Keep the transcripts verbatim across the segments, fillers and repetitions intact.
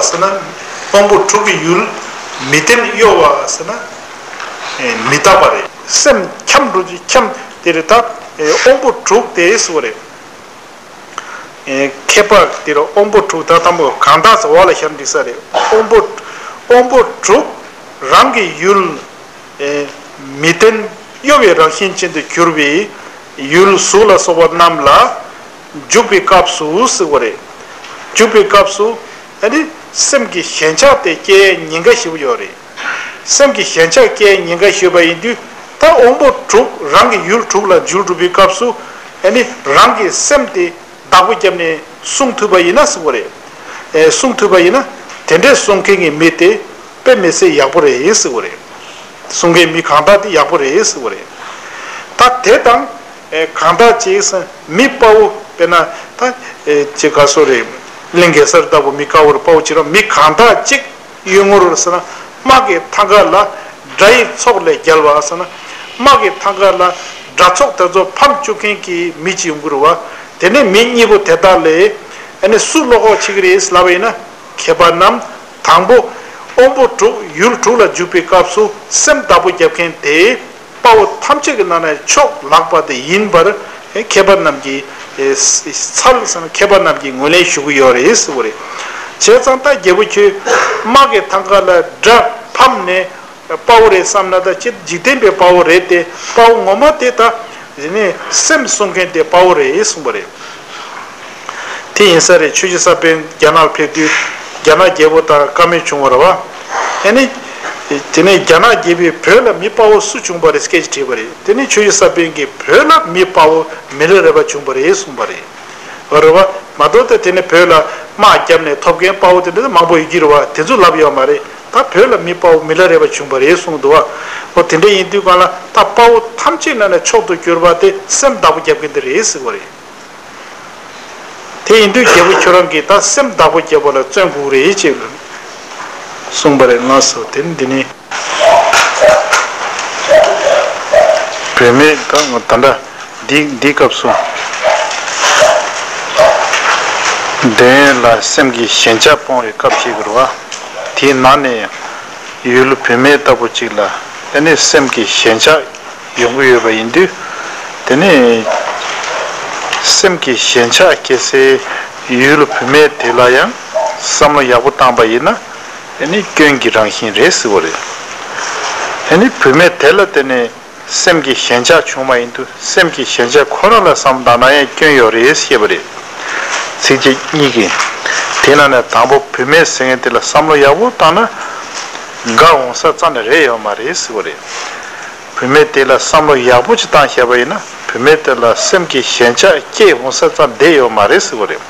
ཟེར་ན། དབང་པོ་དྲུག་གི་ཡུལ་མི་བརྟན་གཡོ་བ་ཟེར་ན། ཨེ་མི་རྟག་པ་རེད། སེམས་འཁྱམས་འགྲོ་རྒྱུ་འཁྱམས་དེ་རེད་ད། ཨེ་དབང་པོ་དྲུག་དེ་ཟེར་བ་རེད། ཨེ་ཁྱད་པར་དེ་རུ་དབང་པོ་དྲུག་ད་དང་པོ་གང་དག་ཟེར་བ་ལ་ཤར་འགྲིག་ས་རེད། དབང་པོ་དབང་པོ་དྲུག་རང་གི་ཡུལ། ཨེ་མི་བརྟན་གཡོ་བའི་རང་བཞིན་ཅན་དུ་གྱུར་པའི་ཡུལ་གཟུགས་ལ་སོགས་པ་རྣམས་ལ་འཇུག་པའི་སྐབས་སུ་ཟེར་བ་རེད། འཇུག་པའི་སྐབས་སུ་ཨ་ནི་སེམས་ཀྱི་ཞེན་ཆགས་དེ་སྐྱེ་ཉེན་ཁ་ཞེ་པོ་ཡོད་རེད། སེམས་ཀྱི་ཞེན་ཆགས་སྐྱེ་ཉེན་ཁ་ཞེ་པོ་ཡིན་དུས་ད་དབང་པོ་དྲུག་རང་གི་ཡུལ་དྲུག་ལ་འཇུག་འགྲོ་བའི་སྐབས་སུ་ཨ་ནི་རང་གི་སེམས་དེ་བདག་པོ་བརྒྱབ་ནས་བསྲུང་ཐུབ་པ་ཡིན་ན་ཟེར་བ་རེད། ཨེ་བསྲུང་ཐུབ་པ་ཡིན་ན་དེ་འདྲའི་བསྲུང་མཁན་གྱི་མི་དེ་དཔེ་མི་སྲིད་ཡག་པོ་རེད་ཟེར་བ་རེད། བསྲུང་མཁན་མི་གང་དག་དེ་ཡག་པོ་རེད་ཟེར་བ་རེད། ད་དེ་དང་ཨེ་གང་དག་ཅིག་ཟེར་མི་དཔའ་བོ་དཔེར་ན་ད་ཨེ་ཅིག་ག་སོ་རེད། གླིང་གེ་སར་ལྟ་བུ་མི་དཀར་བོར་དཔའ་བོ་བྱེད་རུང་མི་གང་དག་ཅིག་གཡུལ་ངོར་ཟེར་ན་དམག་གི་ཐང་ཀ་ལ་དགྲ་ཡི་ཚོགས་ལས་རྒྱལ་བ་ཟེར་ན། དམག་གི་ཐང་ཀ་ལ་དགྲ་ཚོགས་དེ་ཚོ་ཕམ་བཅུག་མཁན་གྱི་མི་གཅིག་ཡོང་གི་རེད་བ། དེ་ནས་མི་གཉིས་པོ་དེ་དག་ལས་ཨ་ནི་སུ་བློ་ཁོག་ཆེ་གི་རེད་ལབ་པ་ཡིན་ན། མཁས་པ་རྣམས་དང་པོ་དབང་པོ་དྲུག་ཡུལ་དྲུག་ལ་འཇུག་པའི་སྐབས་སུ་སེམས་བདག་པོ་རྒྱབ་མཁན་དེ་དཔའ་བོ་ཐམས་ཅད་ཀྱི་ནང་ནས་མཆོག་ལགས་པ་དེ་ཡིན་པར་མཁས་པ་རྣམས་ཀྱིས་ཚར་ཟེར་ན་མཁས་པ་རྣམས་ཀྱིས་ངོས་ལེན་ཞུ་གི་ཡོད་རེད་ཟེར་བ་རེད། བྱས་ཙང་ད་རྒྱལ་པོ་ཁྱོད་དམག་གི་ཐང་ཀ་ལ་དགྲ་ཕམ་ནས། དཔའ་བོ་རེད་བསམ་ན་ད་ཅི་འཇིག་རྟེན་པའི་དཔའ་བོ་རེད་དེ་དཔའ་བོ་ངོ་མ་དེ་ད་རེད་ནས་སེམས་བསྲུང་མཁན་དེ་དཔའ་བོ་རེད་གསུངས་པ་རེད། དེ་ཡིན་ས་རེད། ཆོས་རྗེ་ས་པཎ་རྒྱ་ནག་ཕེབས་དུས་རྒྱ་ནག་རྒྱལ་པོ་དང་བཀའ་མོལ་བྱུང་བ་རེད་བ། ཨེ་ནི། དེ་ནས་རྒྱ་ནག་རྒྱལ་པོས་བོད་ལ་མི་དཔའ་བོ་སུ་བྱུང་བ་རེད་སྐད་ཆ་དྲིས་པ་རེད། དེ་ནས་ཆོས་རྗེ་ས་པཎ་གྱིས་བོད་ལ་མི་དཔའ་བོ་མི་ལ་རས་པ་བྱུང་བ་རེད་གསུངས་པ་རེད། རེད་བ། མ་གཏོགས་ད་དེ་ནས་བོད་ལ་དམག་བརྒྱབ་ནས་ཐོབ་མཁན་དཔའ་བོ་དེ་འདྲ་མང་པོ་ཡོད་ཀྱི་རེད་བ། དེ་ཚོ་ལབ་ཡོད་མ་རེད། ད་བོད་ལ་མི་དཔའ་བོ་མི་ལ་རས་པ་བྱུང་བ་རེད་གསུངས་འདུག་བ། འོ་དེ་འདྲ་ཡིན་དུས་གང་ལ་ད་དཔའ་བོ་ཐམས་ཅད་ནང་ནས་མཆོག་ཏུ་གྱུར་པ་དེ་སེམས་བདག་པོ་རྒྱབ་མཁན་དེ་རེད་ཟེར་བ་རེད། དེ་ཡིན་དུས་རྒྱལ་པོ་ཁྱོད་རང་གིས་ད་སེམས་བདག་པོ་རྒྱབ་པ་ལ་བརྩོན་དགོས་རེད་ཅེས་གསུངས་པ་རེད། ལགས་སོ། དེ་ནི་འདི་ནི། བུད་མེད་དང་ད་ལྟ་འདི་འདིའི་སྐབས་སུ། འདོད་ཡོན་ལ་སེམས་ཀྱི་ཞེན་ཆགས་སྤོང་བའི་སྐབས་ཤིག་རེད་བ། དེའི་ནང་ནས་ཡང་ཡུལ་བུད་མེད་ལྟ་བུ་ཅིག་ལ་ཨ་ནི་སེམས་ཀྱི་ཞེན་ཆགས་ཡོང་གི་ཡོད་པ་ཡིན་དུས། དེ་ནི་སེམས་ཀྱི་ཞེན་ཆགས་སྐྱེ་སའི་ཡུལ་བུད་མེད་དེ་ལ་ཡང་བསམ་བློ་ཡག་པོ་བཏང་པ་ཡིན་ན། ཨ་ནི་སྐྱོན་གྱི་རང་བཞིན་རེད་ཟེར་བ་རེད། ཨ་ནི་བུད་མེད་དེ་ལ་བརྟེན་ནས་སེམས་ཀྱི་ཞེན་ཆགས་བྱུང་བ་ཡིན་དུས་སེམས་ཀྱི་ཞེན་ཆགས་ཁོ་རང་ལ་བསམ་བློ་བཏང་ན་ཡང་སྐྱོན་ཡོད་རེད་ཞེས་པ་རེད། ཚིགས་བཅད་གཉིས་ཀྱིས། དེ་ནང་ནས་དང་པོ་བུད་མེད་ཟེར་མཁན་དེ་ལ་བསམ་བློ་ཡག་པོ་བཏང་ན་དགའ་འོང་ས་རྩ་ནས་རེད་ཡོད་མ་རེད་ཟེར་བ་རེད། བུད་མེད་དེ་ལ་བསམ་བློ་ཡག་པོ་ཅིག་བཏང་བཞག་པ་ཡིན་ན་བུད་མེད་དེ་ལ་སེམས་ཀྱི་ཞེན་ཆགས་སྐྱེ་འོང་ས་རྩ་བསྡད་ཡོད་མ་རེད་ཟེར་བ་རེད།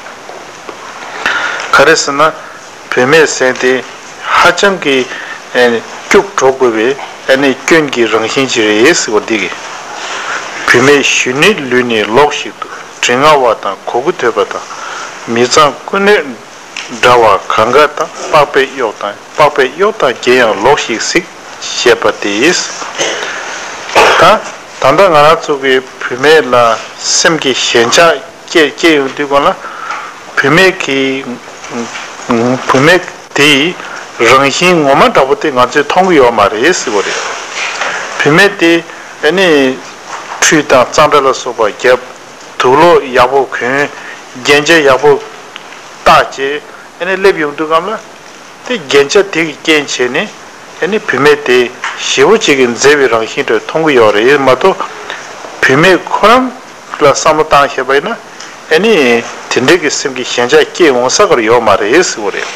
ག་རེ་ཟེར་ན། བུད་མེད་ཟེར་དེ་ཧ་ཅང་གི་ཨེ་ནི་སྐྱུག་བྲོ་དགོས་པའི་ཨེ་ནི་སྐྱོན་གྱི་རང་བཞིན་ཅིག་རེད་ཟེར་བ་འདི་གི། བུད་མེད་གཞོན་ནུའི་ལུས་ནི་ལོགས་ཤིག་ཏུ་དྲི་ང་བ་དང་གོ་ཁུ་དོད་པ་དང་མི་གཙང་ཀུན་ནས་འདྲ་བ་གང་ག་དང་པགས་པས་གཡོགས་དང་པགས་པས་གཡོགས་དང་བརྒྱན་ཡང་ལོགས་ཤིག་གཟིགས་ཞེས་པ་སྟེ། ད་ད་ལྟ་ང་རང་ཚོ་གི་བུད་མེད་ལ་སེམས་ཀྱི་ཞེན་ཆགས་སྐྱེ་སྐྱེ་ཡོང་དུས་གང་ལ་བུད་མེད་ཀྱི་བུད་མེད་དེའི་རང་བཞིན་ངོ་མ་འདྲ་པོ་དེ་ང་ཚོས་མཐོང་གི་ཡོད་མ་རེད་ཟེར་བ་རེད། བུད་མེད་དེ་ཨ་ནི་ཁྲུས་དང་གཙང་སྦྲ་ལ་སོགས་པ་བརྒྱབ། དུག་ལོག་ཡག་པོ་གོན། རྒྱན་ཆ་ཡག་པོ་བཏགས་བྱས་ཨ་ནི་སླེབས་ཡོང་དུས་གང་ལ། དེ་རྒྱན་ཆ་དེ་གི་རྐྱེན་བྱས་ནས་ཨ་ནི་བུད་མེད་དེ་ཞེ་པོ་ཅིག་གི་མཛེས་པའི་རང་བཞིན་དུ་མཐོང་གི་ཡོད་རེད་མ་གཏོགས། བུད་མེད་ཁོ་རང་ལ་བསམ་བློ་བཏང་ཤེས་པ་ཡིན་ན་ཨ་ནི་དེ་འདྲའི་གི་སེམས་ཀྱི་ཞེན་ཆགས་སྐྱེ་འོང་ས་གར་ཡོད་མ་རེད་ཟེར་བ་རེད།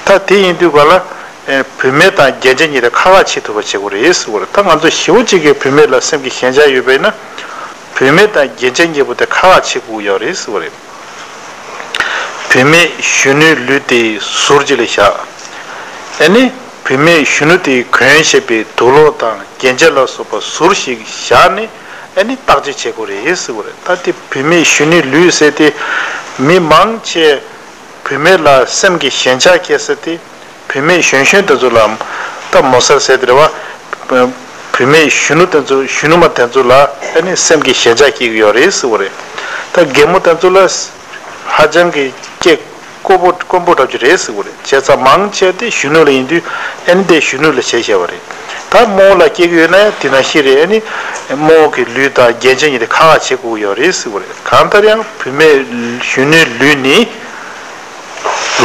ད་དེ་ཡིན་དུས་ག་ལ་བུད་མེད་དང་རྒྱན་ཆ་གཉིས་ལ་ཁ་ཁ་བྱེད་ཐུབ་པ་བྱེད་དགོས་རེད་ཟེར་བ་རེད། ད་ང་ཚོ་ཞེ་པོ་ཅིག་གི་བུད་མེད་ལ་སེམས་ཀྱི་ཞེན་ཆགས་ཡོད་པ་ཡིན་ན་བུད་མེད་དང་རྒྱན་ཆ་གཉིས་པོ་དེ་ཁ་ཁ་བྱེད་དགོས་ཡོད་རེད་ཟེར་བ་རེད། བུད་མེད་གཞོན་ནུའི་ལུས་དེ་ཟུར་གཅིག་ལ་བཞག་ཨ་ནི་བུད་མེད་གཞོན་ནུ་དེས་གོན་བཞིན་པའི་དུག་ལོག་དང་རྒྱན་ཆ་ལ་སོགས་པ་ཟུར་ཞིག་བཞག་ནས་ཨ་ནི་བརྟག་དཔྱད་བྱེད་དགོས་རེད་ཟེར་བ་རེད། ད་དེ་བུད་མེད་གཞོན་ནུའི་ལུས་ཟེར་དེ་མི་མང་ཆེ་བུད་མེད་ལ་སེམས་ཀྱི་ཞེན་ཆགས་སྐྱེ་ས་དེ་བུད་མེད་གཞོན་གཞོན་དེ་ཚོ་ལ་ད་མོ་སར་ཟེར་དེ་རེད་བ། བུད་མེད་གཞོན་ནུ་དེ་ཚོ་གཞོན་ནུ་མ་དེ་ཚོ་ལ་ཨ་ནི་སེམས་ཀྱི་ཞེན་ཆགས་སྐྱེ་གི་ཡོད་རེད་ཟེར་བ་རེད། ད་རྒན་མོ་དེ་ཚོ་ལ་ཧ་ཅང་གི་སྐྱེ་ དཀོན་པོ་དཀོན་པོ་འདྲ་ཅིག་རེད་ཟེར་བ་རེད། བྱས་ཙང་མང་ཆེ་དེ་གཞོན་ནུ་ལ་ཡིན་དུས་ཨ་ནི་དེ་གཞོན་ནུ་ལ་བྱས་བྱས་པ་རེད། ད་རྨོ་བོ་ལ་སྐྱེ་གི་ཡོད་ན་ཡང་དེ་ནང་བཞིན་རེད། ཨ་ནི་རྨོ་བོ་གི་ལུས་དང་རྒྱན་ཆ་གཉིས་དེ་ཁ་ཁ་བྱེད་དགོས་ཀྱི་ཡོད་རེད་ཟེར་བ་རེད། གང་ལྟར་ཡང་བུད་མེད་གཞོན་ནུའི་ལུས་ནི་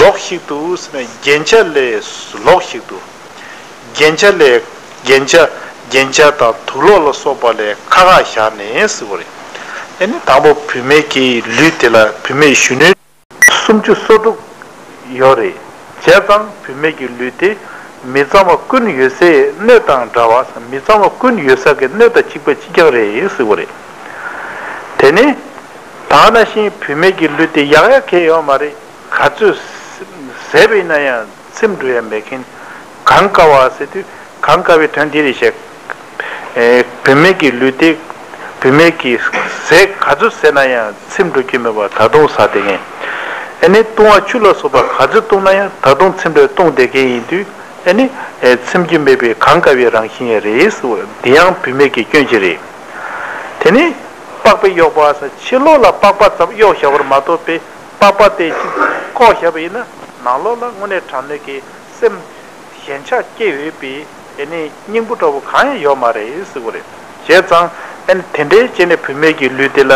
ལོགས་ཤིག་ཏུ་ཟེར་ན་རྒྱན་ཆ་ལས་ལོགས་ཤིག་ཏུ། རྒྱན་ཆ་ལས་རྒྱན་ཆ་རྒྱན་ཆ་དང་དུག་ལོག་ལ་སོགས་པ་ལས་ཁ་ཁ་བཞག་ནས་ཟེར་བ་རེད། ཨ་ནི་དང་པོ་བུད་མེད་ཀྱི་ལུས་དེ་ལ་བུད་མེད་གཞོན་ནུ་སུམ་ཅུ་སོ་དྲུག་ཡོད་རེད། བྱས་ཙང་བུད་མེད་ཀྱི་ལུས་དེ་མི་གཙང་བ་ཀུན་ཡོད་སའི་སྣོད་དང་འདྲ་བ། མི་གཙང་བ་ཀུན་ཡོད་ས་གི་སྣོད་དང་གཅིག་པ་གཅིག་རྐྱང་རེད་ཟེར་བ་རེད། དེ་ནི་ད་ག་ནང་བཞིན་བུད་མེད་ཀྱི་ལུས་དེ་ཡག་ཡག་གང་ཡོད་མ་རེད། ག་ཚོད་ཟས་པ་ཡིན་ན་ཡང་ཚིམ་འགྲོ་ཡ་མེད་མཁན། གངས་དཀར་བ་ཟེར་དུས་གངས་དཀར་བའི་དོན་འདི་རེད་ཤག་ཨེ། བུད་མེད་ཀྱི་ལུས་དེ་བུད་མེད་ཀྱི་ཟས་ག་ཚོད་ཟས་ན་ཡང་ཚིམ་འགྲོ་རྒྱུ་མེད་པ་ད་དུང་ཟ་བསྡད་མཁན། ཨ་ནི་བཏུང་བ་ཆུ་ལ་སོགས་པ་ག་ཚོད་བཏུང་ན་ཡང་ད་དུང་ཚིམ་འགྲོ་བཏུང་བསྡད་མཁན་ཡིན་དུས་ཨ་ནི་ཨེ་ཚིམ་རྒྱུ་མེད་པའི་གངས་དཀར་བའི་རང་བཞིན་རེད་ཟེར་བ་འདི་ཡང་བུད་མེད་ཀྱི་སྐྱོན་ཅིག་རེད། དེ་ནི་པགས་པས་གཡོགས་པ་ཟེར་ཕྱི་ལོགས་ལ་པགས་པ་ཙམ་གཡོགས་བཞག་པར་མ་གཏོགས་པའི་པགས་པ་དེ་གཅིག་བཀོག་བཞག་པ་ཡིན་ན་ནང་ལོགས་ལ་དངོས་གནས་དྲང་གནས་ཀྱི་སེམས་ཞེན་ཆགས་སྐྱེ་འོས་པའི་ཨེ་ནི་སྙིང་པོ་འདྲ་བོ་གང་ཡང་ཡོད་མ་རེད་ཟེར་བ་རེད། བྱས་ཙང་ཨེ་ནི་དེ་འདྲའི་བྱས་ནས་བུད་མེད་ཀྱི་ལུས་དེ་ལ་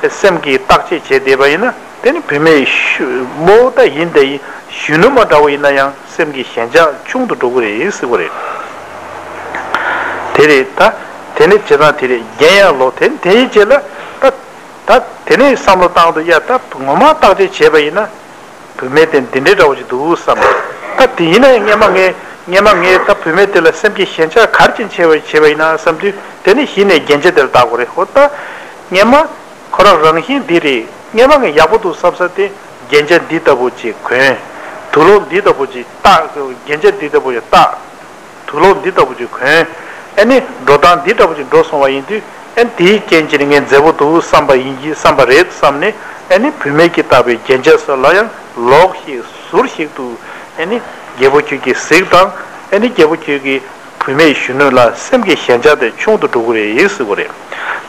སེམས་ཀྱིས་བརྟག་དཔྱད་བྱས་བསྡད་པ་ཡིན་ན་དེ་ནི་བུད་མེད་ཤུ་རྨོ་བོ་ད་ཡིན་དེ་ཡིན་གཞོན་ནུ་མ་འདྲ་བོ་ཡིན་ན་ཡང་སེམས་ཀྱི་ཞེན་ཆགས་ཆུང་དུ་འགྲོ་གི་རེད་ཟེར་བ་རེད། དེ་རེད་ད། དེ་ནི་བྱས་ཙང་དེ་རེད། རྒྱན་ཡང་ལོག་དེ་དེ་ཡི་རྗེས་ལ་ད་ད་དེ་ནས་བསམ་བློ་བཏང་དུས་ཡ་ད་ངོ་མ་བརྟག་དཔྱད་བྱས་པ་ཡིན་ན། བུད་མེད་དེ་འདི་འདྲའི་འདྲ་བོ་ཞིག་འདུག་བསམ། ད་དེ་ཡིན་ན་ཡང་སྔན་མ་ངས་སྔན་མ་ངས་ད་བུད་མེད་དེ་ལ་སེམས་ཀྱི་ཞེན་ཆགས་ག་རེ་ཅན་བྱས་པ་བྱས་པ་ཡིན་ན་བསམ་དུས་དེ་ནི་གཞི་ནས་རྒྱན་ཆ་དེར་བལྟ་དགོས་རེད། ཧོ་ད་སྔན་མ་ཁོ་རང་རང་བཞིན་འདི་རེད། སྔན་མ་ངས་ཡག་པོ་འདུག་བསམ་ས་དེ་རྒྱན་ཆ་འདི་ལྟ་བུ་ཅིག་གོན། དུག་ལོག་འདི་ལྟ་བུ་ཅིག་བཏགས། རྒྱན་ཆ་འདི་ལྟ་བུ་ཅིག་བཏགས། དུག་ལོག་འདི་ལྟ་བུ་ཅིག་གོན། ཨ་ནི་འགྲོ་སྟངས་འདི་ལྟ་བུ་ཅིག་འགྲོ་སོང་བ་ཡིན་དུས་ཨ་ནི་དེའི་རྐྱེན་གྱིས་ནི་ངས་མཛེས་པོ་འདུག་བསམ་པ་ཡིན་གྱི་བསམ་པ་རེད་བསམ་ནས་ཨ་ནི་བུད་མེད་ཀྱིས་བཏགས་པའི་རྒྱན་ཆ་སོགས་ལ་ཡང་ལོགས་ཤིག་ཟུར་ཞིག་ཏུ་ཨ་ནི་རྒྱལ་པོ་ཁྱོད་ཀྱིས་གཟིགས་དང་། ཨ་ནི་རྒྱལ་པོ་ཁྱོད་ཀྱིས་བུད་མེད་གཞོན་ནུ་ལ་སེམས་ཀྱི་ཞེན་ཆགས་དེ་ཆུང་དུ་འགྲོ་གི་རེད་ཟེར་བ་རེད།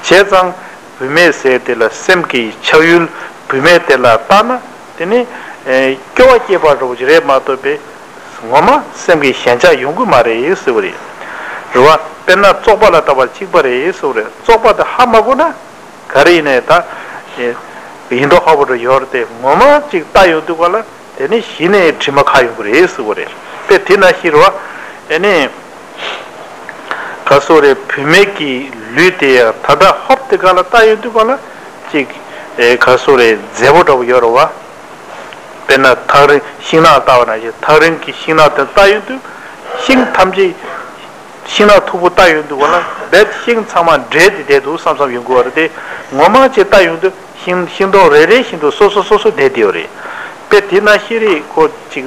བྱས་ཙང་། བུད་མེད་ཟེར་དེ་ལ་སེམས་ཀྱི་ཆགས་ཡུལ་བུད་མེད་དེ་ལ་བལྟ་ན་དེ་ནི་ཨེ་སྐྱོ་བ་སྐྱེས་པ་རོ་ཅིག་རེད་མ་གཏོགས་པའི་ངོ་མ་སེམས་ཀྱི་ཞེན་ཆགས་ཡོང་གི་མ་རེད་ཟེར་བ་རེད། རེད་བ། དཔེར་ན་བཙོག་པ་ལ་བལྟ་བ་གཅིག་པ་རེད་ཟེར་བ་རེད། བཙོག་པ་དེ་ཧ་མ་གོ་ན་ག་རེ་ཡིན་ནའི་ད་ཨེ་ཡིན་མདོག་ཁ་པོ་འདྲ་ཡོད་རེད་དེ་ངོ་མ་གཅིག་བལྟ་ཡོང་དུས་ག་ལ། དེ་ནི་གཞི་ནས་དྲི་མ་ཁ་ཡོང་གི་རེད་ཟེར་བ་རེད། དཔེ་དེ་ན་ཤི་རོ། ཨེ་ནི། ག་སོ་རེད། བུད་མེད་ཀྱི་ལུས་དེ་ཡང་ད་ལྟ་ཧོབ་དེ་ག་ལ་ལྟ་ཡོང་དུས་ག་ལ་ཅིག་ཨེ་ག་སོ་རེད། མཛེས་པོ་འདྲ་བོ་ཡོད་རེད་བ། དཔེར་ན་ཐག་རིང་ཤིང་ནགས་ལྟ་བ་ནང་བཞིན་ཐག་རིང་གི་ཤིང་ནགས་དེ་ལྟ་ཡོང་དུས་ཤིང་ཐམས་ཅད། ཤིང་ནགས་མཐུག་པོ་བལྟ་ཡོང་དུས་ག་ལ་རྦད་ཤིང་ཚང་མ་འབྲེལ་ཏེ་བསྡད་འདུག་བསམ་བསམ་ཡོང་གི་བ་རེད་དེ། ངོ་མ་ཅིག་བལྟ་ཡོང་དུས་ཤིང་ཤིང་སྡོང་རེ་རེ་བཞིན་དུ་སོ་སོ་སོ་སོ་བསྡད་དེ་ཡོད་རེད། དཔེ་དེ་ན་ཤི་རེད་ཁོ་ཅིག་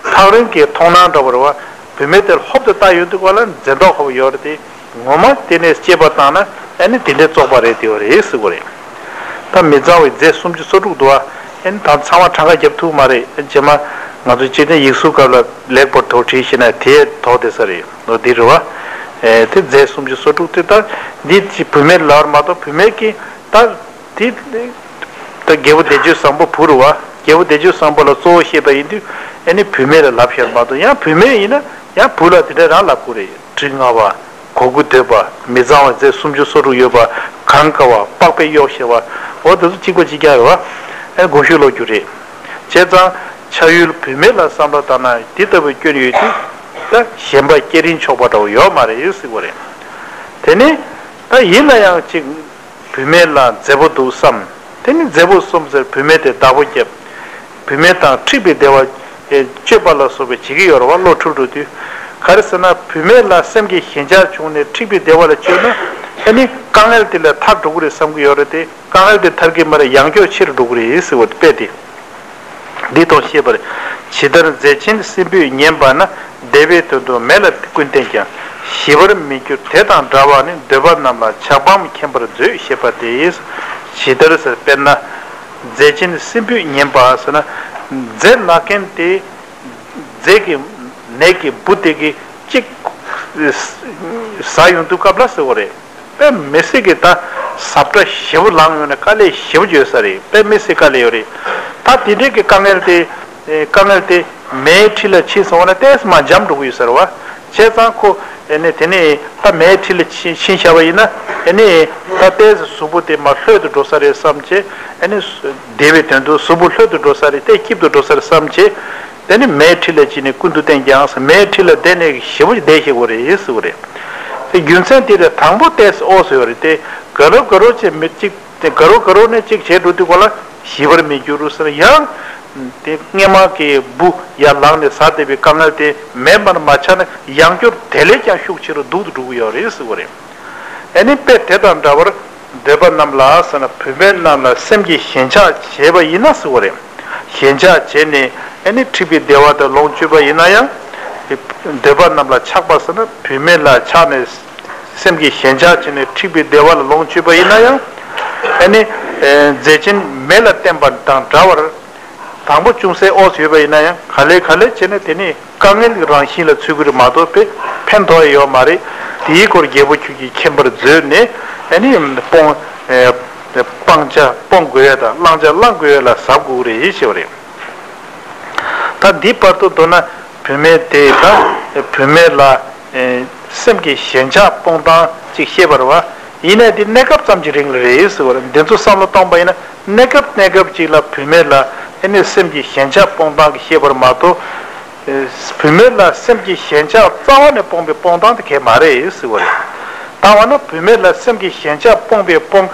ཐག་རིང་གི་མཐོང་སྣང་འདྲ་བོ་རེད་བ། བུད་མེད་དེར་ཧོབ་ཏེ་བལྟ་ཡོང་དུས་ག་ལ་མཛེས་མདོག་ཁ་པོ་ཡོད་རེད་དེ། ངོ་མ་དེ་ནས་དཔྱད་པ་བཏང་ན་ཨ་ནི་དེ་འདྲའི་བཙོག་པ་རེད་དེ་བ་རེད་ཟེར་གོ་རེད། ད་མི་གཙང་བའི་རྫས་སུམ་ཅུ་སོ་དྲུག་འདུག་ཨ། ཨ་ནི་ད་ཚང་མ་གྲངས་ཀ་རྒྱབ་ཐུབ་མ་རེད། རྗེས་མ་ང་ཚོ་སྤྱི་བཏང་ཡིག་གཟུགས་སྐབས་ལ་ལེགས་པར་དོགས་བྲིས་ཤེས་ན་དེ་དོགས་བསྡད་ས་རེད། ལོ་འདི་རེད་བ། ཨེ་དེ་རྫས་སུམ་ཅུ་སོ་དྲུག་དེ་ད་འདི་ཅི་བུད་མེད་ལབ་པ་མ་གཏོགས་བུད་མེད་ཀྱི་ད་དེ་ད་རྒྱལ་པོ་བདེ་སྤྱོད་བཟང་པོ་བུ་རེད་བ། རྒྱལ་པོ་བདེ་སྤྱོད་བཟང་པོ་ལ་གཙོ་བོ་བཤད་པ་ཡིན་དུས་ཨ་ནི་བུད་མེད་ལ་ལབ་ཤེས་མ་གཏོགས་ཡང་བུད་མེད་ཡིན་ན་ཡང་བུ་ལ་དེ་འདྲ་རང་ལབ་དགོས་རེད། དྲི་ང་བ། གོ་དགུ་འདོད་པ། མི་གཙང་བ་རྫས་སུམ་ཅུ་སོ་དྲུག་ཡོད་པ། གངས་དཀར་བ། པགས་པས་གཡོགས་ཤེས་པ། འོ་དེ་ཚོ་གཅིག་པ་གཅིག་རྐྱང་རེད་བ། ཨེ་དགོངས་ཞུ་ལོག་རྒྱུ་རེད། བྱས་ཙང་ཆགས་ཡུལ་བུད་མེད་ལ་བསམ་བློ་བཏང་ན་འདི་ལྟ་བུའི་སྐྱོན་ཡོད་དུས་ད་ཞེན་པ་སྐྱེ་རིན་ཆོག་པ་འདྲ་བོ་ཡོད་མ་རེད་ཟེར་བ་རེད། དེ་ནི་ད་ཡིན་ན་ཡང་ཅིག་བུད་མེད་ལ་མཛེས་པོ་འདུག་བསམ། དེ་ནི་མཛེས་པོ་བསམ་ཟེར་བུད་མེད་དེ་བདག་པོ་རྒྱབ། བུད་མེད་དང་འཁྲིག་པའི་བདེ་བ་སྤྱོད་པ་ལ་སོགས་པའི་བྱེད་ཀྱི་ཡོད་རེད་བ། བློ་འཁྲུག་འགྲོ་དུས། ག་རེ་ཟེར་ན་བུད་མེད་ལ་སེམས་ཀྱི་ཞེན་ཆགས་བྱུང་ནས་འཁྲིག་པའི་བདེ་བ་ལ་སྤྱོད་ན་ཨ་ནི་དཀའ་ངལ་དེ་ལས་ཐར་འགྲོ་གི་རེད་བསམ་གྱི་ཡོད་རེད་དེ། དཀའ་ངལ་དེ་ཐར་གྱི་མ་རེད། ཡང་སྐྱོ་ཆེ་རུ་འགྲོ་གི་རེད་ཟེར་བ་དཔེ་དེ། འདི་དང་ཤེས་པར། ཇི་ལྟར་མཛེ་ཆེན་སྲིན་བུས་ཉེན་པ་ན། བདེ་བའི་དོན་དུ་མེ་ལ་ཀུན་བསྟེན་ཀྱང་། ཞི་བར་མི་འགྱུར་དེ་དང་འདྲ་བ་ནི། འདོད་པ་རྣམས་ལ་ཆགས་པའམ་མཁྱེན་པར་མཛོད། ཞེས་པ་སྟེ། ཇི་ལྟར་ཟེར་དཔེར་ན། མཛེ་ཆེན་སྲིན་བུས་ཉེན་པ་ཟེར་ན། མཛེ་ལབ་མཁན་དེ། མཛེ་གི་ནད་ཀྱི་འབུ་དེ་གི་གཅིག་ཟ་ཡོང་དུས་སྐབས་ལ་ཟེར་བ་རེད། དཔེ་མི་སྲིད་ཀྱི་ད་ཟབ་དྲག་ཞེ་པོ་ལངས་ཡོང་ནས་དཀའ་ལས་ཞེ་པོ་ཡོད་ས་རེད། དཔེ་མི་སྲིད་དཀའ་ལས་ཡོད་རེད། ད་དེ་འདྲའི་གི་དཀའ་ངལ་དེ་ དཀའ་ངལ་དེ་མེའི་འཁྲིས་ལ་ཕྱིན་སོང་བ་ན་ཏོག་ཙམ་མར་འཇམ་འགྲོ་གི་ཡོད་ས་རེད་བ། བྱས་ཙང་ཁོ་ཨེ་ནི་དེ་ནས་ད་མེའི་འཁྲིས་ལ་ཕྱིན་ཕྱིན་བཞག་པ་ཡིན་ན་ཨེ་ནི་ད་ཏོག་ཙམ་གཟུགས་པོ་དེ་མར་ལྷོད་དུ་འགྲོ་ས་རེད་བསམ་བྱས། ཨེ་ནི་བདེ་བའི་དོན་དུ་གཟུགས་པོ་ལྷོད་དུ་འགྲོ་ས་རེད། ཏོག་ཙམ་སྐྱིད་དུ་འགྲོ་ས་རེད་བསམ་བྱས། དེ་ནི་མེའི་འཁྲིས་ལ་ཕྱིན་ནས་ཀུན་ཏུ་བསྟེན་ཀྱང་མེའི་འཁྲིས་ལ་བསྡད་ནས་ཞེ་པོ་ཞིག་བསྡད་ཤེས་དགོས་རེད་ཟེར་བ་རེད། དེ་རྒྱུ་མཚན་དེ་རེད། དང་པོ་ཏོག་ཙམ་འོ་ཟེར་བ་རེད། དེ་དགའ་རབ་དགའ་རབ་བྱས་མི་གཅིག་དེ་དགའ་རབ་དགའ་རབ་ནས་གཅིག་བྱས་འགྲོ་དུས་ག་ལ་ཞི་བར་མི་འགྱུར་ཟེར། ཡང་དེ་སྔས་མ་གི་འབུ་ཡར་ལངས་ནས་ཟ་བསྡད་པའི་དཀའ་ངལ་དེ་མེ་མར་མ་ཆགས་ན་ཡང་བསྐྱར་དེ་ལས་ཀྱང་ཤུགས་ཆེ་རུ་སྡུག་ཏུ་འགྲོ་གི་ཡོད་རེད་ཟེར་བ་རེད། ཨེ་ནི་དཔེ་དེ་དང་འདྲ་བར་འདོད་པ་རྣམས་ལ་ཟེར་ན་བུད་མེད་རྣམས་ལ་སེམས་ཀྱི་ཞེན་ཆགས་བྱས་པ་ཡིན་ན་ཟེར་བ་རེད། ཞེན་ཆགས་བྱས་ནས་ཨེ་ནི་འཁྲིད་པའི་བདེ་བ་དང་ལོངས་སྤྱོད་པ་ཡིན་ན་ཡང་། འདོད་པ་རྣམས་ལ་ཆགས་པ་ཟེར་ན་བུད་མེད་ལ་ཆགས་ནས། སེམས་ཀྱི་ཞེན་ཆགས་བྱས་ནས་འཁྲིད་པའི་བདེ་བ་ལ་ལོངས་སྤྱོད་པ་ཡིན་ན་ཡང་། ཨ་ནི། མཛེས་ཆེན་མེ་ལ་བསྟེན་པ་དང་འདྲ་བར། དང་པོ་ཅུང་ཟད་འོ་ཟེར་བ་ཡིན་ན་ཡང་ག་ལེ་ག་ལེ་བྱས་ནས་དེ་ནི་དཀའ་ངལ་གྱི་རང་བཞིན་ལ་ཚུད་ཀྱི་རེད་མ་གཏོགས་དཔེ་ཕན་ཐོགས་ཡོད་མ་རེད། དེའི་སྐོར་རྒྱལ་པོ་ཁྱོད་ཀྱིས་མཁྱེན་པར་མཛོད་ནས་ཨ་ནི་སྤོང་། སྤང་བྱ་སྤོང་དགོས་ཡ་དང་བླང་བྱ་བླང་དགོས་ཡ་ལ་གཟབ་དགོས་རེད་ཞེས་པ་རེད། ད་འདི་བར་དུ་མདོར་ན་བུད་མེད་དེ་ད་བུད་མེད་ལ་ཨེ་སེམས་ཀྱི་ཞེན་ཆགས་སྤོང་སྟངས་ཅིག་བཤད་པ་རེད་བ། ཡིན་ནའི་འདི་གནས་སྐབས་ཙམ་གྱི་རིང་ལ་རེད་ཟེར་བ་རེད། འདི་ཚོ་བསམ་བློ་གཏོང་པ་ཡིན་ན་གནས་སྐབས་གནས་སྐབས་ཅིག་ལ་བུད་མེད་ལ་ཨེ་ནི་སེམས་ཀྱི་ཞེན་ཆགས་སྤོང་སྟངས་ཀྱི་བཤད་པ་རེད་མ་གཏོགས། ཨེ་བུད་མེད་ལ་སེམས་ཀྱི་ཞེན་ཆགས་རྩ་བ་ནས་སྤོང་པའི་སྤོང་སྟངས་དེ་གལ་མ་རེད་ཟེར་བ་རེད། ད་འོ་ན་བུད་མེད་ལ་སེམས་ཀྱི་ཞེན་ཆགས་སྤོང་པའི་སྤོང་།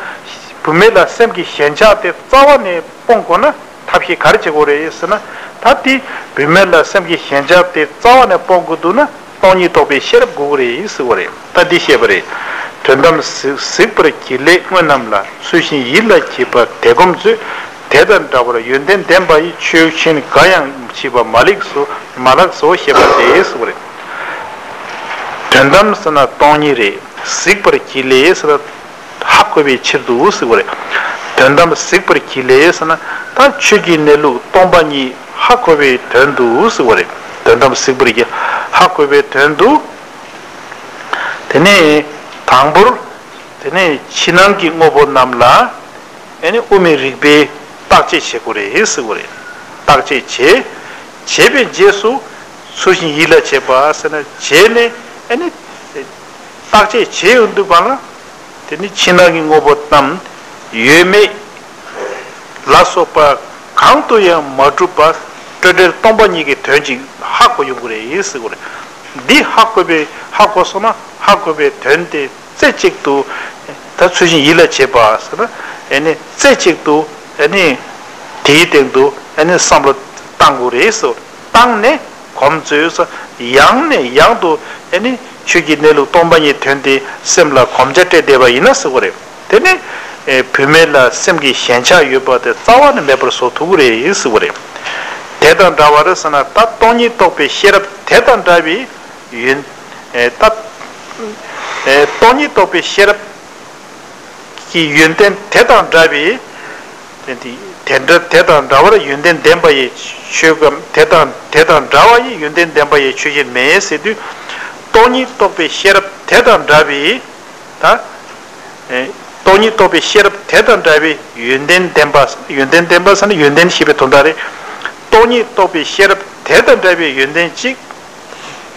བུད་མེད་ལ་སེམས་ཀྱི་ཞེན་ཆགས་དེ་རྩ་བ་ནས་སྤོང་དགོས་ན། ཐབས་ཤེས་ག་རེ་བྱེད་དགོས་རེད་ཟེར་ན། ད་དེ་བུད་མེད་ལ་སེམས་ཀྱི་ཞེན་ཆགས་དེ་རྩ་བ་ནས་སྤོང་དགོས་འདུག་ན་སྟོང་ཉིད་རྟོགས་པའི་ཤེས་རབ་དགོས་ཀྱི་རེད་ཟེར་བ་རེད། ད་འདི་བཤད་པ་རེད། དོན་དམ་གཟིགས་གཟིགས་པར་བགྱི་ལས་དངོས་རྣམས་ལ། ཚུལ་བཞིན་ཡིད་ལ་བྱེད་པ་དེ་སྒོམ་མཛོད། དེ་དང་འདྲ་བར་ཡོན་ཏན་ལྡན་པ་ཡི། ཆོས་ཆེན་འགའ་ཡང་མཆིས་པ་མ་ལེགས་སོ། མ་ལགས་སོ་ཞེས་པ་སྟེ་ཟེར་བ་རེད། དོན་དམ་ཟེར་ན་སྟོང་ཉིད་རེད། གཟིགས་པར་བགྱི་ལས་ཟེར་ན། ཧ་གོ་བའི་ཕྱིར་དུ་ཟེར་བ་རེད། དོན་དམ་གཟིགས་པར་བགྱི་ལས་ཟེར་ན་ད་ཆོས་ཀྱི་གནས་ལུགས་སྟོང་པ་ཉིད་ཧ་གོ་བའི་དོན་དུ་ཟེར་བ་རེད། དོན་དམ་གཟིགས་པར་བགྱི་ཧ་གོ་བའི་དོན་དུ། དེ་ནས་དང་པོར། དེ་ནས་ཕྱི་ནང་གི་དངོས་པོ་རྣམས་ལ་ཨེ་ནི་དབུ་མའི་རིགས་པས་བརྟག་དཔྱད་བྱེད་དགོས་རེད་ཟེར་བ་རེད། བརྟག་དཔྱད་བྱེད། བྱས་པའི་རྗེས་སུ་ཚུལ་བཞིན་ཡིད་ལ་བྱེད་པ་ཟེར་ན་བྱས་ནས་ཨེ་ནི། བརྟག་དཔྱད་བྱེད་ཡོང་དུས་གང་ལ། དེ་ནི་ཕྱི་ནང་གི་དངོས་པོ་རྣམས་ཡོད་མེད་ལ་སོགས་པ་གང་དུ་ཡང་མ་གྲུབ་པ་སྤྲོས་བྲལ་སྟོང་པ་ཉིད་ཀྱི་དོན་ཅིག་ཧ་གོ་ཡོང་གི་རེད་ཟེར་བ་རེད། འདི་ཧ་གོ་བའི་ཧ་གོ་སོང་ན་ཧ་གོ་བའི་དོན་དེ་རྩེ་གཅིག་ཏུ་ད་ཚུལ་བཞིན་ཡིད་ལ་བྱེད་པ་ཟེར་ན་ཨེ་ནི་རྩེ་གཅིག་ཏུ་ཨེ་ནི་དེའི་སྟེང་དུ་ཨེ་ནི་བསམ་བློ་བཏང་དགོས་རེད་ཟེར་བ་རེད། བཏང་ནས་གོམས་བཟོས། ཡང་ནས་ཡང་དུ་ཨེ་ནི་ཆོས་ཀྱི་གནས་ལུགས་སྟོང་པ་ཉིད་དོན་དེ་སེམས་ལ་གོམས་རྒྱ་སྤྲད་བསྡད་པ་ཡིན་ན་ཟེར་བ་རེད། དེ་ནི་ཨེ་བུད་མེད་ལ་སེམས་ཀྱི་ཞེན་ཆགས་ཡོད་པ་དེ་རྩ་བ་ནས་མེད་པར་བཟོ་ཐུབ་ཀྱི་རེད་ཟེར་བ་རེད། དེ་དང་འདྲ་བར་ཟེར་ན་ད་སྟོང་ཉིད་རྟོགས་པའི་ཤེས་རབ་དེ་དང་འདྲ་བའི་ཡོན། ཨེ་ད་ཨེ་སྟོང་ཉིད་རྟོགས་པའི་ཤེས་རབ་ཀྱི་ཡོན་ཏན་དེ་དང་འདྲ་བའི། དེ་དེ་འདྲ་དེ་དང་འདྲ་བར་ཡོན་ཏན་ལྡན་པ་ཡི་ཆོས་སྐབས་དེ་དང་དེ་དང་འདྲ་བ་ཡི་ཡོན་ཏན་ལྡན་པ་ཡི་ཆོས་ཅན་མེད་ཟེར་དུས། སྟོང་ཉིད་རྟོགས་པའི་ཤེས་རབ་དེ་དང་འདྲ་བའི། ད། ཨེ་སྟོང་ཉིད་རྟོགས་པའི་ཤེས་རབ་དེ་དང་འདྲ་བའི་ཡོན་ཏན་ལྡན་པ། ཡོན་ཏན་ལྡན་པ་ཟེར་ན་ཡོན་ཏན་ཞེས་པའི་དོན་དག་རེད། སྟོང་ཉིད་རྟོགས་པའི་ཤེས་རབ་དེ་དང་འདྲ་བའི་ཡོན་ཏན་གཅིག་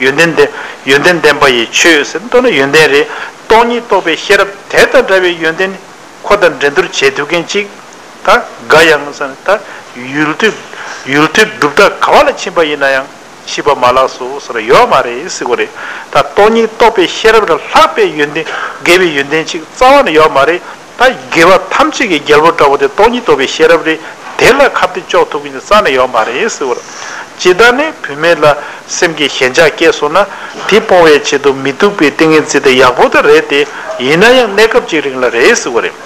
ཡོན་ཏན་ལྡན་ཡོན་ཏན་ལྡན་པ་ཡི་ཆོས་ཟེར་མདོར་ན་ཡོན་ཏན་རེད། སྟོང་ཉིད་རྟོགས་པའི་ཤེས་རབ་དེ་དང་འདྲ་བའི་ཡོན་ཏན་ཁོ་དང་འགྲན་བསྡུར་བྱེད་ཐུབ་མཁན་གཅིག་ད་འགའ་ཡང་ཟེར་ན་ད་ཡུལ་དུས་ཡུལ་དུས་གྲུབ་མཐའ་ག་བ་ལ་ཕྱིན་པ་ཡིན་ན་ཡང་། ཤེས་པ་མ་ལགས་སོ་ཟེར་ཡོད་མ་རེད་ཟེར་བ་རེད། ད་སྟོང་ཉིད་རྟོགས་པའི་ཤེས་རབ་ལས་ལྷག་པའི་ཡོན་ཏན་དགེ་བའི་ཡོན་ཏན་ཅིག་རྩ་བ་ནས་ཡོད་མ་རེད། ད་དགེ་བ་ཐམས་ཅད་ཀྱི་རྒྱལ་པོ་འདྲ་བོ་དེ་སྟོང་ཉིད་རྟོགས་པའི་ཤེས་རབ་རེད། དེ་ལ་ཁ་གཏད་གཅོག་ཐུབ་མཁན་རྩ་ནས་ཡོད་མ་རེད་ཟེར་བ་རེད། ཇི་ལྟར་ནི་བུད་མེད་ལ་སེམས་ཀྱི་ཞེན་ཆགས་སྐྱེས་སོང་ན་དེ་སྤོང་བའི་ཆེད་དུ་མི་སྡུག་པའི་ཏིང་ངེ་འཛིན་དེ་ཡག་པོ་དེ་རེད་དེ། ཡིན་ན་ཡང་གནས་སྐབས་ཅིག་རིང་ལ་རེད་ཟེར་བ་རེད།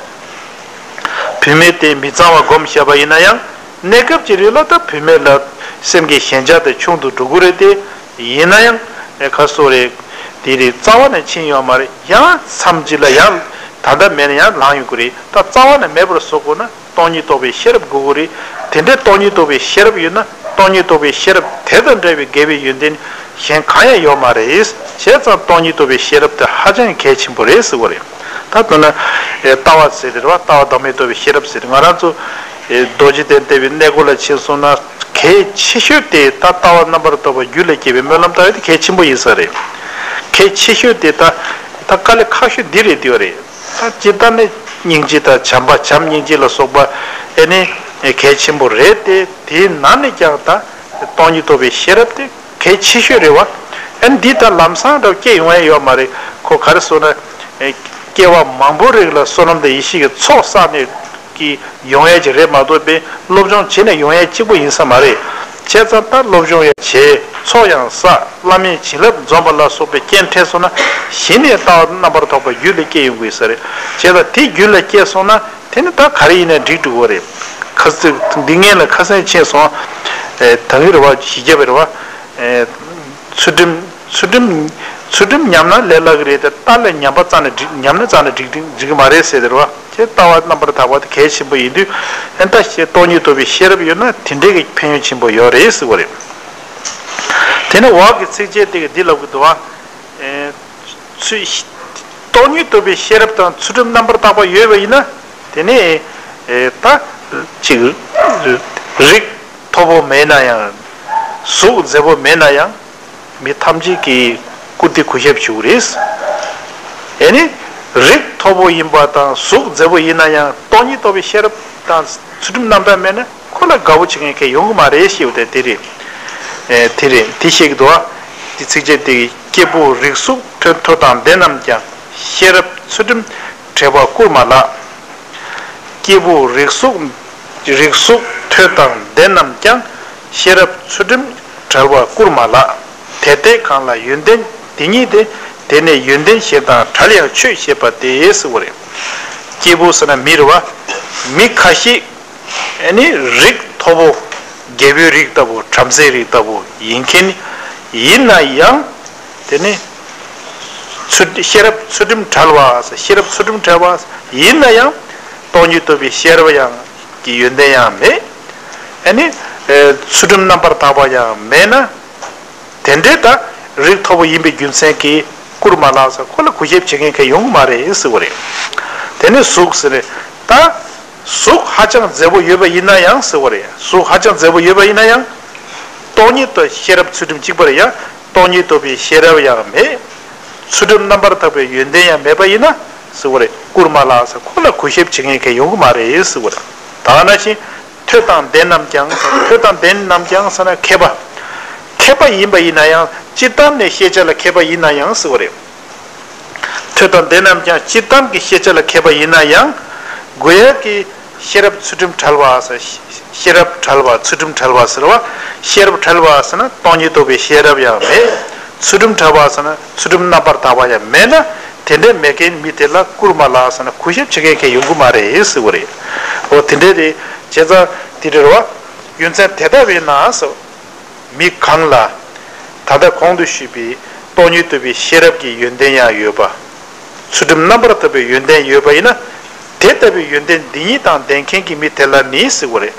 བུད་མེད་དེ་མི་གཙང་བ་སྒོམ་བཞག་པ་ཡིན་ན་ཡང་། གནས་སྐབས་ཀྱི་རིང་ལ་ད་བུད་མེད་ལ་སེམས་ཀྱི་ཞེན་ཆགས་དེ་ཆུང་དུ་འགྲོ་གི་རེད་དེ། ཡིན་ན་ཡང་ཨེ་ཁ་སོ་རེད། དེ་རིགས་རྩ་བ་ནས་ཕྱིན་ཡོད་མ་རེད། ཡང་མཚམས་གཅིག་ལ་ཡང་ད་ལྟ་མེད་ན་ཡང་ལངས་ཡོང་གི་རེད། ད་རྩ་བ་ནས་མེད་པར་བཟོ་དགོས་ན་སྟོང་ཉིད་རྟོགས་པའི་ཤེས་རབ་དགོས་ཀྱི་རེད། དེ་འདྲའི་སྟོང་ཉིད་རྟོགས་པའི་ཤེས་རབ་ཡོད་ན་སྟོང་ཉིད་རྟོགས་པའི་ཤེས་རབ་དེ་དང་འདྲ་བའི་དགེ་བའི་ཡོན་ཏན་གཞན་གང་ཡང་ཡོད་མ་རེད། བྱས་ཙང་སྟོང་ཉིད་རྟོགས་པའི་ཤེས་རབ་དེ་ཧ་ཅང་གལ་ཆེན་པོ་རེད་ཟེར་བ་རེད། ད་དཔེར་ན་ཨེ་ལྟ་བ་ཟེར་དེ་རེད་བ། ལྟ་བ་བདག་མེད་རྟོགས་པའི་ཤེས་རབ་ཟེར། ང་རང་ཚོ་ཨེ་རྡོ་རྗེ་གདན་བལྟས་པའི་གནས་སྐོར་ལ་ཕྱིན་སོང་ན། གལ་ཆེ་ཤོས་དེ་ད་ལྟ་བ་རྣམ་པར་རྟོག་པ་རྒྱུད་ལ་སྐྱེས་པའི་སྨོན་ལམ་ལྟ་བ་དེ་གལ་ཆེན་པོ་ཡིན་ས་རེད། གལ་ཆེ་ཤོས་དེ་ད་ད་དཀའ་ལས་ཁག་ཤོས་འདི་རེད་འདི་བ་རེད། ད་ཇི་ལྟར་ནི་སྙིང་རྗེ་དང་བྱམས་པ་བྱམས་སྙིང་རྗེ་ལ་སོགས་པ་ཨེ་ནི་གལ་ཆེན་པོ་རེད་དེ། དེའི་ནང་ནས་ཀྱང་ད་སྟོང་ཉིད་རྟོགས་པའི་ཤེས་རབ་དེ་གལ་ཆེ་ཤོས་རེད་བ། ཨ་ནི་འདི་ལྟར་ལམ་སང་འདྲ་བོ་སྐྱེ་ཡོང་ཡ་ཡོད་མ་རེད། ཁོ་ག་རེ་ཟེར་ན། ཨེ། སྐྱེ་བ་མང་པོ་རིགས་ལ་བསོད་ནམས་དང་ཡེ་ཤེས་ཀྱི་ཚོགས་བསགས་ནས་ཀྱི་ཡོང་ཡ་ཅིག་རེད་མ་གཏོགས་པའི་སློབ་སྦྱོང་བྱས་ནས་ཡོང་ཡ་གཅིག་པུ་ཡིན་ས་མ་རེད། བྱས་ཙང་ད་སློབ་སྦྱོང་ཡང་བྱས། ཚོགས་ཡང་བསགས། བླ་མའི་བྱིན་རླབས་འཛོམས་པ་ལ་སོགས་པའི་རྐྱེན་འཕྲད་སོང་ན་གཞི་ནས་ལྟ་བ་རྣམ་པར་རྟོག་པ་རྒྱུད་ལ་སྐྱེ་ཡོང་དགོས་ས་རེད། བྱས་ཙང་དེ་རྒྱུད་ལ་སྐྱེས་སོང་ན། དེ་ནི་ད་ག་རེ་ཡིན་ན་འགྲིག་འགྲོ་གི་རེད། ཁ་ཚིག་འདི་ངན་ལ་ཁ་སང་ཕྱིན་སོང་། ཨེ། ད་གིན་རེད་བ། བཞི་བརྒྱ་པ་རེད་བ། ཨེ། ཚུལ་ཁྲིམས་ཚུལ་ཁྲིམས་ཚུལ་ཁྲིམས་ཉམས་ན་ལས་སླ་གི་རེད་དེ། ལྟ་ལས་ཉམས་པ་རྩ་ནས་འགྲིག་ཉམས་ན་རྩ་ནས་འགྲིག་འགྲིག་འགྲིག་གི་མ་རེད་ཟེར་དེ་རེད་བ། ཁྱེད་ལྟ་བ་རྣམ་པར་དག་པ་དེ་གལ་ཆེན་པོ་ཡིན་དུས། ཨེ། ད་ཤེས་སྟོང་ཉིད་རྟོགས་པའི་ཤེས་རབ་ཡོད་ན་དེ་འདྲའི་གི་ཕན་ཡོན་ཆེན་པོ་ཡོད་རེད་ཟེར་བ་རེད། དེ་ནས་འོག་གི་ཚིགས་བཅད་དེ་གི་འདི་ལབ་གི་འདུག་བ། ཨེ། ཚུལ། སྟོང་ཉིད་རྟོགས་པའི་ཤེས་རབ་དང་ཚུལ་ཁྲིམས་རྣམ་པར་དག་པ་ཡོད་པ་ཡིན་ན། དེ་ནི། ཨེ། ད་ཅིག་རིགས་མཐོ་པོ་མེད་ན་ཡང་། གཟུགས་མཛེས་པོ་མེད་ན་ཡང་། མི་ཐམས་ཅད་ཀྱིས་བཀུར་སྟི་གུས་ཞབས་ཞུ་གི་རེད། ཨེ་ནི། རིགས་མཐོ་པོ་ཡིན་པ་དང་གཟུགས་མཛེས་པོ་ཡིན་ན་ཡང་སྟོང་ཉིད་རྟོགས་པའི་ཤེས་རབ་དང་ཚུལ་ཁྲིམས་རྣམ་དག་མེད་ན། ཁོ་ལ་དགའ་པོ་བྱེད་མཁན་གང་ཡོང་གི་མ་རེད་ཞེས་པ་དེ་དེ་རེད། ཨེ། དེ་རེད། དེ་བཤད་ཀྱི་འདུག་བ། དེ་ཚིགས་བཅད་དེ་གིས། སྐྱེས་བུ་རིགས་གཟུགས་མཐོ་མཐོ་དང་ལྡན་རྣམས་ཀྱང་། ཤེས་རབ་ཚུལ་ཁྲིམས་བྲལ་བར་བཀུར་མ་ལགས། སྐྱེས་བུ་རིགས་གཟུགས་རིགས་གཟུགས་མཐོ་དང་ལྡན་རྣམས་ཀྱང་། ཤེས་རབ་ཚུལ་ཁྲིམས་བྲལ་བར་བཀུར་མ་ལགས། དེ་ལྟས་གང་ལ་ཡོན་ཏན་དེ་ཉིད་དེ། དེ་ནི་ཡོན་ཏན་གཞན་དང་བྲལ་ཡང་ཆོས་ཞེས་པ་སྟེ་ཟེར་བ་རེད། སྐྱེས་བུ་ཟེར་ན་མི་རེད་བ། མི་ཁ་ཤས། ཨ་ནི་རིགས་མཐོ་པོ། རྒྱལ་པོའི་རིགས་ལྟ་བུ། བྲམ་ཟེའི་རིགས་ལྟ་བུ་ཡིན་མཁན་ཡིན་ན་ཡང་། དེ་ནི་ཚུལ་ཤེས་རབ་ཚུལ་ཁྲིམས་བྲལ་བ། ཤེས་རབ་ཚུལ་ཁྲིམས་བྲལ་བ་ཡིན་ན་ཡང་། སྟོང་ཉིད་རྟོགས་པའི་ཤེས་རབ་ཡང་གི་ཡོན་ཏན་ཡང་མེད། ཨ་ནི་ཚུལ་ཁྲིམས་རྣམ་པར་དག་པ་ཡང་མེད་ན། དེ་འདྲའི་ད་རིགས་མཐོ་པོ་ཡིན་པའི་རྒྱུ་མཚན་གྱིས་བཀུར་མ་ལགས་ཟེར། ཁོ་ལ་གུས་ཞབས་བྱེད་མཁན་གང་ཡོང་གི་མ་རེད་ཟེར་བ་རེད། དེ་ནས་གཟུགས་ཟེར་ནས་ད། གཟུགས་ཧ་ཅང་མཛེས་པོ་ཡོད་པ་ཡིན་ན་ཡང་ཟེར་བ་རེད། གཟུགས་ཧ་ཅང་མཛེས་པོ་ཡོད་པ་ཡིན་ན་ཡང་། སྟོང་ཉིད་རྟོགས་ཤེས་རབ་ཚུལ་ཁྲིམས་གཅིག་པ་རེད་ཡ། སྟོང་ཉིད་རྟོགས་པའི་ཤེས་རབ་ཡང་མེད། ཚུལ་ཁྲིམས་རྣམ་པར་དག་པའི་ཡོན་ཏན་ཡང་མེད་པ་ཡིན་ན་ཟེར་བ་རེད། བཀུར་མ་ལགས་ཟེར། ཁོ་ལ་གུས་ཞབས་བྱེད་མཁན་གང་ཡོང་གི་མ་རེད་ཟེར་བ་རེད། ད་ག་ནང་བཞིན། མཐོ་དང་ལྡན་རྣམས་ཀྱང་། མཐོ་དང་ལྡན་རྣམས་ཀྱང་ཟེར་ན་མཁས་པ། མཁས་པ་ཡིན་པ་ཡིན་ན་ཡང་། སྤྱིར་བཏང་ནས་ཤེས་བྱ་ལ་མཁས་པ་ཡིན་ན་ཡང་ཟེར་བ་རེད། མཐོ་དང་ལྡན་རྣམས་ཀྱང་། སྤྱིར་བཏང་གི་ཤེས་བྱ་ལ་མཁས་པ་ཡིན་ན་ཡང་། དགོས་ཡ་གི་ཤེས་རབ་ཚུལ་ཁྲིམས་བྲལ་བ་ཟེར། ཤེས་རབ་བྲལ་བ་ཚུལ་ཁྲིམས་བྲལ་བ་ཟེར་བ། ཤེས་རབ་བྲལ་བ་ཟེར་ན་སྟོང་ཉིད་རྟོགས་པའི་ཤེས་རབ་ཡང་མེད། ཚུལ་ཁྲིམས་བྲལ་བ་ཟེར་ན་ཚུལ་ཁྲིམས་རྣམ་པར་དག་པ་ཡང་མེད་ན། དེ་འདྲའི་མེད་མཁན་མི་དེ་ལ་བཀུར་མ་ལགས་ཟེར་ན་གུས་ཞབས་བྱེད་མཁན་གང་ཡོང་གི་མ་རེད་ཟེར་བ་རེད། འོ་དེ་འདྲ་རེད། བྱས་ཙང་དེ་འདྲ་རེད་བ། རྒྱུ་མཚན་དེ་ལྟ་བས་ན་ཟེར། མི་གང་ལ། ད་ལྟ་གོང་དུ་ཞུས་པའི་སྟོང་ཉིད་རྟོགས་པའི་ཤེས་རབ་ཀྱི་ཡོན་ཏན་ཡང་ཡོད་པ། ཚུལ་ཁྲིམས་རྣམ་པར་དག་པའི་ཡོན་ཏན་ཡོད་པ་ཡིན་ན། དེ་ལྟ་བུའི་ཡོན་ཏན་འདི་ཉིད་དང་ལྡན་མཁན་གྱི་མི་དེ་ལ་ནི་ཟེར་བ་རེད།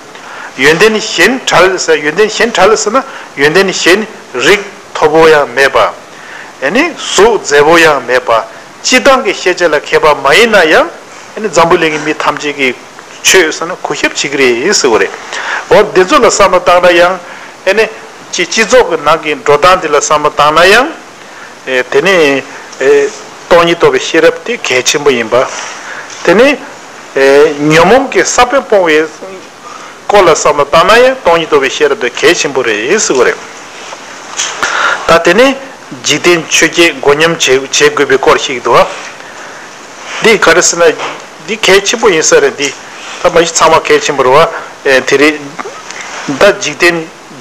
ཡོན་ཏན་གཞན་བྲལ་ཟེར། ཡོན་ཏན་གཞན་བྲལ་ཟེར་ན་ཡོན་ཏན་གཞན་རིགས་མཐོ་པོ་ཡང་མེད་པ། ཨ་ནི་གཟུགས་མཛེས་པོ་ཡང་མེད་པ། སྤྱིར་བཏང་གི་ཤེས་བྱ་ལ་མཁས་པ་མ་ཡིན་ན་ཡང་། ཨ་ནི་འཛམ་བུ་གླིང་གི་མི་ཐམས་ཅད་ཀྱིས་ཆོས་ཟེར་ན་གུས་ཞབས་བྱེད་ཀྱི་རེད་ཟེར་བ་རེད། འོ་འདི་ཚོ་ལ་བསམ་བློ་བཏང་ན་ཡང་། ཨ་ནི་སྤྱི་སྤྱི་ཚོགས་ཀྱི་ནང་གི་འགྲོ་སྟངས་འདི་ལ་བསམ་བློ་བཏང་ན་ཡང་། ཨེ་དེ་ནི་ཨེ་སྟོང་ཉིད་རྟོགས་པའི་ཤེས་རབ་དེ་གལ་ཆེན་པོ་ཡིན་པ། དེ་ནི་ཨེ་ཉོན་མོངས་ཀྱི་ས་བོན་སྤོང་བའི་སྐོར་ལ་བསམ་བློ་བཏང་ན་ཡང་སྟོང་ཉིད་རྟོགས་པའི་ཤེས་རབ་དེ་གལ་ཆེན་པོ་རེད་ཟེར་བ་རེད། ད་དེ་ནི་འཇིག་རྟེན་ཆོས་བརྒྱད་མགོ་སྙོམས་བྱེད་བྱེད་དགོས་པའི་སྐོར་ཞིག་འདུག་བ། འདི་ག་རེ་ཟེར་ན། འདི་གལ་ཆེན་པོ་ཡིན་ས་རེད་འདི། ད་མ་གཞི་ཚང་མ་གལ་ཆེན་པོ་རེད་བ། ཨེ་དེ་རེད། ད་འཇིག་རྟེན་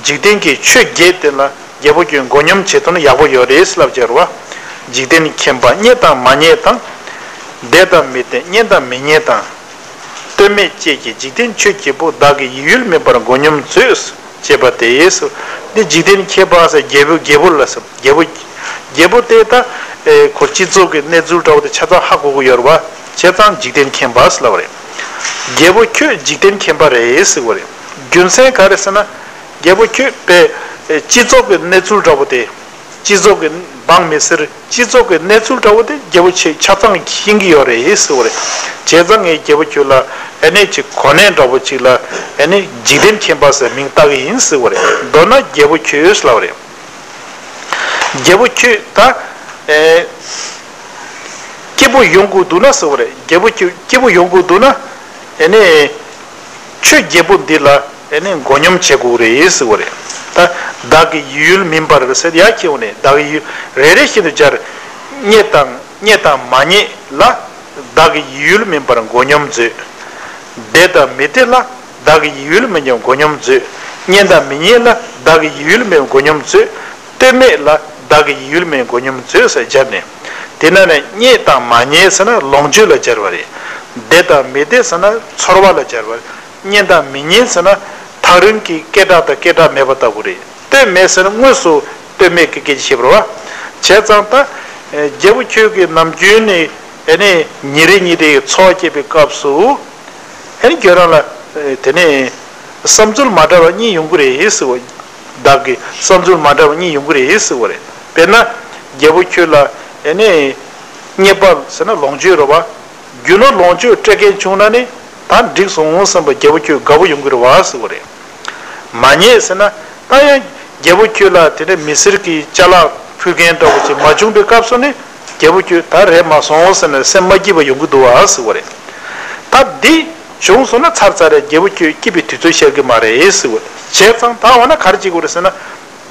འཇིག་རྟེན་གྱི་ཆོས་བརྒྱད་དེ་ལ་རྒྱལ་པོ་ཁྱོད་མགོ་སྙོམས་བྱེད་ཐུབ་ན་ཡག་པོ་ཡོད་རེད་ཟེར་ལབ་བྱས་རེད་བ། འཇིག་རྟེན་མཁྱེན་པ་རྙེད་དང་མ་རྙེད་དང་། བདེ་དང་མི་བདེ་རྙེད་དང་མི་རྙེད་དང་། ལྟོས་མེད་བཅས་ཀྱི་འཇིག་རྟེན་ཆོས་བརྒྱད་པོ། བདག་གི་ཡིད་ཡུལ་མིན་པར་མགོ་སྙོམས་མཛོད། ཅེས་པ་དེས་སོ། འདི་འཇིག་རྟེན་མཁྱེན་པ་ཟེར་རྒྱལ་པོ་རྒྱལ་པོ་ལ་ཟེར། རྒྱལ་པོ་རྒྱལ་པོ་དེ་ད་ཨེ་ཁོ་སྤྱི་ཚོགས་ཀྱི་གནས་ཚུལ་འདྲ་བོ་དེ་ཆ་ཚང་ཧ་གོ་གི་ཡོད་རེད་བ། བྱས་ཙང་འཇིག་རྟེན་མཁྱེན་པ་ཟེར་ལབ་པ་རེད། རྒྱལ་པོ་ཁྱོད་འཇིག་རྟེན་མཁྱེན་པ་རེད་ཟེར་བ་རེད། རྒྱུ་མཚན་ག་རེ་ཟེར་ན། རྒྱལ་པོ་ཁྱོད་པའི་ཨེ་སྤྱི་ཚོགས་ཀྱི་གནས་ཚུལ་འདྲ་བོ་དེ། སྤྱི་ཚོགས་ཀྱི་འབངས་མི་སེར་སྤྱི་ཚོགས་ཀྱི་གནས་ཚུལ་འདྲ་བོ་དེ་རྒྱལ་པོ་ཆེ་ཆ་ཚང་ཤེས་ཀྱི་ཡོད་རེད་ཟེར་བ་རེད། བྱས་ཙང་ངས་རྒྱལ་པོ་ཁྱོད་ལ་ཨ་ནེ་ཅིག་གོ་གནས་འདྲ་བོ་ཅིག་ལ་ཨ་ ཨ་ནི་འཇིག་རྟེན་མཁྱེན་པ་ཟེར་མིང་བཏགས་ཀྱི་ཡིན་ཟེར་བ་རེད། མདོར་ན་རྒྱལ་པོ་ཁྱོད་ལབ་པ་རེད། རྒྱལ་པོ་ཁྱོད་ད། ཨེ། སྐྱིད་པོ་ཡོང་དགོས་འདུག་ན་ཟེར་བ་རེད། རྒྱལ་པོ་ཁྱོད་སྐྱིད་པོ་ཡོང་དགོས་འདུག་ན། ཨེ་ནི། ཁྱོད་རྒྱལ་པོ་འདི་ལ་ཨེ་ནི་མགོ་སྙོམས་བྱེད་དགོས་རེད་ཟེར་བ་རེད། ད་བདག་གི་ཡིད་ཡུལ་མིན་པར་ཟེར་ཡ་ཁྱེར་ཡོང་ནས་བདག་གི་ཡིད་རེ་རེ་བཞིན་དུ་སྦྱར། རྙེད་དང་རྙེད་དང་མ་རྙེད་ལ་བདག་གི་ཡིད་ཡུལ་མིན་པར་མགོ་སྙོམས་མཛོད། བདེ་དང་མི་བདེ་ལ་བདག་གི་ཡིད་ཡུལ་མིན་པར་མགོ་སྙོམས་མཛོད། རྙེད་དང་མི་རྙེད་ལ་བདག་གི་ཡིད་ཡུལ་མིན་པར་མགོ་སྙོམས་མཛོད། ལྟོས་མེད་ལ་བདག་གི་ཡིད་ཡུལ་མིན་པར་མགོ་སྙོམས་མཛོད་ཟེར་སྦྱར་ནས། དེ་ན་ནས་རྙེད་དང་མ་རྙེད་ཟེར་ན་ལོངས་སྤྱོད་ལ་སྦྱར་བ་རེད། བདེ་དང་མི་བདེ་ཟེར་ན་ཚོར་བ་ལ་སྦྱར་བ་རེད། རྙེད་དང་མི་རྙེད་ཟེར་ན་ཐག་རིང་གི་སྐད་གྲགས་དང་སྐད་གྲགས་མེད་པ་ལྟ་བུ་རེད། ལྟོས་མེད་ཟེར་ན་དངོས་སུ་ལྟོས་མེད་ཀྱི་སྐད་ཆ་བཤད་པ་རེད་བ། བྱས་ཙང་ད། རྒྱལ་པོ་ཁྱོད་ཀྱིས་ནམ་རྒྱུན་ནས་ཨེ་ནས་ཉིན་རེ་ཉིན་རེ་གི་འཚོ་བ་སྐྱེལ་བའི་སྐབས་སུ། ཨེ་ནས་ཁྱོད་རང་ལ་དེ་ནས་བསམ་ཚུལ་མ་འདྲ་བ་གཉིས་ཡོང་གི་རེད་ཟེར་བ། བདག་གི་བསམ་ཚུལ་མ་འདྲ་བ་གཉིས་ཡོང་གི་རེད་ཟེར་བ་རེད། དཔེར་ན། རྒྱལ་པོ་ཁྱོད་ལ་ཨེ་ནས་རྙེད་པ་ཟེར་ན་ལོངས་སྤྱོད་རེད་བ། རྒྱུ་ནོར་ལོངས་སྤྱོད་སྤྲད་མཁན་བྱུང་ན་ནི་ད་འགྲིག་སོང་བསམ་པ་རྒྱལ་པོ་ཁྱོད་དགའ་པོ་ཡོང་གི་རེད་བ་ཟེར་བ་རེད། མ་རྙེད་ཟེར་ན་ད་ཡང་རྒྱལ་པོ་ཁྱོད་ལ་དེ་འདྲ་མི་སེར་གྱི་ཅ་ལག་ཕུལ་མཁན་འདྲ་བོ་ཅིག་མ་བྱུང་པའི་སྐབས་སུ་ནི་རྒྱལ་པོ་ཁྱོད་ད་རེད་མ་སོང་ཟེར་ནས་སེམས་མ་སྐྱིད་པ་ཡོང་གི་འདུག་བ་ཟེར་བ་རེད། ད་འདི་བྱུང་སོང་ན་ཚར་ཚར་རེད། རྒྱལ་པོ་ཁྱོད་སྐྱིད་པའི་དུས་ཚོད་ཤར་གི་མ་རེད་ཟེར་བ་རེད། བྱས་ཙང་ད་འོ་ན་ག་རེ་བྱེད་དགོས་རེད་ཟེར་ན།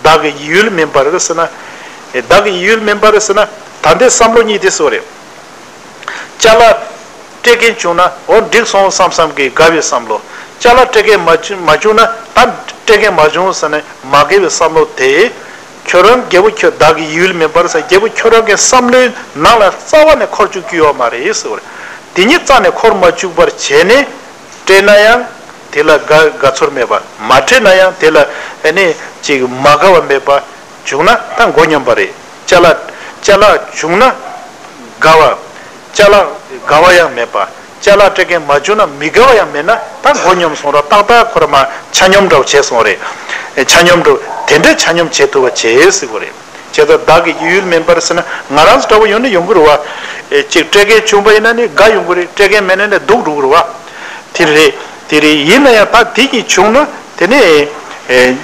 བདག་གི་ཡིད་ཡུལ་མིན་པར་ཟེར་ན། བདག་གི་ཡིད་ཡུལ་མིན་པར་ཟེར་ན་ད་ལྟའི་བསམ་བློ་གཉིས་དེ་ཟེར་བ་རེད། ཅ་ལག་སྤྲད་མཁན་བྱུང་ན་འོ་འགྲིག་སོང་བསམ་བསམ་གྱི་དགའ་བའི་བསམ་བློ། ཅ་ལག་སྤྲད་མཁན་མ་བྱུང་མ་བྱུང་ན་ད་སྤྲད་མཁན་མ་བྱུང་ཟེར་ནས་མ་དགའ་བའི་བསམ་བློ་དེ། ཁྱོད་རང་རྒྱལ་པོ་ཁྱོད་བདག་གི་ཡིད་ཡུལ་མིན་པར་ཟེར་རྒྱལ་པོ་ཁྱོད་རང་གི་བསམ་བློའི་ནང་ལ་རྩ་བ་ནས་འཁོར་བཅུག་རྒྱུ་ཡོད་མ་རེད་ཟེར་བ་རེད། དེ་ཉིད་རྩ་ནས་འཁོར་མ་བཅུག་པར་བྱས་ནས་སྤྲད་ན་ཡང་དེ་ལ་དགའ་དགའ་ཚོར་མེད་པ། མ་སྤྲད་ན་ཡང་དེ་ལ་ཨ་ནི་ཅིག་མ་དགའ་བ་མེད་པ། བྱུང་ན་ད་མགོ་སྙོམས་པ་རེད། ཅ་ལག་ཅ་ལག་བྱུང་ན་དགའ་བ། ཅ་ལག་དགའ་བ་ཡང་མེད་པ། ཅ་ལག་སྤྲད་མཁན་མ་བྱུང་ན་མི་དགའ་བ་ཡང་མེད་ན་ད་མགོ་སྙོམས་སོང་ར། ཏག་ཏག་ཁོ་ར་མ་ཆ་སྙོམས་འདྲ་བོ་བྱས་སོང་རེད། ཆ་སྙོམས་འདྲ་བོ་དེ་འདྲ་ཆ་སྙོམས་བྱེད་ཐུབ་པ་བྱེད་ཟེར་དགོས་རེད། བྱས་ཙང་བདག་གི་ཡིད་ཡུལ་མིན་པར་ཟེར་ན་ང་རང་ཚོ་འདྲ་བོ་ཡོང་ནི་ཡོང་གི་རེད་བ། ཅིག་སྤྲད་མཁན་བྱུང་པ་ཡིན་ན་ནི་དགའ་ཡོང་གི་རེད། སྤྲད་མཁན་མེད་ན་ནི་སྡུག་འགྲོ་གི་རེད་བ། དེ་རེད། དེ་རེད། ཡིན་ན་ཡང་ད་དེ་གཉིས་བྱུང་ན་དེ་ནི། ཨེ།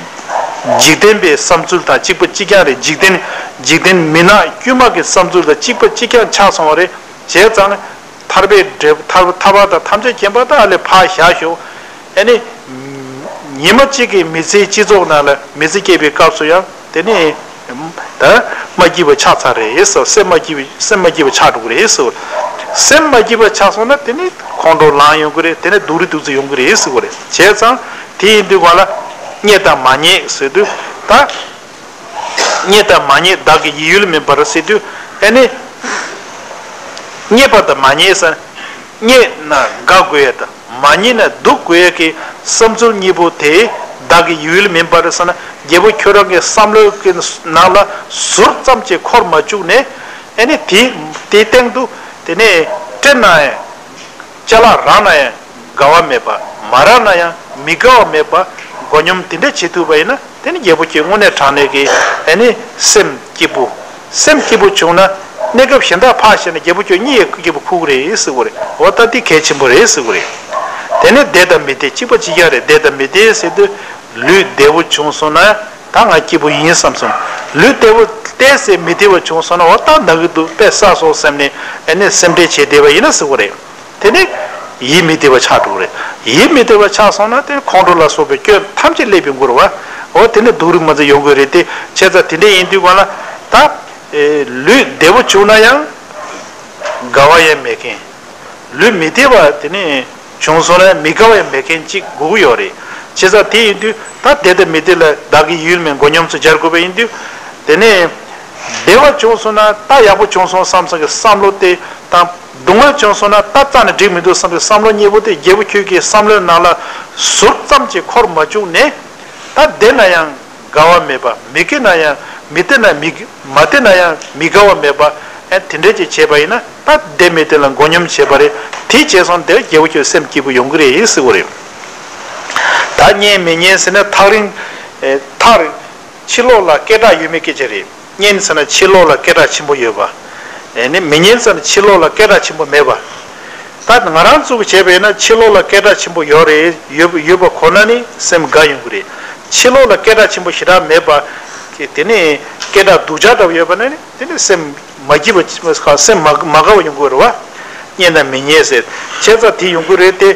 འཇིག་རྟེན་པའི་བསམ་ཚུལ་དང་གཅིག་པ་གཅིག་རྐྱང་རེད། འཇིག་རྟེན། འཇིག་རྟེན་མི་ནག་དཀྱུས་མ་གི་བསམ་ཚུལ་དང་གཅིག་པ་གཅིག་རྐྱང་ཆགས་སོང་བ་རེད། བྱས་ཙང་། ཐར་པའི་འབྲས་ཐར་ཐར་པ་དང་ཐམས་ཅད་མཁྱེན་པ་དང་ཨ་ལས་ཕར་བཞག་ཞོག་ཨེ་ནི། ཉི་མ་གཅིག་གི་མི་ཚེའི་སྤྱི་ཚོགས་ནང་ལ་མི་ཚེ་སྐྱེལ་བའི་སྐབས་སུ་ཡང་དེ་ནི། ད་མ་སྐྱིད་པ་ཆགས་ཚར་རེད་ཟེར། སེམས་མ་སྐྱིད་པ་སེམས་མ་སྐྱིད་པ་ཆགས་འགྲོ་གི་རེད་ཟེར། སེམས་མ་སྐྱིད་པ་ཆགས་སོང་ན་དེ་ནི་ཁོང་ཁྲོ་ལངས་ཡོང་གི་རེད། དེ་ནི་སྡུག་རུས་སྡུག་ཚོ་ཡོང་གི་རེད་ཟེར་བ་རེད། བྱས་ཙང་དེ་ཡིན་དུས་ག་ལ་རྙེད་དང་མ་རྙེད་ཟེར་དུས་ད། རྙེད་དང་མ་རྙེད་བདག་གི་ཡིད་ཡུལ་མིན་པར་ཟེར་དུས་ཨེ་ནི། རྙེད་པ་དང་མ་རྙེད་ཟེར། རྙེད་ན་དགའ་དགོས་ཡ་དང་མ་རྙེད་ན་སྡུག་དགོས་ཡ་གི་བསམ་ཚུལ་གཉིས་པོ་དེ་བདག་གི་ཡིད་ཡུལ་མིན་པར་ཟེར་ན་རྒྱལ་པོ་ཁྱོད་རང་གི་བསམ་བློ་གི་ནང་ལ་ཟུར་ཙམ་ཅིག་འཁོར་མ་བཅུག་ནས་ཨེ་ནི་དེ་དེའི་སྟེང་དུ་དེ་ནས་སྤྲད་ན་ཡང་། ཅ་ལག་རག་ན་ཡང་དགའ་བ་མེད་པ། མ་རག་ན་ཡང་མི་དགའ་བ་མེད་པ། མགོ་སྙོམས་དེ་འདྲ་བྱེད་ཐུབ་པ་ཡིན་ན་དེ་ནི་རྒྱལ་པོ་ཁྱོད་དངོས་གནས་དྲང་གནས་ཀྱི་ཨེ་ནི་སེམས་སྐྱིད་པོ། སེམས་སྐྱིད་པོ་བྱུང་ན་གནས་སྐབས་གཞན་དག་ཕར་བཞག་ན་རྒྱལ་པོ་ཁྱོད་གཉིད་ཡང་སྐྱིད་པོ་ཁུག་གི་རེད་ཟེར་གི་རེད། འོ་ད་འདི་གལ་ཆེན་པོ་རེད་ཟེར་གི་རེད། དེ་ནས་བདེ་དང་མི་བདེ་གཅིག་པ་གཅིག་རྐྱང་རེད། བདེ་དང་མི་བདེ་ཟེར་དུས་ལུས་བདེ་བོ་བྱུང་སོང་ན་ད་ང་སྐྱིད་པོ་ཡིན་བསམ་སོང་། ལུས་བདེ་བོ་ཏོག་ཙམ་མི་བདེ་བ་བྱུང་སོང་ན་འོ་ད་ན་གི་འདུག་དཔེ་བསགས་སོང་བསམ་ནས་ཨེ་ནི་སེམས་ཁྲལ་བྱེད་བསྡད་པ་ཡིན་ན་ཟེར་གི་རེད། དེ་ནི་ཡིད་མི་བདེ་བ་ཆགས་འགྲོ་གི་རེད། ཡིད་མི་བདེ་བ་ཆགས་སོང་ན་དེ་ནི་ཁོང་ཁྲོ་ལ་སོགས་པའི་སྐྱོན་ཐམས་ཅད་སླེབས་ཡོང་གི་རེད་བ། འོ་དེ་ནི་སྡུག་རུས་མ་ཚད་ཡོང་གི་རེད་དེ། བྱས་ཙང་དེ་འདྲ་ཡིན་དུས་གང་ལ་ད། ཨེ། ལུས་བདེ་བོ་བྱུང་ན་ཡང་དགའ་བ་ཡང་མེད་མཁན། ལུས་མི་བདེ་བ་དེ་ནི་བྱུང་སོང་ན་མི་དགའ་བ་ཡང་མེད་མཁན་གཅིག་དགོས་ཀྱི་ཡོད་རེད། བྱས་ཙང་དེ་ཡིན་དུས་ད་བདེ་དང་མི་བདེ་ལ་བདག་གི་ཡུལ་མིན་མགོ་སྙོམས་སུ་སྦྱར་དགོས་པ་ཡིན་དུས། དེ་ནས་བདེ་བ་བྱུང་སོང་ན་ད་ཡག་པོ་བྱུང་སོང་བསམ་བསམ་གྱི་བསམ་བློ་དེ་དང་། སྡུག་བསྔལ་བྱུང་སོང་ན་ད་རྩ་ནས་འགྲིག་མི་འདུག་བསམ་པའི་བསམ་བློ་གཉིས་པོ་དེ་རྒྱལ་པོ་ཁྱོད་ཀྱི་བསམ་བློའི་ནང་ལ་ཟུར་ཙམ་ཅིག་འཁོར་མ་བཅུག་ནས་ད་བདེ་ན་ཡང་དགའ་བ་མེད་པ། མི་དགའ་ན་ཡང་མི་བདེ་ན་མི་མ་བདེ་ན་ཡང་མི་དགའ་བ་མེད་པ། ཨེ་དེ་འདྲ་ཅིག་བྱས་པ་ཡིན་ན་ད་བདེ་མི་བདེ་ལ་མགོ་སྙོམས་བྱས་པ་རེད། དེ་བྱས་སོང་དེ་རྒྱལ་པོ་ཁྱོད་སེམས་སྐྱིད་པོ་ཡོང་གི་རེད་ཟེར་གི་རེད། ད་རྙེད་མི་རྙེད་ཟེར་ན་ཐག་རིང་། ཨེ་ཐག་རིང་། ཕྱི་ལོགས་ལ་སྐད་གྲགས་ཡོད་མེད་སྐད་ཆ་རེད། རྙེད་ཟེར་ན་ཕྱི་ལོགས་ལ་སྐད་གྲགས་ཆེན་པོ་ཡོད་པ། ཨེ་ནི་མི་རྙེད་ཟེར་ན་ཕྱི་ལོགས་ལ་སྐད་གྲགས་ཆེན་པོ་མེད་པ། ད་ང་རང་ཚོ་གིས་བྱས་པས་ན་ཕྱི་ལོགས་ལ་སྐད་གྲགས་ཆེན་པོ་ཡོད་རེད། ཡོད་ཡོད་པ་གོ་ན་ནི་སེམས་དགའ་ཡོང་གི་རེད། ཕྱི་ལོགས་ལ་སྐད་གྲགས་ཆེན་པོ་ཞེ་དྲག་མེད་པ། དེ་ནས་སྐད་གྲགས་སྡུག་ཅག་འདྲ་པོ་ཡོད་པ་ན་ནི་དེ་ནི་སེམས་མ་སྐྱིད་པ། སེམས་མ་མ་དགའ་བ་ཡོང་གི་རེད་བ། སྙན་དང་མི་སྙན་ཟེར། བྱས་ཙང་དེ་ཡོང་གི་རེད་དེ།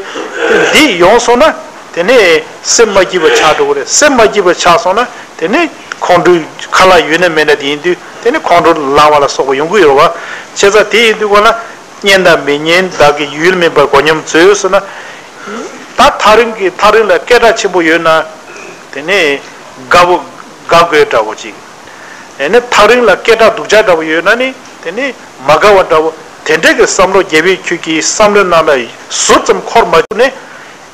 འདི་ཡོང་སོང་ན་དེ་ནས་སེམས་མ་སྐྱིད་པ་ཆགས་འགྲོ་གི་རེད། སེམས་མ་སྐྱིད་པ་ཆགས་སོང་ན་དེ་ནས་ཁོང་ཁྲོའི་ཁ་ལག་ཡོད་ན་མེད་ན་དེ་ཡིན་དུས་དེ་ནས་ཁོང་ཁྲོ་ལངས་པ་ལ་སོགས་པ་ཡོང་གི་ཡོད་རེད་བ། བྱས་ཙང་དེ་ཡིན་དུས་གོ་ན། སྙན་དང་མི་སྙན་བདག་གི་ཡུལ་མིན་པར་མགོ་སྙོམས་མཛོད་ཟེར་ན། ད་ཐག་རིང་གི་ཐག་རིང་ལ་སྐད་གྲགས་ཆེན་པོ་ཡོད་ན། དེ་ནས་དགའ་བོ་དགའ་དགོས་འདྲ་བོ་ཅིག་ཨེ་ནི་ཐག་རིང་ལ་སྐད་གྲགས་སྡུག་ཅག་འདྲ་བོ་ཡོད་ན་ནི་དེ་ནི་མ་དགའ་བ་འདྲ་བོ། དེ་འདྲ་གི་བསམ་བློ་རྒྱལ་བོའི་ཁྱོད་ཀྱི་བསམ་བློའི་ནང་ལ་ཟུར་ཙམ་འཁོར་མ་བཅུག་ནས།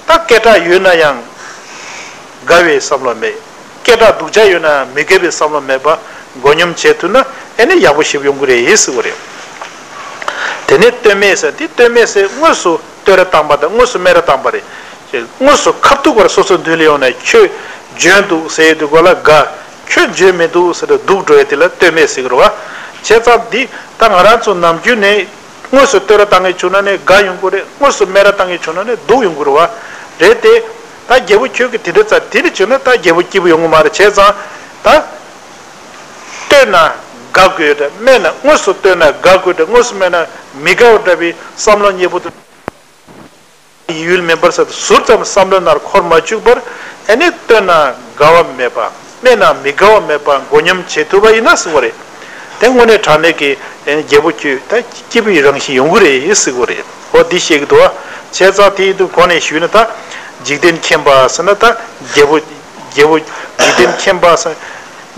ད་སྐད་གྲགས་ཡོད་ན་ཡང་དགའ་བའི་བསམ་བློ་མེད། སྐད་གྲགས་སྡུག་ཅག་ཡོད་ན་མི་དགའ་བའི་བསམ་བློ་མེད་པ་མགོ་སྙོམས་བྱེད་ཐུབ་ན་ཨེ་ནི་ཡག་པོ་ཞེ་པོ་ཡོང་གི་རེད་ཟེར་བ་རེད། དེ་ནས་ལྟོས་མེད་ཟེར། འདི་ལྟོས་མེད་ཟེར་དངོས་སུ་བསྟོད་ར་བཏང་པ་དང་དངོས་སུ་སྨད་ར་བཏང་པ་རེད། དངོས་སུ་ཁ་ཐུག་པར་སོ་སོའི་མདུན་ལ་ཡོང་ནས་ཁྱོད་འཇོན་འདུག་ཟེར་ཡས་དུས་གོ་ལ་དགའ། ཁྱོད་འཇོན་མི་འདུག་ཟེར་ཏེ་སྡུག་འགྲོ་ཡས་དེ་ལ་ལྟོས་མེད་ཟེར་གི་རེད་བ། བྱས་ཙང་འདི་ད་ང་རང་ཚོ་ནམ་རྒྱུན་ནས། དངོས་སུ་བསྟོད་ར་བཏང་གི་བྱུང་ན་ནི་དགའ་ཡོང་གི་རེད། དངོས་སུ་སྨད་ར་བཏང་གི་བྱུང་ན་ནི་སྡུག་ཡོང་གི་རེད་བ། རེད་དེ། ད་རྒྱལ་པོ་ཁྱོད་ཀྱིས་དེ་འདྲ་ཙམ་དེ་འདྲ་བྱུང་ན་ད་རྒྱལ་པོ་སྐྱིད་པོ་ཡོང་གི་མ་རེད། བྱས་ཙང་ད། བསྟོད་ན་དགའ་དགོས་འདྲ་སྨད་ན། དངོས་སུ་བསྟོད་ན་དགའ་དགོས་འདྲ་དངོས་སུ་སྨད་ན་མི་དགའ་བ་འདྲ་བའི་བསམ་བློ་མཉེས་པོ་དེ། ཡུལ་མིན་པར་ཟེར་ཟུར་ཙམ་བསམ་བློའི་ནང་འཁོར་མ་བཅུག་པར། ཨ་ནི་བསྟོད་ན་དགའ་བ་མེད་པ། སྨད་ན་མི་དགའ་བ་མེད་པ་མགོ་སྙོམས་བྱེད་ཐུབ་པ་ཡིན་ན་ཟེར་བ་རེད། དེ་དངོས་གནས་དྲང་གནས་ཀྱི་ཨ་ནི་རྒྱལ་པོ་ཁྱོད་ད་སྐྱིད་པོའི་རང་བཞིན་ཡོང་གི་རེད་ཟེར་བ་རེད། འོ་འདི་བཤད་ཀྱི་འདུག་བ། བྱས་ཙང་དེ་ཡིན་དུས་གོང་ནས་ཞུས་ན་ད་འཇིག་རྟེན་མཁྱེན་པ་ཟེར་ན་ད་རྒྱལ་པོ་རྒྱལ་པོ་འཇིག་རྟེན་མཁྱེན་པ་ཟེར།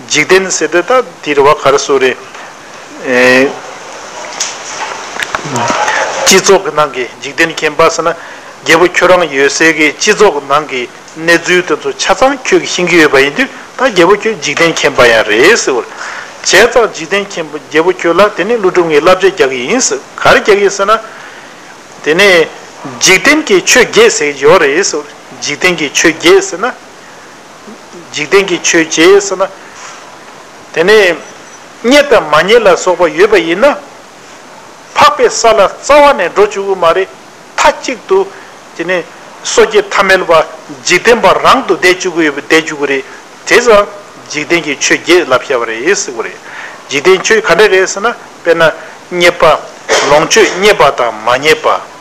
འཇིག་རྟེན་ཟེར་དུས་ད་འདི་རེད་བ། ག་རེ་ཟེར་རེད། ཨེ། སྤྱི་ཚོགས་ཀྱི་ནང་གི་འཇིག་རྟེན་མཁྱེན་པ་ཟེར་ན། རྒྱལ་པོ་ཁྱོད་རང་ཡོད་སའི་གི་སྤྱི་ཚོགས་ཀྱི་ནང་གི་གནས་ཚུལ་དེ་ཚོ་ཆ་ཚང་ཁྱོད་ཀྱིས་ཤེས་ཀྱི་ཡོད་པ་ཡིན་དུས་ད་རྒྱལ་པོ་ཁྱོད་འཇིག་རྟེན་མཁྱེན་པ་ཡང་རེད་ཟེར་བ། བྱས་ཙང་འཇིག་རྟེན་མཁྱེན་པ་རྒྱལ་པོ་ཁྱོད་ལ་དེ་ནས་ཀླུ་སྒྲུབ་ངས་བསླབ་བྱ་རྒྱག་གི་ཡིན་ཟེར། ག་རེ་རྒྱག་གི་ཡིན་ཟེར་ན། དེ་ནས་འཇིག་རྟེན་གྱི་ཆོས་བརྒྱད་ཟེར་གྱི་ཡོད་རེད་ཟེར། འཇིག་རྟེན་གྱི་ཆོས་བརྒྱད་ཟེར་ན། འཇིག་རྟེན་གྱི་ཆོས་བརྒྱད་ཟེར་ན། དེ་ནས་རྙེད་དང་མ་རྙེད་ལ་སོགས་པ་ཡོད་པ་ཡིན་ན། འཕགས་པའི་ས་ལ་རྩ་བ་ནས་འགྲོ་བཅུག་གི་མ་རེད། མཐའ་གཅིག་ཏུ་དེ་ནས་སོ་སྐྱེ་ཐ་མལ་པ་འཇིག་རྟེན་པ་རང་དུ་བསྡད་བཅུག་གི་ཡོད་པ་བསྡད་བཅུག་གི་རེད། དེ་ཙང་འཇིག་རྟེན་གྱི་ཆོས་བརྒྱད་ལབ་བྱ་བ་རེད་ཟེར་གི་རེད། འཇིག་རྟེན་ཆོས་ག་འདྲ་རེད་ཟེར་ན། དཔེར་ན་རྙེད་པ། ལོངས་སྤྱོད་རྙེད་པ་དང་མ་རྙེད་པ།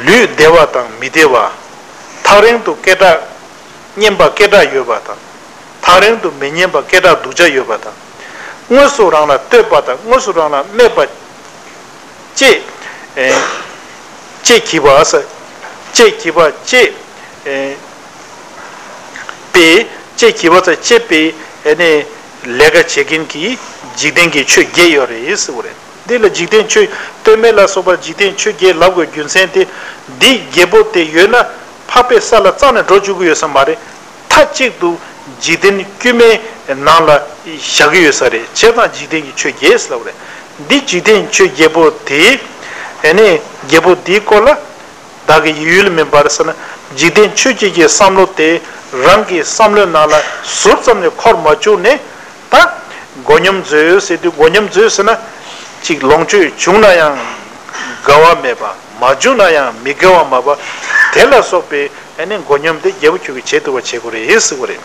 ལུས་བདེ་བ་དང་མི་བདེ་བ། ཐག་རིང་དུ་སྐད་གྲགས། སྙན་པ་སྐད་གྲགས་ཡོད་པ་དང་། ཐག་རིང་དུ་མི་སྙན་པ་སྐད་གྲགས་སྡུག་ཅག་ཡོད་པ་དང་། དངོས་སུ་རང་ལ་བསྟོད་པ་དང་དངོས་སུ་རང་ལ་སྨད་པ། ཅེས། ཨེ། ཅེས་བགྱིས་པ་ཟེར། ཅེས་བགྱིས་པ་ཅེས། ཨེ། པའི་ཅེས་བགྱིས་པ་ཟེར་ཅེས་པའི་ཨེ་ནི་ལས་ཀ་བྱེད་མཁན་གྱི་འཇིག་རྟེན་གྱི་ཆོས་བརྒྱད་ཡོད་རེད་ཟེར་བ་རེད། འདི་ལ་འཇིག་རྟེན་ཆོས་ལྟོས་མེད་ལ་སོགས་པ་འཇིག་རྟེན་ཆོས་བརྒྱད་ལབ་དགོས་རྒྱུ་མཚན་དེ། འདི་བརྒྱད་པོ་དེ་ཡོད་ན་འཕགས་པའི་ས་ལ་རྩ་ནས་འགྲོ་བཅུག་གི་ཡོད་ས་མ་རེད། མཐའ་གཅིག་ཏུ་འཇིག་རྟེན་དཀྱུས་མའི་ནང་ལ་བཞག་གི་ཡོད་ས་རེད། བྱས་ཙང་འཇིག་རྟེན་གྱི་ཆོས་བརྒྱད་ཟེར་ལབ་རེད། འདི་འཇིག་རྟེན་ཆོས་བརྒྱད་པོ་དེ། ཨེ་ནས་བརྒྱད་པོ་འདིའི་སྐོར་ལ་བདག་གི་ཡིད་ཡུལ་མིན་པར་ཟེར་ན། འཇིག་རྟེན་ཆོས་བརྒྱད་ཀྱི་བསམ་བློ་དེ་རང་གི་བསམ་བློའི་ནང་ལ་ཟུར་ཙམ་ནས་འཁོར་མ་བཅུག་ནས། ད་མགོ་སྙོམས་མཛོད་ཟེར་དུས་མགོ་སྙོམས་མཛོད་ཟེར་ན། གཅིག་ལོངས་སྤྱོད་བྱུང་ན་ཡང་དགའ་བ་མེད་པ། མ་བྱུང་ན་ཡང་མི་དགའ་བ་མེད་པ། དེ་ལ་སོགས་པའི་ཨ་ནི་མགོ་སྙོམས་དེ་རྒྱལ་པོ་ཁྱོད་ཀྱིས་བྱེད་ཐུབ་པ་བྱེད་དགོས་རེད་ཟེར་གི་རེད།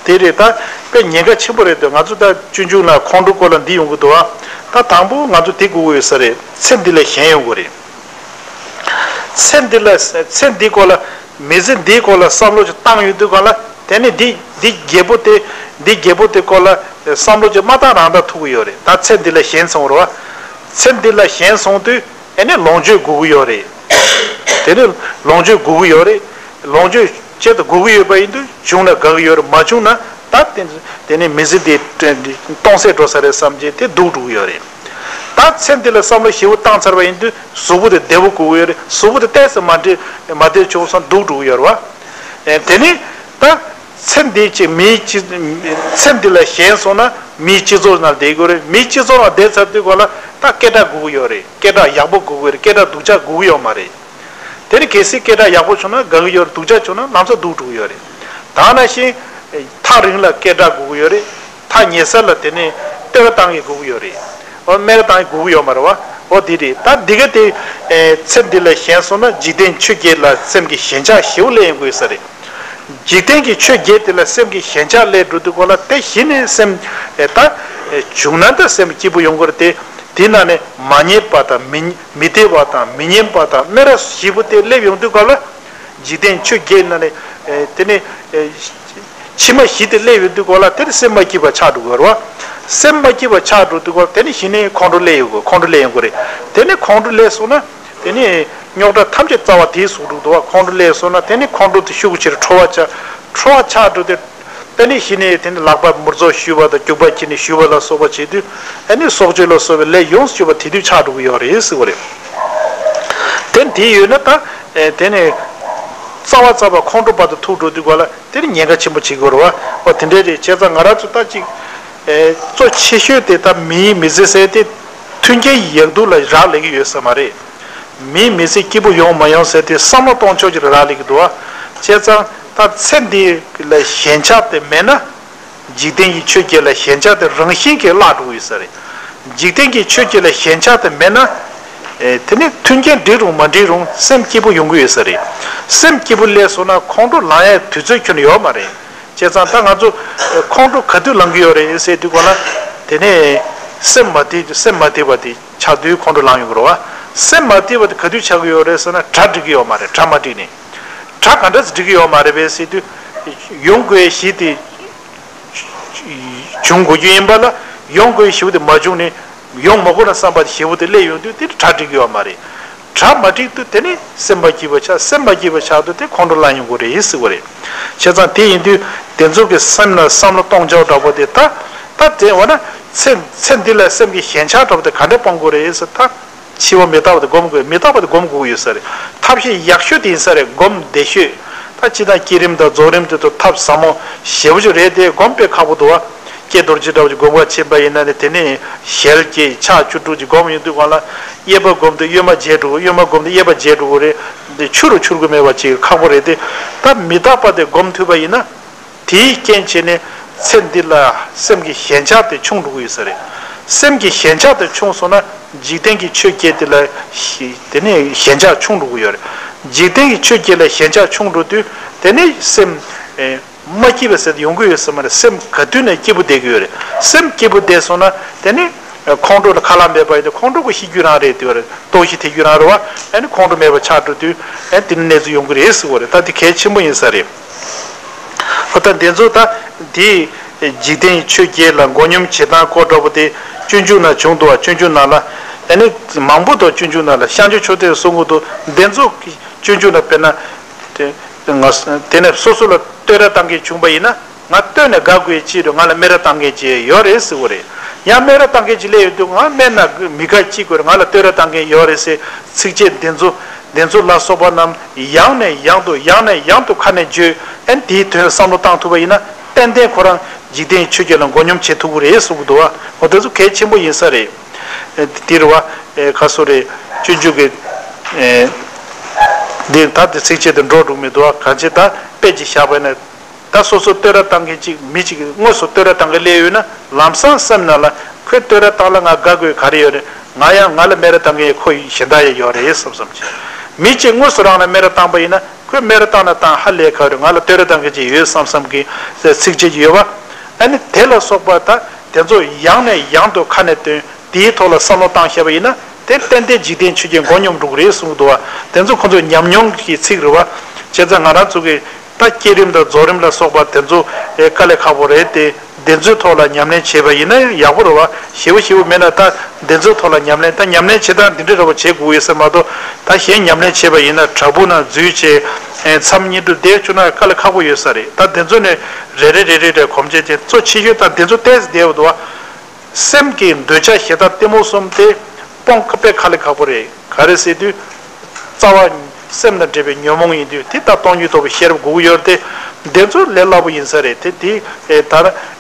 དེ་རེད། ད་དཔེ་ཉེན་ཁ་ཆེན་པོ་རེད་འདུག་ང་ཚོ་ད་སྤྱོད་འཇུག་ལ་ཁོང་ཁྲོ་སྐོར་ལ་འདི་ཡོང་གི་འདུག་ཨ། ད་དང་པོ་ང་ཚོ་དེ་དགོས་ཀྱི་ཡོད་ས་རེད། ཚེ་འདི་ལ་ཞེན་ཡོང་གི་རེད། ཚེ་འདི་ལ་ཚེ་འདིའི་སྐོར་ལ། མི་ཚེ་འདིའི་སྐོར་ལ་བསམ་བློ་ཅིག་བཏང་ཡོང་དུས་གང་ལ། དེ་ནི་འདི་འདི་རྒྱལ་པོ་དེ་འདི་རྒྱལ་པོ་དེ་སྐོར་ལ་བསམ་བློ་ཅིག་མ་བཏང་རང་ད་ཐུག་གི་ཡོད་རེད། ད་ཚེ་འདི་ལ་ཞེན་སོང་རོ། ཚེ་འདི་ལ་ཞེན་སོང་དུས་ཨེ་ནི་ལོངས་སྤྱོད་དགོས་ཀྱི་ཡོད་རེད། དེ་ནི་ལོངས་སྤྱོད་དགོས་ཀྱི་ཡོད་རེད། ལོངས་སྤྱོད་ཅིག་ད་དགོས་ཀྱི་ཡོད་པ་ཡིན་དུས་བྱུང་ན་དགའ་གི་ཡོད་རེད། མ་བྱུང་ན་ད་དེ་དེ་ནི་མི་ཚེ་འདི་སྟོང་ཟད་འགྲོ་ས་རེད་བསམ་བྱས་དེ་སྡུག་འགྲོ་གི་ཡོད་རེད། ད་ཚེ་འདི་ལ་བསམ་བློ་ཞེ་པོ་བཏང་ཚར་བ་ཡིན་དུས་གཟུགས་པོ་དེ་བདེ་པོ་དགོས་ཀྱི་ཡོད་རེད། གཟུགས་པོ་དེ་ཏོག་ཙམ་མ་འདྲེ་མ་བདེ་བྱུང་སོང་སྡུག་འགྲོ་གི་ཡོད་རེད་བ། དེ་ནི་ད་ཚེ་འདི་ཅིག་མིའི་སྤྱི་ཚེ་འདི་ལ་ཞེན་སོང་ན་མིའི་སྤྱི་ཚོགས་ནང་བསྡད་དགོས་རེད། མིའི་སྤྱི་ཚོགས་ནང་བསྡད་ཚར་དུས་ག་ལ་ད་སྐད་གྲགས་དགོས་ཀྱི་ཡོད་རེད། སྐད་གྲགས་ཡག་པོ་དགོས་ཀྱི་ཡོད་རེད། སྐད་གྲགས་སྡུག་ཅག་དགོས་ཀྱི་ཡོད་མ་རེད། དེ་ནི་གལ་སྲིད་སྐད་གྲགས་ཡག་པོ་བྱུང་ན་དགའ་གི་ཡོད་རེད། སྡུག་ཅག་བྱུང་ན་ལམ་སང་སྡུག་འགྲོ་གི་ཡོད་རེད། ད་ནང་བཞིན་ཐག་རིང་ལ་སྐད་གྲགས་དགོས་ཀྱི་ཡོད་རེད། ཐག་ཉེ་ས་ལ་དེ་ནི་བསྟོད་ར་བཏང་གི་དགོས་ཀྱི་ཡོད་རེད། འོ་སྨད་ར་བཏང་གི་དགོས་ཀྱི་ཡོད་མ་རེད་བ། འོ་དེ་རེད། ད་འདི་ག་དེ་ཚེ་འདི་ལ་ཞེན་སོང་ན་འཇིག་རྟེན་ཆོས་བརྒྱད་ལ་སེམས་ཀྱི་ཞེན་ཆགས་ཞེ་པོ་སླེབས་ཡོང་གི་ཡོད་ས་རེད། འཇིག་རྟེན་གྱི་ཆོས་བརྒྱད་དེ་ལ་སེམས་ཀྱི་ཞེན་ཆགས་སླེབས་འགྲོ་དུས་སྐབས་ལ་དེ་གཞི་ནས་སེམས་ད་བྱུང་ན་ད་སེམས་སྐྱིད་པོ་ཡོང་གི་རེད་དེ། དེ་ནང་ནས་མ་རྙེད་པ་དང་མི་མི་བདེ་བ་དང་མི་སྙན་པ་དང་སྨད་ར་ཞེ་པོ་དེ་སླེབས་ཡོང་དུས་སྐབས་ལ། འཇིག་རྟེན་ཆོས་བརྒྱད་ནང་ནས་དེ་ནས་ཕྱི་མ་བཞི་དེ་སླེབས་ཡོང་དུས་སྐབས་ལ་དེ་ནས་སེམས་མ་སྐྱིད་པ་ཆགས་འགྲོ་གི་རེད་བ། སེམས་མ་སྐྱིད་པ་ཆགས་འགྲོ་དུས་སྐབས་དེ་ནས་གཞི་ནས་ཁོང་ཁྲོ་སླེབས་ཡོང་གི་ཁོང་ཁྲོ་སླེབས་ཡོང་གི་རེད། དེ་ནས་ཁོང་ཁྲོ་སླེབས་སོང་ན། དེ་ནས་རྙོག་དྲ་ཐམས་ཅད་རྩ་བ་དེའི་ཟུག་འགྲོ་འདུག་བ། ཁོང་ཁྲོ་སླེབས་སོང་ན་དེ་ནས་ཁོང་ཁྲོ་དེ་ཤུགས་ཆེར་ཁྲོ་བ་ཆགས། ཁྲོ་བ་ཆགས་འགྲོ་དུས། དེ་ནས་གཞི་ནས་དེ་ནས་ལག་པ་མུར་རྫོགས་ཞུ་བ་དང་སྐྱུག་པ་ཁྱེར་ནས་ཞུ་བ་ལ་སོགས་པ་བྱེད་དུས། ཨ་ནི་སྲོག་གཅོད་ལ་སོགས་པའི་ལས་ཡོངས་སུ་གྱུར་པ་དེ་དུས་ཆགས་འགྲོ་གི་ཡོད་རེད་ཟེར་བ་རེད། དེ་དེ་ཡོད་ན་ད་དེ་ནས་རྩ་བ་རྩ་བ་ཁོང་ཁྲོ་བར་དུ་ཐུག་འགྲོ་དུས་ག་ལ་དེ་ནས་ཉེན་ཁ་ཆེན་པོ་བྱེད་དགོས་རེད་བ། འོ་དེ་འདྲས་རེད། བྱས་ཙང་ང་རང་ཚོ་ད་ཅིག་གཙོ་ཆེ་ཤོས་དེ་ད་མིའི་མི་ཚེ་ཟེར་དེ་མཐུན་རྐྱེན་ཡག་སྡུག་ལ་རག་ལས་ཀྱི་ཡོད་ས་མ་རེད། མིའི་མི་ཚེ་སྐྱིད་པོ་ཡོང་མ་ཡོང་ཟེར་དེ་བསམ་བློ་གཏོང་ཕྱོགས་ཀྱི་རག་ལས་ཀྱི་འདུག་བ། བྱས་ཙང་ད་ཚེ་འདི་ལ་ཞེན་ཆགས་དེ་མེད་ན། འཇིག་རྟེན་གྱི་ཆོས་བརྒྱད་ལ་ཞེན་ཆགས་དེ་རང་བཞིན་གྱིས་བརླག་འགྲོ་གི་ཡོད་ས་རེད། འཇིག་རྟེན་གྱི་ཆོས་བརྒྱད་ལ་ཞེན་ཆགས་དེ་མེད་ན། ཨེ་དེ་ནི་མཐུན་རྐྱེན་འགྲིག་རུང་མ་འགྲིག་རུང་སེམས་སྐྱིད་པོ་ཡོང་གི་ཡོད་ས་རེད། སེམས་སྐྱིད་པོ་སླེབས་སོང་ན་ཁོང་ཁྲོ་ལངས་ཡའི་དུས་ཚོད་ཁྱོན་ནས་ཡོད་མ་རེད། བྱས་ཙང་ད་ང་ཚོ་ཁོང་ཁྲོ་ག་དུས་ལངས་ཀྱི་ཡོད་རེད་ཟེར་དུས་གོ་ན། དེ་ནས་སེམས་མ་བདེ་སེམས་མ་བདེ་བ་དེ་ཆགས་དུས་ཁོང་ཁྲོ་ལངས་ཡོང་གི་རེད་བ། སེམས་མ་བདེ་བ་དེ་ག་དུས་ཆགས་ཀྱི་ཡོད་རེད་ཟེར་ན་གྲ་འགྲིག་གི་ཡོད་མ་རེད། གྲ་མ་འགྲིག་ནས། གྲ་ག་འདྲ་སེ་འགྲིག་གི་ཡོད་མ་རེད་པས་ཟེར་དུས། ཡོང་དགོས་གཞི་དེ། བྱུང་དགོས་རྒྱུ་ཡིན་པ་ལ་ཡོང་དགོས་ཞེ་པོ་དེ་མ་བྱུང་ནས་ཡོང་མ་དགོས་ན་བསམ་པ་ཞེ་པོ་དེ་སླེབས་ཡོང་དུས་དེ་གྲ་འགྲིག་གི་ཡོད་མ་རེད། གྲ་མ་འགྲིག་དུས་དེ་ནི་སེམས་པ་སྐྱིད་པ་ཆགས། སེམས་པ་སྐྱིད་པ་ཆགས་དུས་དེ་ཁོང་ཁྲོ་ལངས་ཡོང་གི་རེད་ཟེར་བ་རེད། བྱས་ཙང་དེ་ཡིན་དུས་དེ་ཚོ་གི་སེམས་ལ་བསམ་བློ་གཏོང་ཕྱོགས་འདྲ་པོ་དེ་ད་ད་དེ་འོ་ན་ཚེ་ཚེ་འདི་ལ་སེམས་ཀྱི་ཞེན་ཆགས་འདྲ་པོ་དེ་ག་འདྲ་སྤང་དགོས་རེད་ཟེར་ད། འཆི་བ་མི་རྟག་པ་དེ་སྒོམ་དགོས། མི་རྟག་པ་དེ་སྒོམ་དགོས་ཀྱི་ཡོད་ས་རེད། ཐབས་ཤེས་ཡག་ཤོས་དེ་ཡིན་ས་རེད། སྒོམ་བདེ་ཤོས། ད་སྤྱིར་བཏང་བསྐྱེད་རིམ་དང་རྫོགས་རིམ་དེ་ཚོ་ཐབས་ཟབ་མོ་ཞེ་པོ་ཅིག་རེད་དེ་སྒོམ་དཔེ་ཁག་པོ་འདུག་བ། ཀྱེ་རྡོ་རྗེ་འདྲ་བོ་ཅིག་སྒོམ་ག་ཕྱིན་པ་ཡིན་ན་ནི་དེ་ནས་ཞལ་གྱི་ཕྱག་བཅུ་དྲུག་ཅིག་སྒོམ་ཡོང་དུས་སྒང་ལ་གཡས་པ་སྒོམ་དུས་གཡོན་མ་བརྗེད་འགྲོ་གི། གཡོན་མ་སྒོམ་དུས་གཡས་པ་བརྗེད་འགྲོ་གི་རེད། འདི་འཆུ་རུ་འཆུ་དགོས་མེད་པ་ཅིག་ཁག་པོ་རེད་དེ། ད་མི་རྟག་པ་དེ་སྒོམ་ཐུབ་པ་ཡིན་ན། དེའི་རྐྱེན་བྱས་ནས་ཚེ་འདི་ལ་སེམས་ཀྱི་ཞེན་ཆགས་དེ་ཆུང་འགྲོ་གི་ཡོད་ས་རེད། སེམས་ཀྱི་ཞེན་ཆགས་དེ་ཆུང་སོང་ན་འཇིག་རྟེན་གྱི་ཆོས་བརྒྱད་དེ་ལ་ཞི་དེ་ནས་ཞེན་ཆགས་ཆུང་འགྲོ་གི་ཡོད་རེད། འཇིག་རྟེན་གྱི་ཆོས་བརྒྱད་ལ་ཞེན་ཆགས་ཆུང་འགྲོ་དུས་དེ་ནས་སེམས་ཨེ་མ་སྐྱིད་པ་ཟེར་དེ་ཡོང་གི་ཡོད་ས་མ་རེད། སེམས་ག་དུས་ནས་སྐྱིད་པོ་བསྡད་ཀྱི་ཡོད་རེད། སེམས་སྐྱིད་པོ་བསྡད་སོང་ན་དེ་ནས་ཁོང་ཁྲོ་ལ་ཁ་ལག་མེད་པ་ཡིན་ཏེ་ཁོང་ཁྲོ་གི་ཤི་རྒྱུ་རང་རེད་དེ་བ་རེད། ལྟོགས་ཤི་ཐེབས་རྒྱུ་རང་རེད་བ། ཨ་ནི་ཁོང་ཁྲོ་མེད་པ་ཆགས་འགྲོ་དུས་ཨ་དེ་ནས་གནས་ཚུལ་ཡོང་གི་རེད་ཟེར་བ་རེད། ད་དེ་གལ་ཆེན་པོ་ཡིན་ས་རེད། ཨོ་ད་འདི་ཚོ་ད་འདི་འཇིག་རྟེན་ཆོས་བརྒྱད་ལ་མགོ་སྙོམས་བྱེད་སྟངས་སྐོར་འདྲ་པོ་དེ་སྤྱོད་འཇུག་ནང་བྱུང་འདུག་བ། སྤྱོད་འཇུག་ནང་ལ་ཨ་ནི་མང་པོ་འདུག་སྤྱོད་འཇུག་ནང་ལ་ཤངས་ཆོས་ཆོས་སྡེས་གསུང་གི་འདུག་འདི་ཚོ་སྤྱོད་འཇུག་ནང་དཔེར་ན་དེ་ང་དེ་ནས་སོ་སོ་ལ་བསྟོད་ར་བཏང་མཁན་བྱུང་པ་ཡིན་ན་ང་བསྟོད་ནས་དགའ་དགོས་ཅི་རུང་ང་ལ་སྨད་ར་བཏང་མཁན་ཅིག་ཡོད་རེད་ཟེར་བ་རེད། ཡང་སྨད་ར་བཏང་མཁན་ཅིག་སླེབས་ཡོང་དུས་ང་སྨད་ན་མི་དགའ་ཅི་དགོས་རེད། ང་ལ་བསྟོད་ར་བཏང་མཁན་ཡོད་རེད་ཟེར་ཚིགས་བཅད་འདི་ཚོ་འདི་ཚོ་ལ་སོགས་པ་རྣམས་ཡང་ནས་ཡང་དུ་ཡང་ནས་ཡང་དུ་ཁ་ནས་བརྗོད། ཨན་དེའི་དོན་བསམ་བློ་བཏང་ཐུབ་པ་ཡིན་ན་ཏན་ཏན་ཁོ་རང་འཇིག་རྟེན་ཆོས་བརྒྱད་ལ་མགོ་སྙོམས་བྱེད་ཐུབ་ཀྱི་རེད་གསུང་གི་འདུག་བ། འོ་དེ་ཚོ་གལ་ཆེན་པོ་ཡིན་ས་རེད། ཨེ་དེ་རེད་བ། ཨེ་ག་སོ་རེད། སྤྱོད་འཇུག་གི་ཨེ་འདི་ད་དེ་ཚིགས་བཅད་དེ་འགྲོ་འགྲོ་མི་འདུག་བ། གང་ཅི་ད་དཔེ་ཅིག་བཞག་པ་ཡིན་ན། ད་སོ་སོ་བསྟོད་ར་བཏང་མཁན་ཅིག་མི་ཅིག་དངོས་སུ་བསྟོད་ར་བཏང་མཁན་སླེབས་ཡོད་ན་ལམ་སང་སེམས་ནང་ལ་ཁོས་བསྟོད་ར་བཏང་ལ་ང་དགའ་དགོས་ག་རེ་ཡོད་རེད། ང་ཡང་ང་ལ་སྨད་ར་བཏང་མཁན་ཁོ་གཞན་དག་ཡང་ཡོད་རེད་བསམ་བསམ་ཅིག་མི་ཅིག་དངོས་སུ་རང་ལ་སྨད་ར་བཏང་པ་ཡིན་ན་ཁོས་སྨད་ར་བཏང་ན་བཏང་ཧ་ལས་ག་རེ་ང་ལ་བསྟོད་ར་བཏང་མཁན་ཅིག་ཡོད་བསམ་བསམ་གི་ཚིགས་བཅད་ཅིག་ཡོད་བ། ཨ་ནི་དེ་ལ་སོགས་པ་ད་དེ་ཚོ་ཡང་ནས་ཡང་དུ་ཁ་ནས་བཏོན། དེའི་ཐོག་ལ་བསམ་བློ་བཏང་ཤེས་པ་ཡིན་ན་དེ་ཏན་ཏན་འཇིག་རྟེན་ཆོས་བརྒྱད་མགོ་སྙོམས་འགྲོ་གི་རེད་གསུངས་འདུག་བ། དེ་ཚོ་ཁོ་ཚོ་ཉམས་མྱོང་གི་ཚིག་རེད་བ། བྱས་ཙང་ང་རང་ཚོ་གི་ད་བསྐྱེད་རིམ་དང་རྫོགས་རིམ་ལ་སོགས་པ་དེ་ཚོ་ཨེ་དཀའ་ལས་ཁག་པོ་རེད་དེ། དེ་ཚོའི་ཐོག་ལ་ཉམས་ལེན་བྱས་པ་ཡིན་ན་ཡང་ཡག་པོ་རེད་བ། ཞེ་པོ་ཞེ་པོ་མེད་ན་ད་དེ་ཚོའི་ཐོག་ལ་ཉམས་ལེན་ད་ཉམས་ལེན་བྱེད་སྟངས་འདི་འདྲ་འདྲ་པོ་བྱེད་དགོས་ཡོད་ཟེར་མ་གཏོགས་ད་གཞན་ཉམས་ལེན་བྱས་པ་ཡིན་ན་བྲག་ཕུག་ནང་འཛུལ་བྱས་ཨེ་མཚམས་བསྙེན་སྒྲུབ་བསྡད་བཅུག་ན་དཀའ་ལས་ཁག་པོ་ཡོད་ས་རེད། ད་དེ་ཚོ་ནས་རེ་རེ་རེ་རེ་རེ་གོམས་བྱས་ཏེ་གཙོ་ཆེ་ཤོས་ད་དེ་ཚོ་ཏོག་ཙམ་བསྡད་ཡོད་འདུག་བ། སེམས་ཀྱི་འདོད་ཆགས་ཞེ་སྡང་གཏི་མུག་གསུམ་དེ་སྤོང་ཁ་དཔེ་ཁ་ལས་ཁག་པོ་རེད། ག་རེ་ཟེར་དུས། རྩ་བ་སེམས་དང་འབྲེལ་བའི་ཉོན་མོངས་ཡིན་དུས་དེ་ལྟར་སྟོང་ཉིད་རྟོགས་པའི་ཤེས་རབ་དགོས་ཀྱི་ཡོད་རེད་དེ། འདི་ཚོ་ལས་སླ་པོ་ཡིན་ས་རེད་དེ། དེ་ཨེ་ད་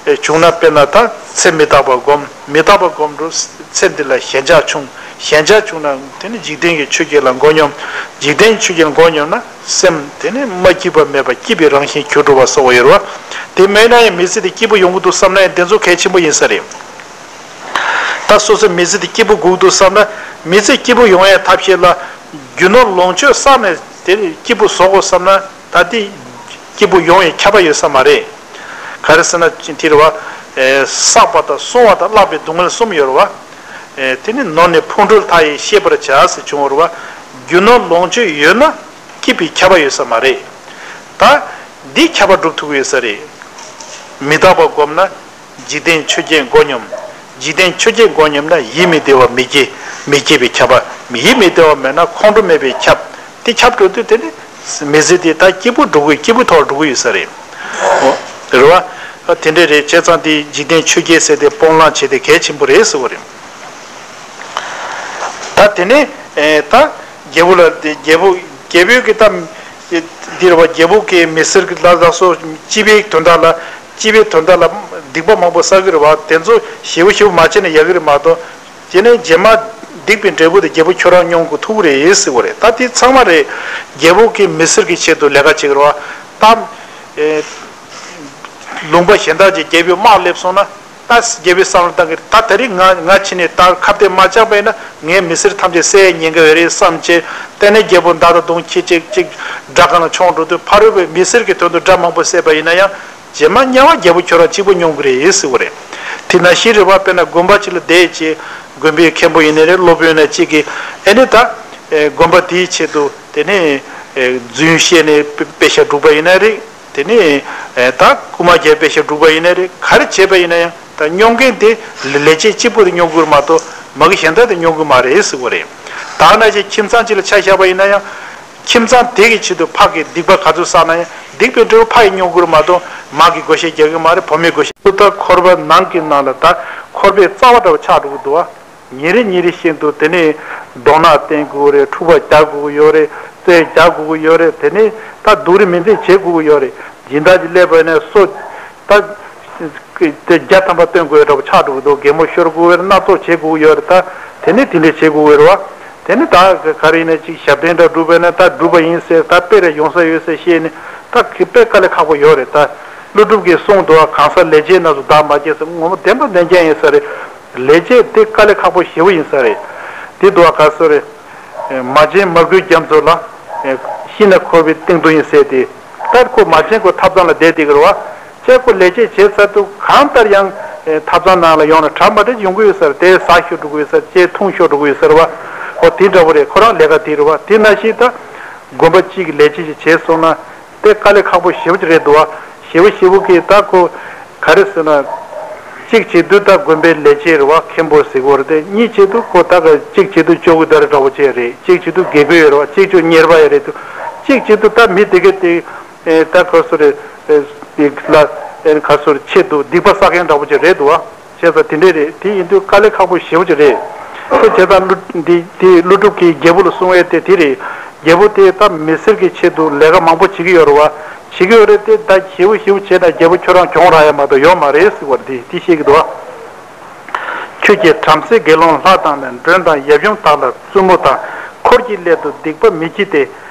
ཨེ་བྱུང་ན་དཔེར་ན་ད་ཚེ་མི་རྟག་པ་སྒོམ། མི་རྟག་པ་སྒོམ་འགྲོ། ཚེ་འདི་ལ་ཞེན་ཆགས་ཆུང་། ཞེན་ཆགས་ཆུང་ན་དེ་ནི་འཇིག་རྟེན་གྱི་ཆོས་བརྒྱད་ལ་མགོ་སྙོམས། འཇིག་རྟེན་གྱི་ཆོས་བརྒྱད་ལ་མགོ་སྙོམས་ན་སེམས་དེ་ནི་མ་སྐྱིད་པ་མེད་པ་སྐྱིད་པའི་རང་བཞིན་གྱུར་འགྲོ་བ་སོགས་ཡོད་རེད་བ། དེ་མེད་ན་ཡང་མི་ཚེ་དེ་སྐྱིད་པོ་ཡོང་གི་འདུག་བསམ་ན་ཡང་དེ་ཚོ་གལ་ཆེན་པོ་ཡིན་ས་རེད། ད་སོ་སོའི་མི་ཚེ་འདི་སྐྱིད་པོ་དགོས་འདུག་བསམ་ན། མི་ཚེ་སྐྱིད་པོ་ཡོང་ཡའི་ཐབས་ཤེས་ལ་རྒྱུ་ནོར་ལོངས་སྤྱོད་བསགས་ནས་དེ་སྐྱིད་པོ་བཟོ་དགོས་བསམ་ན། ད་དེ་སྐྱིད་པོ་ཡོང་ཡའི་ཁྱབ་པ་ཡོད་ས་མ་རེད། ག་རེ་ཟེར་ན་དེ་རེད་བ། ཨེ། བསགས་པ་དང་བསྲུང་བ་དང་བརླག་པའི་སྡུག་བསྔལ་གསུམ་ཡོད་རེད་བ། ཨེ། དེ་ནི་ནོར་ནི་ཕུང་ཁྲོལ་མཐའ་ཡས་ཤེས་པར་བྱ་ཟེར་བྱུང་བ་རེད་བ། རྒྱུ་ནོར་ལོངས་སྤྱོད་ཡོད་ན་སྐྱིད་པའི་ཁྱབ་པ་ཡོད་ས་མ་རེད། ད་འདི་ཁྱབ་པ་སྒྲུབ་ཐུབ་ཀྱི་ཡོད་ས་རེད། མི་རྟག་པ་བསྒོམས་ན། འཇིག་རྟེན་ཆོས་བརྒྱད་མགོ་སྙོམས། འཇིག་རྟེན་ཆོས་བརྒྱད་མགོ་སྙོམས་ན་ཡིད་མི་བདེ་བ་མི་སྐྱེ། མི་སྐྱེ་བའི་ཁྱབ་པ། ཡིད་མི་བདེ་བ་མེད་ན་ཁོང་ཁྲོ་མེད་པའི་ཁྱབ། དེ་ཁྱབ་འགྲོ་དུས་དེ་ནི་མི་ཚེ་དེ་ད་སྐྱིད་པོ་འགྲོ་གི། སྐྱིད་པོ་ཐོག་འགྲོ་གི་ཡོད་ས་རེད། འོ། རེད་བ། དེ་འདྲ་རེད། བྱས་ཙང་དེ་འཇིག་རྟེན་ཆོས་བརྒྱད་ཟེར་དེ་སྤོང་བླང་བྱེད་དེ་གལ་ཆེན་པོ་རེད་ཟེར་བ་རེད། ད་དེ་ནས་ཨེ། ད་རྒྱལ་པོ་ལ་དེ་རྒྱལ་པོ་རྒྱལ་པོའི་གི་ད་འདི་རེད་བ། རྒྱལ་པོ་གི་མི་སེར་གི་ལ་ལ་སོགས་སྤྱི་པའི་དོན་དག་ལ། སྤྱི་པའི་དོན་དག་ལ་སྡིག་པ་མང་པོ་བསགས་ཀྱི་རེད་བ། དེ་ཚོ་ཞེ་པོ་ཞེ་པོ་མ་བྱས་ན་ཡག་གི་རེད་མ་གཏོགས། དེ་ནས་རྗེས་མ་སྡིག་པའི་འབྲས་བུ་དེ་རྒྱལ་པོ་ཁྱོད་རང་མྱོང་དགོས་ཐུག་རེད་ཟེར་བ་རེད། ད་དེ་ཚང་མ་རེད། རྒྱལ་པོ་གི་མི་སེར་གི་ཆེད་དུ་ལས་ཀ་བྱེད་ཀྱི་རེད་བ། ད་ཨེ། ལུང་པ་གཞན་དག་ཅིག་རྒྱལ་པོའི་དམག་སླེབས་སོང་ན། ད་རྒྱལ་པོའི་བསམ་བློ་བཏང་གི་རེད། ད་དེ་རིང་ང་ང་ཕྱི་ནས་ད་ཁ་གཏད་མ་བཅག་པ་ཡིན་ན་ངའི་མི་སེར་ཐམས་ཅད་བསད་ཉེན་ཁ་ཡོད་རེད་བསམ་བྱས། དེ་ནས་རྒྱལ་པོ་མདའ་དང་མདུང་ཁྱེར་ཅིག་ཅིག་དགྲ་སྒང་ལ་མཆོང་འགྲོ་དུས། ཕ་རོལ་པོའི་མི་སེར་གྱི་དོན་དུ་དགྲ་མང་པོ་བསད་པ་ཡིན་ན་ཡང་། རྗེས་མ་དམྱལ་བ་རྒྱལ་པོ་ཁྱོད་རང་གཅིག་པུ་མྱོང་གི་རེད་ཟེར་བ་རེད། དེ་ནང་བཞིན་རེད་བ། དཔེར་ན་དགོན་པ་ཅིག་ལ་བསྡད་བྱས། དགོན་པའི་མཁན་པོ་ཡིན་ན་རེད། སློབ་དཔོན་ན་གཅིག་གིས་ཨེ་ནི་ད་ཨེ། དགོན་པ་དེའི་ཆེད་དུ་དེ་ནས་ཨེ། རྫུན་བཤད་ནས་དཔེ་དཔེ་ཆ་སྒྲུག་པ་ཡིན་ན་རེད། དེ་ནས་ཨེ། ད་རྐུ་མ་རྒྱག་དཔེ་ཆ་སྒྲུག་པ་ཡིན་ན་རེད། ག་རེ་བྱས་པ་ཡིན་ན་ཡང་། ད་མྱོང་མཁན་དེ་ལས་བྱེད་གཅིག་པུ་དེ་མྱོང་གི་རེད་མ་གཏོགས་མ་གི་གཞན་དག་དེ་མྱོང་གི་མ་རེད་ཟེར་བ་རེད། ད་ནང་བཞིན་ཁྱིམ་ཚང་གཅིག་ལ་ཆ་བཞག་པ་ཡིན་ན་ཡང་། ཁྱིམ་ཚང་དེ་གི་ཆེད་དུ་ཕ་གིས་སྡིག་པ་ག་ཚོད་བསགས་ན་ཡང་། སྡིག་པའི་འབྲས་བུ་ཕ་ཡིས་མྱོང་དགོས་རེད་མ་གཏོགས་མ་གིས་བགོ་བཤའ་རྒྱག་གི་མ་རེད། བུ་མོས་བགོ་བཤའ། སུ་ད་འཁོར་བ་ནང་གི་ནང་ལ་ད་འཁོར་བའི་རྩ་བ་འདྲ་བ་ཆགས་འགྲོ་གི་འདུག་བ། ཉིན་རེ་ཉིན་རེ་བཞིན་དུ་དེ་ནས་རྡོག་སྣ་བསྟེན་དགོས་རེད། འཁྲུག་པ་རྒྱག་དགོས་ཀྱི་ཡོད་རེད། རྩོད་རྒྱག་དགོས་ཀྱི་ཡོད་རེད། དེ་ནས་ད་སྡུག་རུས་མི་འཛེམ་བྱེད་དགོས་ཀྱི་ཡོད་རེད། སྦྱིན་བདག་ཅིག་སླེབས་པ་ཡིན་ན་སོ། ད་དེ་བརྒྱ་ཐམ་པ་བཏོན་དགོས་འདྲ་པོ་ཆགས་འགྲོ་གི་འདུག། གད་མོ་ཤོར་དགོས་ཀྱི་ཡོད་རེད། སྣ་ཚོགས་བྱེད་དགོས་ཀྱི་ཡོད་རེད། ད་དེ་ནས་དེ་འདྲས་བྱེད་དགོས་ཀྱི་ཡོད་རེད་བ། དེ་ནས་ད་ག་རེ་ཡིན་ན་ཅིག་ཞབས་བརྟན་འདྲ་སྒྲུབ་པ་ཡིན་ན་ད་སྒྲུབ་པ་ཡིན་ཟེར། ད་དཔེ་རེ་ཡོང་ས་ཡོད་ཟེར་བཤད་ནས། ད་དཔེ་དཀའ་ལས་ཁག་པོ་ཡོད་རེད། ད་ཀླུ་སྒྲུབ་ཀྱིས་གསུངས་འདུག་བ། གང་ཟག་ལས་བྱེད་རྣམས་སུ་བདག་མ་སྐྱེས་ཟེར། ངོ་མ་བདེན་པ་བདེན་རྐྱང་ཡིན་ས་རེད། ལས་བྱེད་དེ་དཀའ་ལས་ཁག་པོ་ཞེ་པོ་ཡིན་ས་རེད། དེ་འདུག་བ། ག་སོ་རེད། མ་བྱན་མ་གོས་རྒྱ་མཚོ་ལ། ཤི་ན་འཁོར་བའི་གཏིང་རྡོ་ཡིན་ཟེར་ཏེ། ད་ཁོ་མ་བྱན་ཁོ་ཐབ་ཚང་ལ་བསྡད་དེ་གི་རེད་བ། ཁྱེད་ཁོ་ལས་བྱེད་བྱེད་ཚར་དུས་གང་ལྟར་ཡང་ཐབ་ཚང་ནང་ལ་ཡོང་ན་གྲ་མ་འགྲིག་ཡོང་གི་ཡོད་ས་རེད། དེ་ཟ་ཤོར་འགྲོ་གི་ཡོད་ས་རེད། ཅེས་འཐུང་ཤོར་འགྲོ་གི་ཡོད་ས་རེད་བ། ཨོ་དེ་འདྲ་བོ་རེད། ཁོ་རང་ལས་ཀ་དེ་རེད་བ། དེ་ནང་བཞིན་ད་དགོན་པ་གཅིག་གི་ལས་བྱེད་ཅིག་བྱས་སོང་ན། དེ་དཀའ་ལས་ཁག་པོ་ཞེ་པོ་ཅིག་རེད་འདུག་བ། ཞེ་པོ་ཞེ་པོ་གི་ད་ཁོ་ག་རེ་ཟེར་ན། གཅིག་བྱེད་དུས་ད་དགོན་པའི་ལས་བྱེད་རེད་བ། མཁན་པོ་ཟེར་གོ་རེད་དེ། གཉིས་བྱེད་དུས་ཁོ་ད་ག་གཅིག་བྱེད་དུས་ཅོ་ཀི་དར་འདྲ་བོ་བྱས་རེད། གཅིག་བྱེད་དུས་དགེ་བསྐོས་ཡོད་རེད་བ། གཅིག་བྱེད་དུས་གཉེར་པ་ཡོད་རེད་དུ། གཅིག་བྱེད་དུས་ད་མི་དེ་ག་དེ་ད་ག་སོ་རེད། ལ་ག་སོ་རེད། ཆེད་དུ་སྡིག་པ་བསགས་མཁན་འདྲ་བོ་ཅིག་རེད་འདུག་བ། བྱས་ཙང་དེ་འདྲས་རེད། དེ་ཡིན་དུས་དཀའ་ལས་ཁག་པོ་ཞེ་པོ་ཅིག་རེད། དེ་བྱས་ཙང་ཀླུ་འདི་དེ་ཀླུ་སྒྲུབ་ཀྱིས་རྒྱལ་པོ་ལ་གསུང་བས་དེ་དེ་རེད། རྒྱལ་པོ་དེ་ད་མི་སེར་གྱི་ཆེད་དུ་ལས་ཀ་མང་པོ་བྱེད་ཀྱི་ཡོད་རེད་བ། བྱེད་ཀྱི་ཡོད་རེད་དེ། ད་ཞེ་པོ་ཞེ་པོ་བྱས་ན་རྒྱལ་པོ་ཁྱོད་རང་གྱོང་རག་ཡ་མ་གཏོགས་ཡོད་མ་རེད་ཟེར་བ་དེ་དེ་བཤད་ཀྱི་འདུག་བ། ཁྱོད་ཀྱིས་བྲམ་ཟེ་དགེ་སློང་ལྷ་དང་ནི། མགྲོན་དང་ཡབ་ཡུམ་དག་ལ་བཙུན་མོ་དང་། འཁོར་གྱི་སླད་དུ་སྡིག་པ་མི་བགྱིད་དེ།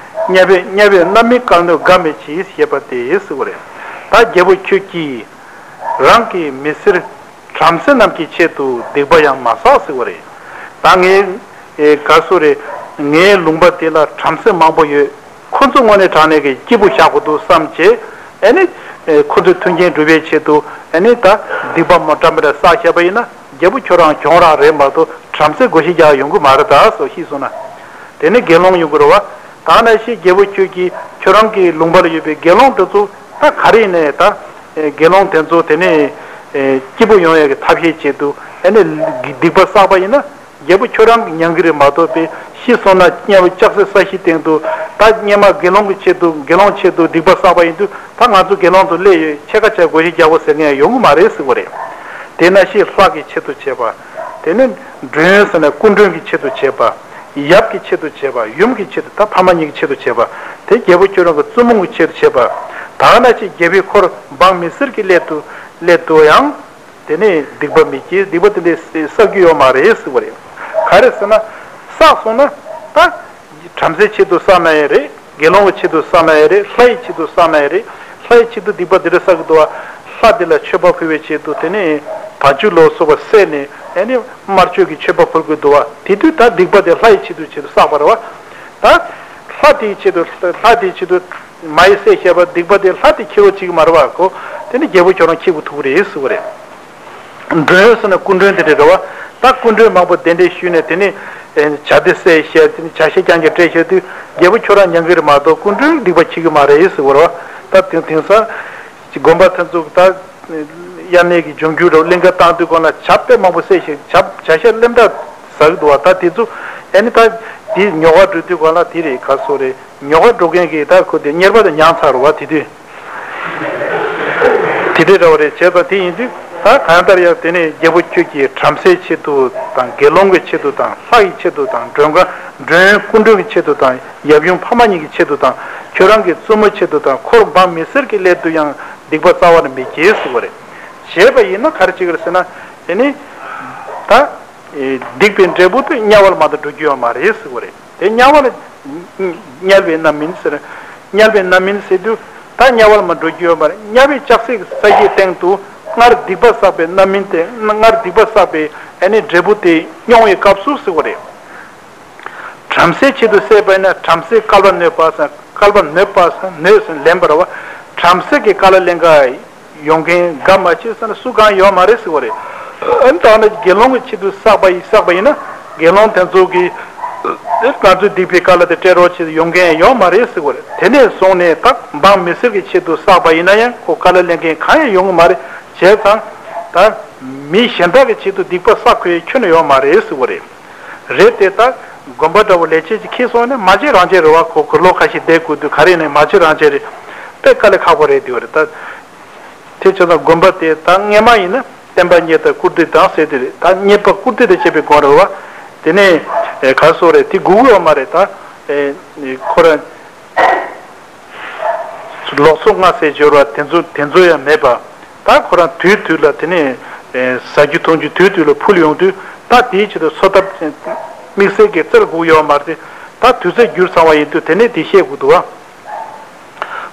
དམྱལ་བའི་དམྱལ་བའི་རྣམ་སྨིན་བསྐལ་ནོར་དགའ་མི་བྱེད་ཞེས་པ་སྟེ་ཟེར་བ་རེད། ད་རྒྱལ་པོ་ཁྱོད་ཀྱིས་རང་གི་མི་སེར་བྲམ་ཟེ་རྣམས་ཀྱི་ཆེད་དུ་སྡིག་པ་ཡང་མ་བསགས་ཟེར་བ་རེད། ད་ངའི་ཨེ་ག་སོ་རེད། ངའི་ལུང་པ་དེ་ལ་བྲམ་ཟེ་མང་པོ་ཡོད། ཁོ་ཚོ་དངོས་གནས་དྲང་གནས་ཀྱི་སྐྱིད་པོ་བཞག་དགོས་འདུག་བསམ་བྱས། ཨེ་ནི་ཨེ་ཁོ་ཚོའི་མཐུན་རྐྱེན་སྒྲུབ་པའི་ཆེད་དུ་ཨེ་ནི་ད་སྡིག་པ་མ་འདྲ་མི་འདྲ་བསགས་བཞག་པ་ཡིན་ན། རྒྱལ་པོ་ཁྱོད་རང་གྱོང་རག་རེད་མ་གཏོགས་བྲམ་ཟེ་བགོ་བཤའ་རྒྱག་ཡོང་གི་མ་རེད་ད་སོགས་ཤེས་སོང་ན། དེ་ནི་དགེ་སློང་ཡོང་གི་རེད་བ། ད་ནང་བཞིན་རྒྱལ་པོ་ཁྱོད་ཀྱིས་ཁྱོད་རང་གི་ལུང་པ་ལ་ཡོད་པའི་དགེ་སློང་དེ་ཚོ་ད་ག་རེ་ཡིན་ནའི་ད་དགེ་སློང་དེ་ཚོ་དེ་ནི་སྐྱིད་པོ་ཡོང་ཡག་གི་ཐབས་ཤེས་བྱེད་དུ་ཨེ་ནི་སྡིག་པ་བསགས་པ་ཡིན་ན། རྒྱལ་པོ་ཁྱོད་རང་གིས་མྱང་གི་རེད་མ་གཏོགས་པའི་ཤི་སོང་ན་དམྱལ་བ་ལྕགས་སྲེག་ས་གཞིའི་སྟེང་དུ་ད་སྔོན་མ་དགེ་སློང་གི་ཆེད་དུ་དགེ་སློང་ཆེད་དུ་སྡིག་པ་བསགས་པ་ཡིན་དུས་ད་ང་ཚོ་དགེ་སློང་དུ་སླེབས་ཡོད། ཕྱེད་ཀ་ཕྱེད་བགོ་བཤའ་རྒྱག་དགོས་ཟེར་མཁན་ཡོང་གི་མ་རེད་ཟེར་བ་རེད། དེ་ནང་བཞིན་ལྷ་གི་ཆེད་དུ་བྱེད་པ། དེ་ནས་མགྲོན་ཟེར་ན་སྐུ་མགྲོན་གྱི་ཆེད་དུ་བྱེད་པ། ཡབ་ཀྱི་ཆེད་དུ་བྱེད་པ། ཡུམ་གྱི་ཆེད་དུ་ད་ཕ་མ་གཉིས་ཀྱི་ཆེད་དུ་བྱེད་པ། དེ་རྒྱལ་པོ་ཁྱོད་རང་གི་བཙུན་མོ་གི་ཆེད་དུ་བྱེད་པ། ད་ནང་བཞིན་རྒྱལ་པོའི་འཁོར་འབངས་མི་སེར་གྱི་སླད་དུ་སླད་དུ་ཡང་། དེ་ནས་སྡིག་པ་མི་བགྱིད། སྡིག་པ་དེ་འདྲའི་བསགས་རྒྱུ་ཡོད་མ་རེད་ཟེར་བ་རེད། ག་རེ་ཟེར་ན། བསགས་སོང་ན་ད་བྲམ་ཟེ་ཆེད་དུ་བསགས་ན་ཡང་རེད། དགེ་སློང་གི་ཆེད་དུ་བསགས་ན་ཡང་རེད། ལྷ་ཡི་ཆེད་དུ་བསགས་ན་ཡང་རེད། ལྷ་ཡི་ཆེད་དུ་སྡིག་པ་དེ་འདྲ་བསགས་ཀྱི་འདུག་བ། ལྷ་དེ་ལ་མཆོད་པ་ཕུལ་བའི་ཆེད་དུ་དེ་ནས་བ་ཕྱུགས་ལ་སོགས་པ་བསད་ནས་ ཨ་ནི་དམར་མཆོད་ཀྱི་མཆོད་པ་ཕུལ་དགོས་འདུག་བ། དེ་དུས་ད་སྡིག་པ་དེ་ལྷ་ཡི་ཆེད་དུ་ཆེད་དུ་བསགས་པ་རེད་བ། ད་ལྷ་དེའི་ཆེད་དུ་ལྷ་དེའི་ཆེད་དུ་མ་ཡི་བསད་བཞག་པ་སྡིག་པ་དེ་ལྷ་དེ་ཁྱེར་རོགས་བྱེད་ཀྱི་མ་རེད་བ་གོ། དེ་ནི་རྒྱལ་པོ་ཁྱོད་རང་ཁྱེར་དགོས་ཐུག་གི་རེད་ཟེར་བ་རེད། མགྲོན་ཟེར་ན་སྐུ་མགྲོན་དེ་འདྲ་རེད་བ། ད་སྐུ་མགྲོན་མང་པོ་གདན་འདྲེན་ཞུས་ནས་དེ་ནི་ཨེ་བྱ་དེ་བསད་བཞག་དེ་ནི་བྱ་ཤ་རྐྱང་རྐྱང་སྤྲད་བཞག་དུས་རྒྱལ་པོ་ཁྱོད་རང་མྱང་གི་རེད་མ་གཏོགས་སྐུ་མགྲོན་སྡིག་པ་ཁྱེར་གི་མ་རེད་ཟེར་བ་རེད་བ། ད་དེང་དེང་སང་དགོན་པ་དེ་ཚོ་ད་དབྱར་གནས་ཀྱི་འབྱུང་འགྱུར་རེད་བ། གླིང་ག་བཏང་དུས་སྒང་ལ་བྱ་དཔེ་མང་པོ་བསད་བཞག་བྱ་བྱ་ཤ་ལེམ་ད་ཟ་གི་འདུག་བ། ད་དེ་ཚོ་ཨེ་ནི་ད་དེ་ཉོ་ག་འགྲོ་དུས་སྒང་ལ་དེ་རེད་ག་སོ་རེད། ཉོ་ག་འགྲོ་མཁན་གྱི་ད་ཁོ་དེ་གཉེར་པ་དེ་མྱངས་ཚར་རེད་བ། དེ་དུས་དེ་འདྲའི་འདྲ་བ་རེད། བྱས་ཙང་དེ་ཡིན་དུས་ད་གང་ལྟར་ཡང་དེ་ནས་རྒྱལ་པོ་ཁྱོད་ཀྱིས་བྲམ་ཟེའི་ཆེད་དུ་དང་དགེ་སློང་གི་ཆེད་དུ་དང་ལྷ་ཡི་ཆེད་དུ་དང་མགྲོན་ཁང་མགྲོན་སྐུ་མགྲོན་གྱི་ཆེད་དུ་དང་ཡབ་ཡུམ་ཕ་མ་གཉིས་ཀྱི་ཆེད་དུ་དང་ཁྱོད་རང་གི་བཙུན་མོ་ཆེད་དུ་དང་འཁོར་འབངས་མི་སེར་གྱི་སླད་དུ་ཡང་སྡིག་པ་རྩ་བ་ནས་མི་བགྱིད་ཟེར་བ་རེད། བྱས་པ་ཡིན་ན་ག་རེ་བྱེད་ཀྱི་རེད་ཟེར་ན། དེ་ནི་ད་སྡིག་པའི་འབྲས་བུ་དེ་དམྱལ་བ་ལ་མ་གཏོགས་འགྲོ་རྒྱུ་ཡོད་མ་རེད་ཟེར་བ་རེད། དེ་དམྱལ་བ་ལ་དམྱལ་བའི་རྣམ་སྨིན་ཟེར། དམྱལ་བའི་རྣམ་སྨིན་ཟེར་དུས་ད་དམྱལ་བ་ལ་མ་འགྲོ་རྒྱུ་ཡོད་མ་རེད། དམྱལ་བའི་ལྕགས་སྲེག་གི་ས་གཞིའི་སྟེང་དུ་སྔར་སྡིག་པ་བསགས་པའི་རྣམ་སྨིན་དེ་སྔར་སྡིག་པ་བསགས་པའི་ཨ་ནི་འབྲས་བུ་དེ་མྱོང་བའི་སྐབས་སུ་ཟེར་བ་རེད། བྲམ་ཟེའི་ཆེད་དུ་བསད་པ་ཡིན་ན་བྲམ་ཟེའི་བསྐལ་པ་གནོད་པ་ཟེར། བསྐལ་པ་གནོད་པ་ཟེར་གནོད་ཟེར་ལེན་པ་རེད་བ། བྲམ་ཟེ་གི་བཀའ་ལ་ལེན་ག་ཡོང་མཁན་དགའ་མ་བྱེད་ཟེར་ན་སུ་གང་ཡོད་མ་རེད་ཟེར་བ་རེད། ཨ་ནི་ད་ནི་དགེ་སློང་གི་ཆེད་དུ་བསགས་པ་ཡིན་བསགས་པ་ཡིན་ན་དགེ་སློང་དེ་ཚོ་གིས་ང་ཚོའི་སྡིག་པའི་བཀའ་ལ་དེ་སྤྲད་རོགས་བྱེད་ཡོང་མཁན་ཡོད་མ་རེད་ཟེར་བ་རེད། དེ་ནས་བཟུང་ནས་ད་འབངས་མི་སེར་གྱི་ཆེད་དུ་བསགས་པ་ཡིན་ན་ཡང་ཁོ་བཀའ་ལ་ལེན་མཁན་གང་ཡང་ཡོང་གི་མ་རེད། བྱས་ཙང་ད་མི་གཞན་དག་གི་ཆེད་དུ་སྡིག་པ་བསགས་དགོས་ཁྱོན་ནས་ཡོད་མ་རེད་ཟེར་བ་རེད། རེད་དེ་ད་དགོན་པ་འདྲ་བོ་ལས་བྱེད་ཅིག་ཁྱེར་སོང་ནས་མ་བྱེད་རང་བྱེད་རེད་བ། ཁོ་དགུང་ལོ་ཁ་ཤས་བསྡད་དགོས་དུས་ག་རེ་ནས་མ་བྱེད་རང་བྱེད་རེད། དཔེ་དཀའ་ལས་ཁག་པོ་རེད་དེ་བ་རེད་ད། དེ་བྱས་ཙང་དགོན་པ་དེ་ད་སྔས་མ་ཡིན་ན་བསྟན་པ་གཉེར་དང་བཀུར་སྟི་དང་ཟེར་དེ་རེད། ད་གཉེར་པ་བཀུར་སྟི་དང་བཅས་པའི་སྒོ་རེད་བ། དེ་ནས་ག་སོ་རེད་དེ་དགོས་ཀྱི་ཡོད་མ་རེད་ད། ཁོ་རང་ལོག་འཚོ་ལྔ་ཟེར་སྦྱོར་བ་དེ་ཚོ་དེ་ཚོ་ཡང་མེད་པ། ད་ཁོ་རང་དུས་དུས་ལ་དེ་ནས་ཟ་རྒྱུ་འཐུང་རྒྱུ་དུས་དུས་ལ་ཕུལ་ཡོང་དུས་ད་དེའི་ཆེད་དུ་འཚོ་ཐབས་དམིགས་བསལ་གྱི་རྩལ་དགོས་ཡོད་མ་རེད། ད་དུས་ཚོད་འགྱུར་ཚར་བ་ཡིན་དུས་དེ་ནས་དེ་ཤེས་དགོས་འདུག་བ།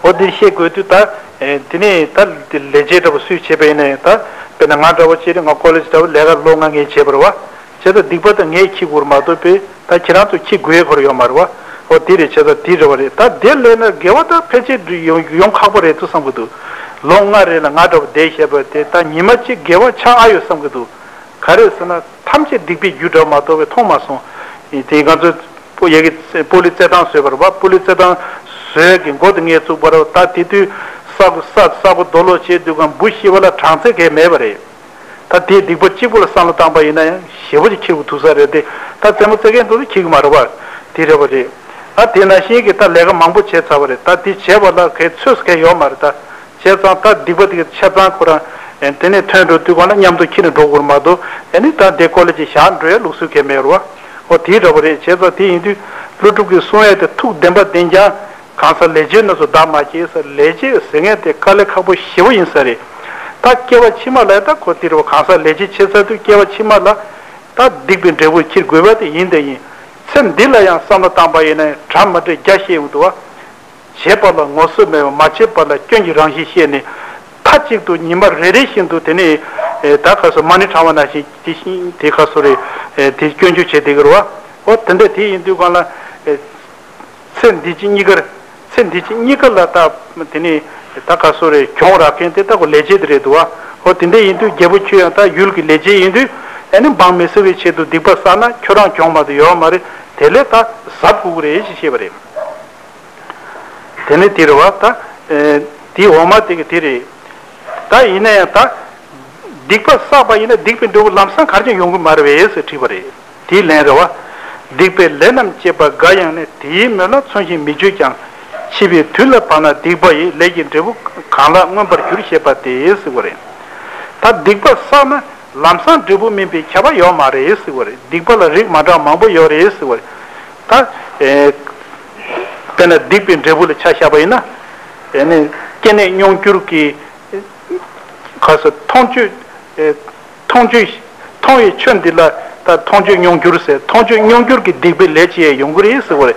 འོ་དེ་ཤེས་དགོས་དུས་ད་དེ་ནས་ད་ལས་བྱེད་འདྲ་པོ་སུས་བྱས་པ་ཡིན་ན་ཡང་ད་དཔེར་ན་ང་འདྲ་པོ་བྱས་ཏེ་ང་ཀོ་ལེ་ཇི་འདྲ་པོ་ལས་ཀ་ལོ་ལྔ་ངས་བྱས་པ་རེད་བ། བྱས་ཙང་སྡིག་པ་དེ་ངས་འཁྱེར་དགོས་རེད་མ་གཏོགས་པས་ད་ཁྱེད་རང་ཚོ་འཁྱེར་དགོས་ཡས་ཁོ་རང་ཡོད་མ་རེད་བ། འོ་དེ་རེད། བྱས་ཙང་དེ་རེད་བ་རེད། ད་དེ་ལས་ན་དགེ་བ་ད་ཕལ་ཆེར་ཡོང་ཡོང་ཁག་པོ་རེད་འདུག་བསམ་གི་འདུག་ལོ་ལྔ་རེ་ལ་ང་འདྲ་པོ་བསྡད་བཞག་པ་དེ་ད་ཉི་མ་གཅིག་དགེ་བ་ཆགས་ཨ་ཡོད་བསམ་གི་འདུག་ག་རེ་ཟེར་ན་ཐམས་ཅད་སྡིག་པའི་རྒྱུ་འདྲ་མ་གཏོགས་པའི་མཐོང་མ་སོང་། དེ་ང་ཚོ་པོ་ཡ་གི་པོ་ལི་རྩེད་ཐང་བཟོས་པ་རེད་བ། པོ་ལི་རྩེད་ཐང་བཟོས་ཀྱི་མགོ་དེ་ངས་བཙུགས་པ་རེད་བ། ད་དེ་དུས་ས་ས་ས་གོ་རྡོ་སློག་བྱས་དུས་གང་འབུ་ཤི་བ་ལ་གྲངས་ཚད་གས་མེད་པ་རེད། ད་དེའི་སྡིག་པ་གཅིག་པོ་ལ་བསམ་བློ་བཏང་པ་ཡིན་ན་ཡང་ཞེ་པོ་ཅིག་འཁྱེར་དགོས་ཐུག་ས་རེད་དེ། ད་རྩེད་མོ་རྩེད་མཁན་དེ་ཚོ་འཁྱེར་གི་མ་རེད་བ། དེ་རེད་བ་རེད། ད་དེ་ནང་བཞིན་གྱི་ད་ལས་ཀ་མང་པོ་བྱས་ཚར་བ་རེད། ད་དེ་བྱས་པ་ལ་གས་ཚོད་ཀས་ཡོད་མ་རེད་ད། བྱས་ཙང་ད་སྡིག་པ་དེ་གི་ཆ་ཚང་ཁོ་རང་དེ་ནས་ཐོན་འགྲོ་དུས་གང་ལ་མཉམ་དུ་འཁྱེར་ནས་འགྲོ་དགོས་རེད་མ་གཏོགས་ཨ་ནི་ད་དེ་ཀོ་ལེ་ཇི་བཞག་འགྲོ་ཡ་ལུགས་སྲོལ་གས་མེད་རེད་བ། འོ་དེ་འདྲ་བ་རེད། བྱས་ཙང་དེ་ཡིན་དུས་ཀླུ་སྒྲུབ་ཀྱིས་གསུང་ཡ་དེ་ཐུགས་བདེན་པ་བདེན་ཀྱང་གང་ཟག་ལས་བྱེད་རྣམས་སུ་བདག་མ་སྐྱེས་ཟེར། ལས་བྱེད་ཟེར་མཁན་དེ་དཀའ་ལས་ཁག་པོ་ཞེ་པོ་ཡིན་ས་རེད། ད་སྐྱེ་བ་ཕྱི་མ་ལ་ད་ཁོ་དེ་རེད་བ། གང་ཟག་ལས་བྱེད་བྱེད་ཚར་དུས་སྐྱེ་བ་ཕྱི་མ་ལ་ད་སྡིག་པའི་འབྲས་བུ་འཁྱེར་དགོས་པ་དེ་ཡིན་དེ་ཡིན། ཚེ་འདི་ལ་ཡང་བསམ་བློ་བཏང་པ་ཡིན་ན་ཡང་གྲ་མ་འགྲིག་རྒྱ་བཤད་ཡོང་འདུག་བ། བྱས་པ་ལ་ངོ་སོ་མེད་པ་མ་བྱས་པ་ལ་སྐྱོན་གྱི་རང་བཞིན་ཤེས་ནས་མཐའ་གཅིག་ཏུ་ཉི་མ་རེ་རེ་བཞིན་དུ་དེ་ནས་ད་ག་སོ་མ་ཎི་བགྲང་བ་ནང་བཞིན་དེ་བཞིན་དེ་ག་སོ་རེད། དེ་སྐྱོན་བརྗོད་བྱེད་བསྡད་ཀྱི་རེད་བ། འོ་དེ་འདྲ་དེ་ཡིན་དུས་གང་ལ། ཚེ་འདི་ཕྱི་གཉིས་ཀར། ཚེ་འདི་ཕྱི་གཉིས་ཀ་ལ་ད་དེ་ནས་ད་ག་སོ་རེ་གྱོང་རག་མཁན་དེ་ད་ཁོ་ལས་བྱེད་དེ་རེད་འདུག་བ། འོ་དེ་འདྲ་ཡིན་དུས་རྒྱལ་པོ་ཁྱོད་ཡང་ད་ཡུལ་གྱི་ལས་བྱེད་ཡིན་དུས་ཨ་ནི་འབངས་མི་སེར་བའི་ཆེད་དུ་སྡིག་པ་བསགས་ན་ཁྱོད་རང་གྱོང་མ་གཏོགས་ཡོད་མ་རེད། དེ་ལས་ད་གཟབ་དགོས་ཀྱི་རེད་ཅེས་བཤད་པ་རེད། དེ་ནས་དེ་རེད་བ། ད་དེའི་འོག་མ་དེ་གི་དེ་རེད། ད་ཡིན་ན་ཡང་ད་སྡིག་པ་བསགས་པ་ཡིན་ན་སྡིག་པའི་འབྲས་བུ་ལམ་སང་ག་རེ་ཀྱང་ཡོང་གི་མ་རེད་པས་ཟེར་དྲིས་པ་རེད། དེའི་ལན་རེད་བ། སྡིག་པའི་ལས་རྣམས་བྱེད་པ་འགའ་ཡང་ནི། དེའི་མོད་ལ་མཚོན་ཞིང་མི་བརྗོད་ཀྱང་། འཆི་བའི་དུས་ལ་བབ་ན་སྡིག་པ་ཡི། ལས་ཀྱི་འབྲས་བུ་གང་ལ་མངོན་པར་འགྱུར་ཞེས་པ་སྟེ་ཟེར་བ་རེད། ད་སྡིག་པ་བསགས་ན་ལམ་སང་འབྲས་བུ་སྨིན་པའི་ཁྱབ་པ་ཡོད་མ་རེད་ཟེར་བ་རེད། སྡིག་པ་ལ་རིགས་མ་འདྲ་མང་པོ་ཡོད་རེད་ཟེར་བ་རེད། ད་ཨེ་དཔེར་ན་སྡིག་པའི་འབྲས་བུ་ལ་ཆ་བཞག་པ་ཡིན་ན། ཨེ་ནི་སྐྱེ་གནས་མྱོང་འགྱུར་གྱི་ག་ཟེར་མཐོང་ཆོས། ཨེ་མཐོང་ཆོས། མཐོང་བའི་ཆོས་འདི་ལ་ད་མཐོང་ཆོས་མྱོང་འགྱུར་ཟེར། མཐོང་ཆོས་མྱོང་འགྱུར་གྱི་སྡིག་པའི་ལས་ཅི་ཡང་ཡོང་གི་རེད་ཟེར་བ་རེད།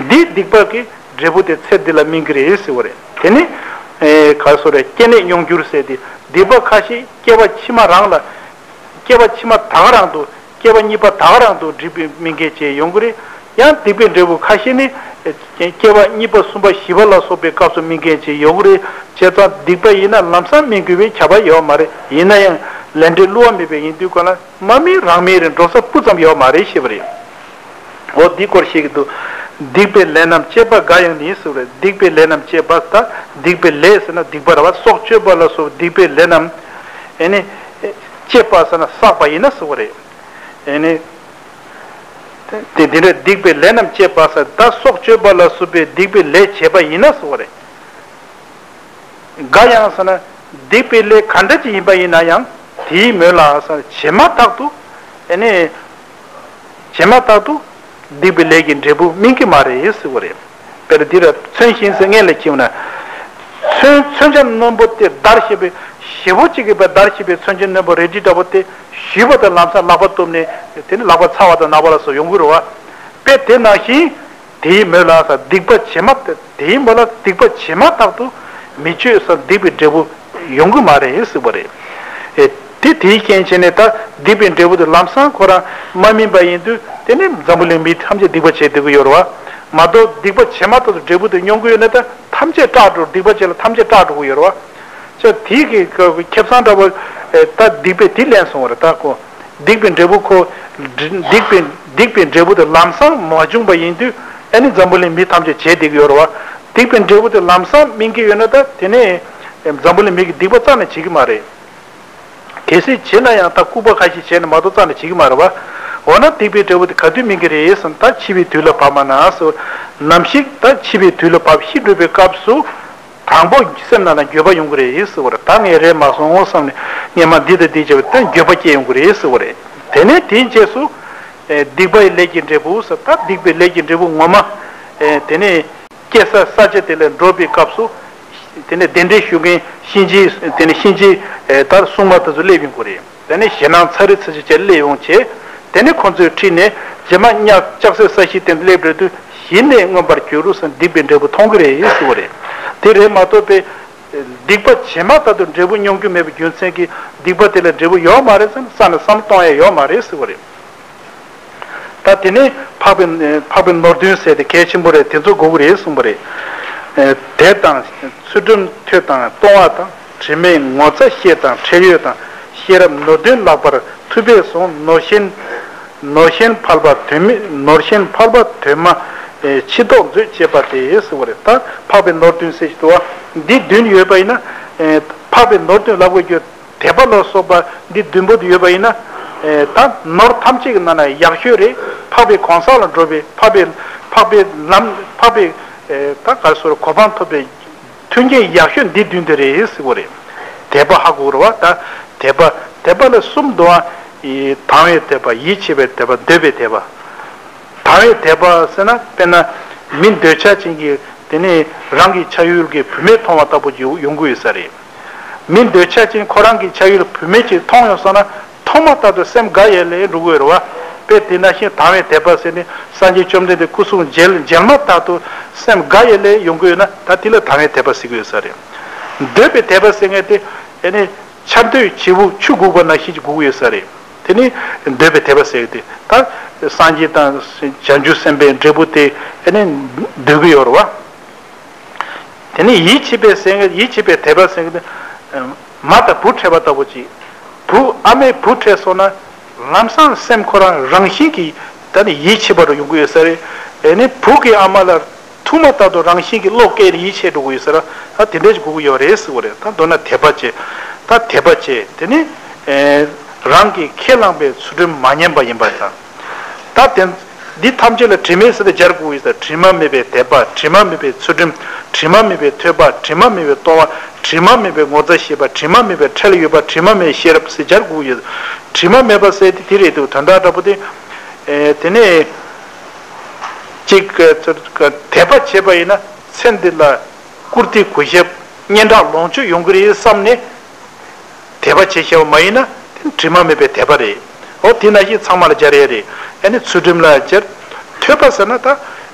འདིའི་སྡིག་པ་གི་འབྲས་བུ་དེ་ཚེ་འདི་ལ་སྨིན་གྱི་རེད་ཟེར་བ་རེད། དེ་ནི་ཨེ་ག་ཟེར་རེད། སྐྱེ་གནས་མྱོང་འགྱུར་ཟེར་དེ་སྡིག་པ་ཁ་ཤས་སྐྱེ་བ་ཕྱི་མ་རང་ལ་ སྐྱེ་བ་ཕྱི་མ་ད་ག་རང་དུ། སྐྱེ་བ་གཉིས་པ་ད་ག་རང་དུ་སྒྲིབ་པའི་སྨིན་མཁན་ཅིག་ཡོང་གི་རེད། ཡང་སྡིག་པའི་འབྲས་བུ་ཁ་ཤས་ནི། སྐྱེ་བ་གཉིས་པ་གསུམ་པ་བཞི་པ་ལ་སོགས་པའི་སྐབས་སུ་སྨིན་མཁན་ཅིག་ཡོང་གི་རེད། བྱས་ཙང་སྡིག་པ་ཡིན་ན་ལམ་སང་སྨིན་དགོས་པའི་ཁྱབ་པ་ཡོད་མ་རེད། ཡིན་ན་ཡང་ལས་འབྲས་བསླུ་བ་མེད་པའི་ཡིན་དུས་གང་ལ་མ་སྨིན་རང་སྨིན་རེད། འགྲོ་ས་སྤུ་ཙམ་ཡོད་མ་རེད་ཞེས་པ་རེད། འོ་འདི་སྐོར་བཤད་ཀྱི་འདུག་སྡིག་པའི་ལས་རྣམས་བཅས་པ་འགའ་ཡང་ནི་ཟེར་བ་རེད། སྡིག་པའི་ལས་རྣམས་བཅས་པ་ད་སྡིག་པའི་ལས་ཟེར་ན་སྡིག་པ་ར་བ་སྲོག་གཅོད་པ་ལ་སོགས་སྡིག་པའི་ལས་རྣམས། ཨེ་ནི། བཅས་པ་ཟེར་ན་བསགས་པ་ཡིན་ན་ཟེར་བ་རེད། ཨེ་ནི། དེ་དེ་འདྲ་སྡིག་པའི་ལས་རྣམས་བཅས་པ་ཟེར་ད་སྲོག་གཅོད་པ་ལ་སོགས་པའི་སྡིག་པའི་ལས་བྱས་པ་ཡིན་ན་ཟེར་བ་རེད། འགའ་ཡང་ཟེར་ན། སྡིག་པའི་ལས་ག་འདྲ་ཅིག་ཡིན་པ་ཡིན་ན་ཡང་དེའི་མོད་ལ་ཟེར་བྱས་མ་ཐག་ཏུ། ཨེ་ནི། བྱས་མ་ཐག་ཏུ། སྡིག་པའི་ལས་ཀྱི་འབྲས་བུ་སྨིན་གྱི་མ་རེད་ཟེར་བ་རེད། དཔེར་འདི་ལ་མཚོན་བཞིན་ཟེར་སྔོན་ལ་ཁྱེར་ན། མཚོན་མཚོན་ཆ་རྣོན་པོ་དེ་བརྡར་ཤེས་པའི་ཞེ་བོ་གཅིག་གིས་པའི་བརྡར་ཤེས་པའི་མཚོན་ཆ་རྣོན་པོ་རལ་གྲི་འདྲ་བོ་དེ་གཞུས་པ་དང་ལམ་སང་ལག་པ་གཏུབ་ནས་དེ་ནི་ལག་པ་ཚ་བ་དང་ན་བ་ལ་སོགས་ཡོང་གི་རེད་བ། དཔེ་དེ་ནང་བཞིན། དེའི་མོད་ལ་ཟེར་སྡིག་པ་བྱེད་མ་དེའི་མོད་ལ་སྡིག་པ་བྱེད་མ་ཐག་ཏུ་མི་ཆོས་ཟེར་སྡིག་པའི་འབྲས་བུ་ཡོང་གི་མ་རེད་ཟེར་བ་རེད། ཨེ། དེ་དེའི་རྐྱེན་བྱས་ནས་ད་སྡིག་པའི་འབྲས་བུ་དེ་ལམ་སང་ཁོ་རང་མ་སྨིན་པ་ཡིན་དུས་དེ་ནི་འཛམ་བུ་གླིང་མི་ཐམས་ཅད་སྡིག་པ་བྱེད་སྡོད་ཀྱི་ཡོད་རེད་བ། མ་གཏོགས་སྡིག་པ་བྱེད་མ་ཐག་ཏུ་འབྲས་བུ་དེ་མྱོང་གི་ཡོད་ན་ད་ཐམས་ཅད་སྐྲག་འགྲོ། སྡིག་པ་བྱེད་ལ་ཐམས་ཅད་སྐྲག་འགྲོ་གི་ཡོད་རེད་བ། ཅེས་དེའི་གི་ཁེ་བཟང་འདྲ་བོ། ད་སྡིག་པའི་དེ་ལན་སོང་བ་རེད་ད་ཁོ། སྡིག་པའི་འབྲས་བུ་ཁོ། སྡིག་པའི་སྡིག་པའི་འབྲས་བུ་དེ་ལམ་སང་མ་བྱུང་བ་ཡིན་དུས་ཨ་ནི་འཛམ་བུ་གླིང་མི་ཐམས་ཅད་བྱས་བསྡད་ཀྱི་ཡོད་རེད་བ། སྡིག་པའི་འབྲས་བུ་དེ་ལམ་སང་སྨིན་གྱི་ཡོད་ན་ད་དེ་ནས་འཛམ་བུ་གླིང་མི་གི་སྡིག་པ་རྩ་ནས་བྱེད་ཀྱི་མ་རེད། གལ་སྲིད་བྱེད་ན་ཡང་ད་ལྐུགས་པ་ཁ་ཤས་བྱས་ནས་མ་གཏོགས་རྩ་ནས་བྱེད་ཀྱི་མ་རེད་བ། འོ་ན་སྡིག་པའི་འབྲས་བུ་དེ་ག་དུས་སྨིན་གྱི་རེད་ཟེར་ན་ད་འཆི་བའི་དུས་ལ་བབ་མ་ན་ཟེར། ནམ་ཞིག་ད་འཆི་བའི་དུས་ལ་བབ་ཤི་འགྲོ་བའི་སྐབས་སུ། དང་པོ་སེམས་ནང་ལ་འགྱོད་པ་ཡོང་གི་རེད་ཟེར་བ་རེད། ད་ངས་རེད་མ་སོང་བསམ་ནས་སྔས་མ་འདི་དང་འདི་བྱས་པ་དེ་འགྱོད་པ་སྐྱེ་ཡོང་གི་རེད་ཟེར་བ་རེད། དེ་ནས་དེའི་རྗེས་སུ། ཨེ། སྡིག་པའི་ལས་ཀྱི་འབྲས་བུ་ཟེར་ད་སྡིག་པའི་ལས་ཀྱི་འབྲས་བུ་ངོ་མ། ཨེ། དེ་ནས་སྐྱེ་ས་ས་ཆ་དེ་ལ་འགྲོ་བའི་སྐབས་སུ། དེ་ནས་གདན་འདྲེན་ཞུ་མཁན་གཤིན་རྗེའི་དེ་ནས་གཤིན་རྗེའི་ཨེ། ད་སྲུང་མ་དེ་ཚོ་སླེབས་ཡོང་གི་རེད། དེ་ནས་ཞེད་སྣང་ཚ་རི་ཚ་ཞིག་བྱས་སླེབས་ཡོང་བྱས། དེ་ནས་ཁོ་ཚོའི་འཁྲིས་ནས་རྗེས་མ་གཉའ་ལྕགས་སྲེག་ས་གཞི་དེ་འདྲ་སླེབས་འགྲོ་དུས་གཞི་ནས་མངོན་པར་གྱུར་ཟེར་སྡིག་པའི་འབྲས་བུ་མཐོང་གི་རེད་ཟེར་བ་རེད། དེ་རེད་མ་གཏོགས་པའི། སྡིག་པ་བྱེད་མ་ཐག་ཏུ་འབྲས་བུ་མྱོང་རྒྱུ་མེད་པའི་རྒྱུ་མཚན་གྱིས་སྡིག་པ་དེ་ལ་འབྲས་བུ་ཡོད་མ་རེད་ཟེར་ན་བསམ་བློ་གཏོང་ཡ་ཡོད་མ་རེད་ཟེར་བ་རེད། ད་དེ་ནས་འཕགས་པའི་འཕགས་པའི་ནོར་བདུན་ཟེར་དེ་གལ་ཆེན་པོ་རེད། དེ་ཚོ་དགོས་ཀྱི་རེད་གསུངས་པ་རེད། དད་དང་ཚུལ་ཁྲིམས་ཐོས་དང་གཏོང་བ་དང་། དྲི་མེད་ངོ་ཚ་ཤེས་དང་ཁྲེལ་ཡོད་དང་། ཤེས་རབ་ནོར་བདུན་ལགས་པར་ཐུབ་པས་སོ། ནོར་ཤན་ནོར་ཤན་ཕལ་པ་དོན་མེད། ནོར་ཤན་ཕལ་པ་དོན་མ་ཕྱི་ལྡོག་མཛོད་ཅེས་པ་དེ་ཟེར་བ་རེད། ད་འཕགས་པའི་ནོར་བདུན་ཟེར་གྱི་འདུག་བ། འདི་བདུན་ཡོད་པ་ཡིན་ན། འཕགས་པའི་ནོར་བདུན་ལབ་དགོས་རྒྱུ། དད་པ་ལ་སོགས་པ་འདི་བདུན་པོ་དེ་ཡོད་པ་ཡིན་ན། ད་ནོར་ཐམས་ཅད་ཀྱི་ནང་ན་ཡག་ཤོས་རེད། འཕགས་པའི་གང་ཟག་ལ་འགྲོ་བའི་འཕགས་པའི་འཕགས་པའི་ལམ་འཕགས་པའི་ད་ག་རེ་ཟེར་གོ་འཕང་ཐོབ་པའི་མཐུན་རྐྱེན་ཡག་ཤོས་འདི་བདུན་དེ་རེད་ཟེར་བ་རེད། དད་པ་ཧ་གོ་རེད་བ། ད་དད་པ་དད་པ་ལ་གསུམ་འདུག་ཨ། དང་བའི་དད་པ། ཡིད་ཆེས་པའི་དད་པ། འདོད་པའི་དད་པ། དང་བའི་དད་པ་ཟེར་ན་དཔེར་ན་མི་འདོད་ཆགས་ཅན་གྱིས་དེ་ནས་རང་གི་ཆགས་ཡུལ་གྱི་བུད་མེད་མཐོང་བ་ལྟ་བུ་ཅིག་ཡོང་གི་ཡོད་ས་རེད། མི་འདོད་ཆགས་ཅན་ཁོ་རང་གི་ཆགས་ཡུལ་བུད་མེད་ཅིག་མཐོང་ཡོང་སོང་ན་མཐོང་མ་ཐག་ཏུ་སེམས་དགའ་ཡ་ལས་འགྲོ་གི་ཡོད་རེད་བ། དཔེ་དེ་ནང་བཞིན་དང་བའི་དད་པ་ཟེར་ནས་སངས་རྒྱས་བཅོམ་ལྡན་འདས་སྐུ་གསུང་མཇལ་མཇལ་མ་ཐག་ཏུ་སེམས་དགའ་ཡ་ལས་ཡོང་གི་ཡོད་ན་ད་དེ་ལ་དང་བའི་དད་པ་ཟེར་གི་ཡོད་ས་རེད། འདོད་པའི་དད་པ་ཟེར་མཁན་དེ་ཨེ་ནི། ཆར་འདོད་བྱེད་པོ་ཆུ་སྒུག་པ་ནང་བཞིན་གྱི་སྒུག་ཡོད་ས་རེད། དེ་ནི་འདོད་པའི་དད་པ་ཟེར་ཏེ་ད་སངས་རྒྱས་དང་བྱང་ཆུབ་སེམས་དཔའི་འབྲས་བུ་དེ་ཨེ་ནི་འདོད་ཀྱི་ཡོད་རེད་བ། དེ་ནི་ཡིད་ཆེས་པའི་ཟེར་ཡིད་ཆེས་པའི་དད་པ་ཟེར་གི་མ་དང་བུ་འཕྲད་པ་ལྟ་བུ་ཅིག་བུ་ཨ་མས་བུ་འཕྲད་སོང་ན་ལམ་སང་སེམས་ཁོ་རང་རང་བཞིན་གྱིས་ད་ནི་ཡིད་ཆེས་པ་རུ་ཡོང་གི་ཡོད་ས་རེད། ཨེ་ནི་བུ་གི་ཨ་མ་ལ། ཐུག་མ་ཐག་ཏུ་རང་བཞིན་གྱིས་བློ་སྐྱེས་ནས་ཡིད་ཆེས་འགྲོ་གི་ཡོད་ཟེར། ད་དེ་འདྲ་ཞིག་དགོས་ཀྱི་ཡོད་རེད་ཟེར་བ་རེད། ད་མདོར་ན་དད་པ་བྱེད། ད་དད་པ་བྱེད་དེ་ནི་རང་གིས་ཁས་བླངས་པའི་ཚུལ་ཁྲིམས་མ་ཉམས་པ་ཡིན་པ་དང་། ད་དེ་འདི་ཐམས་ཅད་ལ་དྲི་མེད་ཟེར་ཏེ་སྦྱར་དགོས་ཀྱི་ཡོད་ཟེར། དྲི་མ་མེད་པའི་དད་པ། དྲི་མ་མེད་པའི་ཚུལ་ཁྲིམས། དྲི་མ་མེད་པའི་ཐོས་པ། དྲི་མ་མེད་པའི་རྟོག་པ། དྲི་མ་མེད་པའི་ངོ་ཚ་ཤེས་པ། དྲི་མ་མེད་པའི་ཁྲེལ་ཡོད་པ། དྲི་མ་མེད་ཤེས་རབ་ཟེར་སྦྱར་དགོས་ཀྱི་ཡོད། དྲི་མ་མེད་པ་ཟེར་ཏེ་དེ་རེད་འདུག་དོན་དག་འདྲ་པོ་དེ། ཨེ། དེ་ནས་ཅིག་དད་པ་བྱས་པ་ཡིན་ན་ཚེ་འདི་ལ་བཀུར་སྟི་གུས་ཞབས་སྙན་གྲགས་ལོངས་སྤྱོད་ཡོང་གི་རེད་བསམ་ནས་དད་པ་བྱས་བྱས་པ་མ་ཡིན་ན་དེ་དྲི་མ་མེད་པའི་དད་པ་རེད། འོ་དེ་ནང་བཞིན་ཚང་མ་ལ་སྦྱར་ཡས་རེད། ཨ་ནི་ཚུལ་ཁྲིམས་ལ་སྦྱར། ཐོས་པ་ཟེར་ན་ད་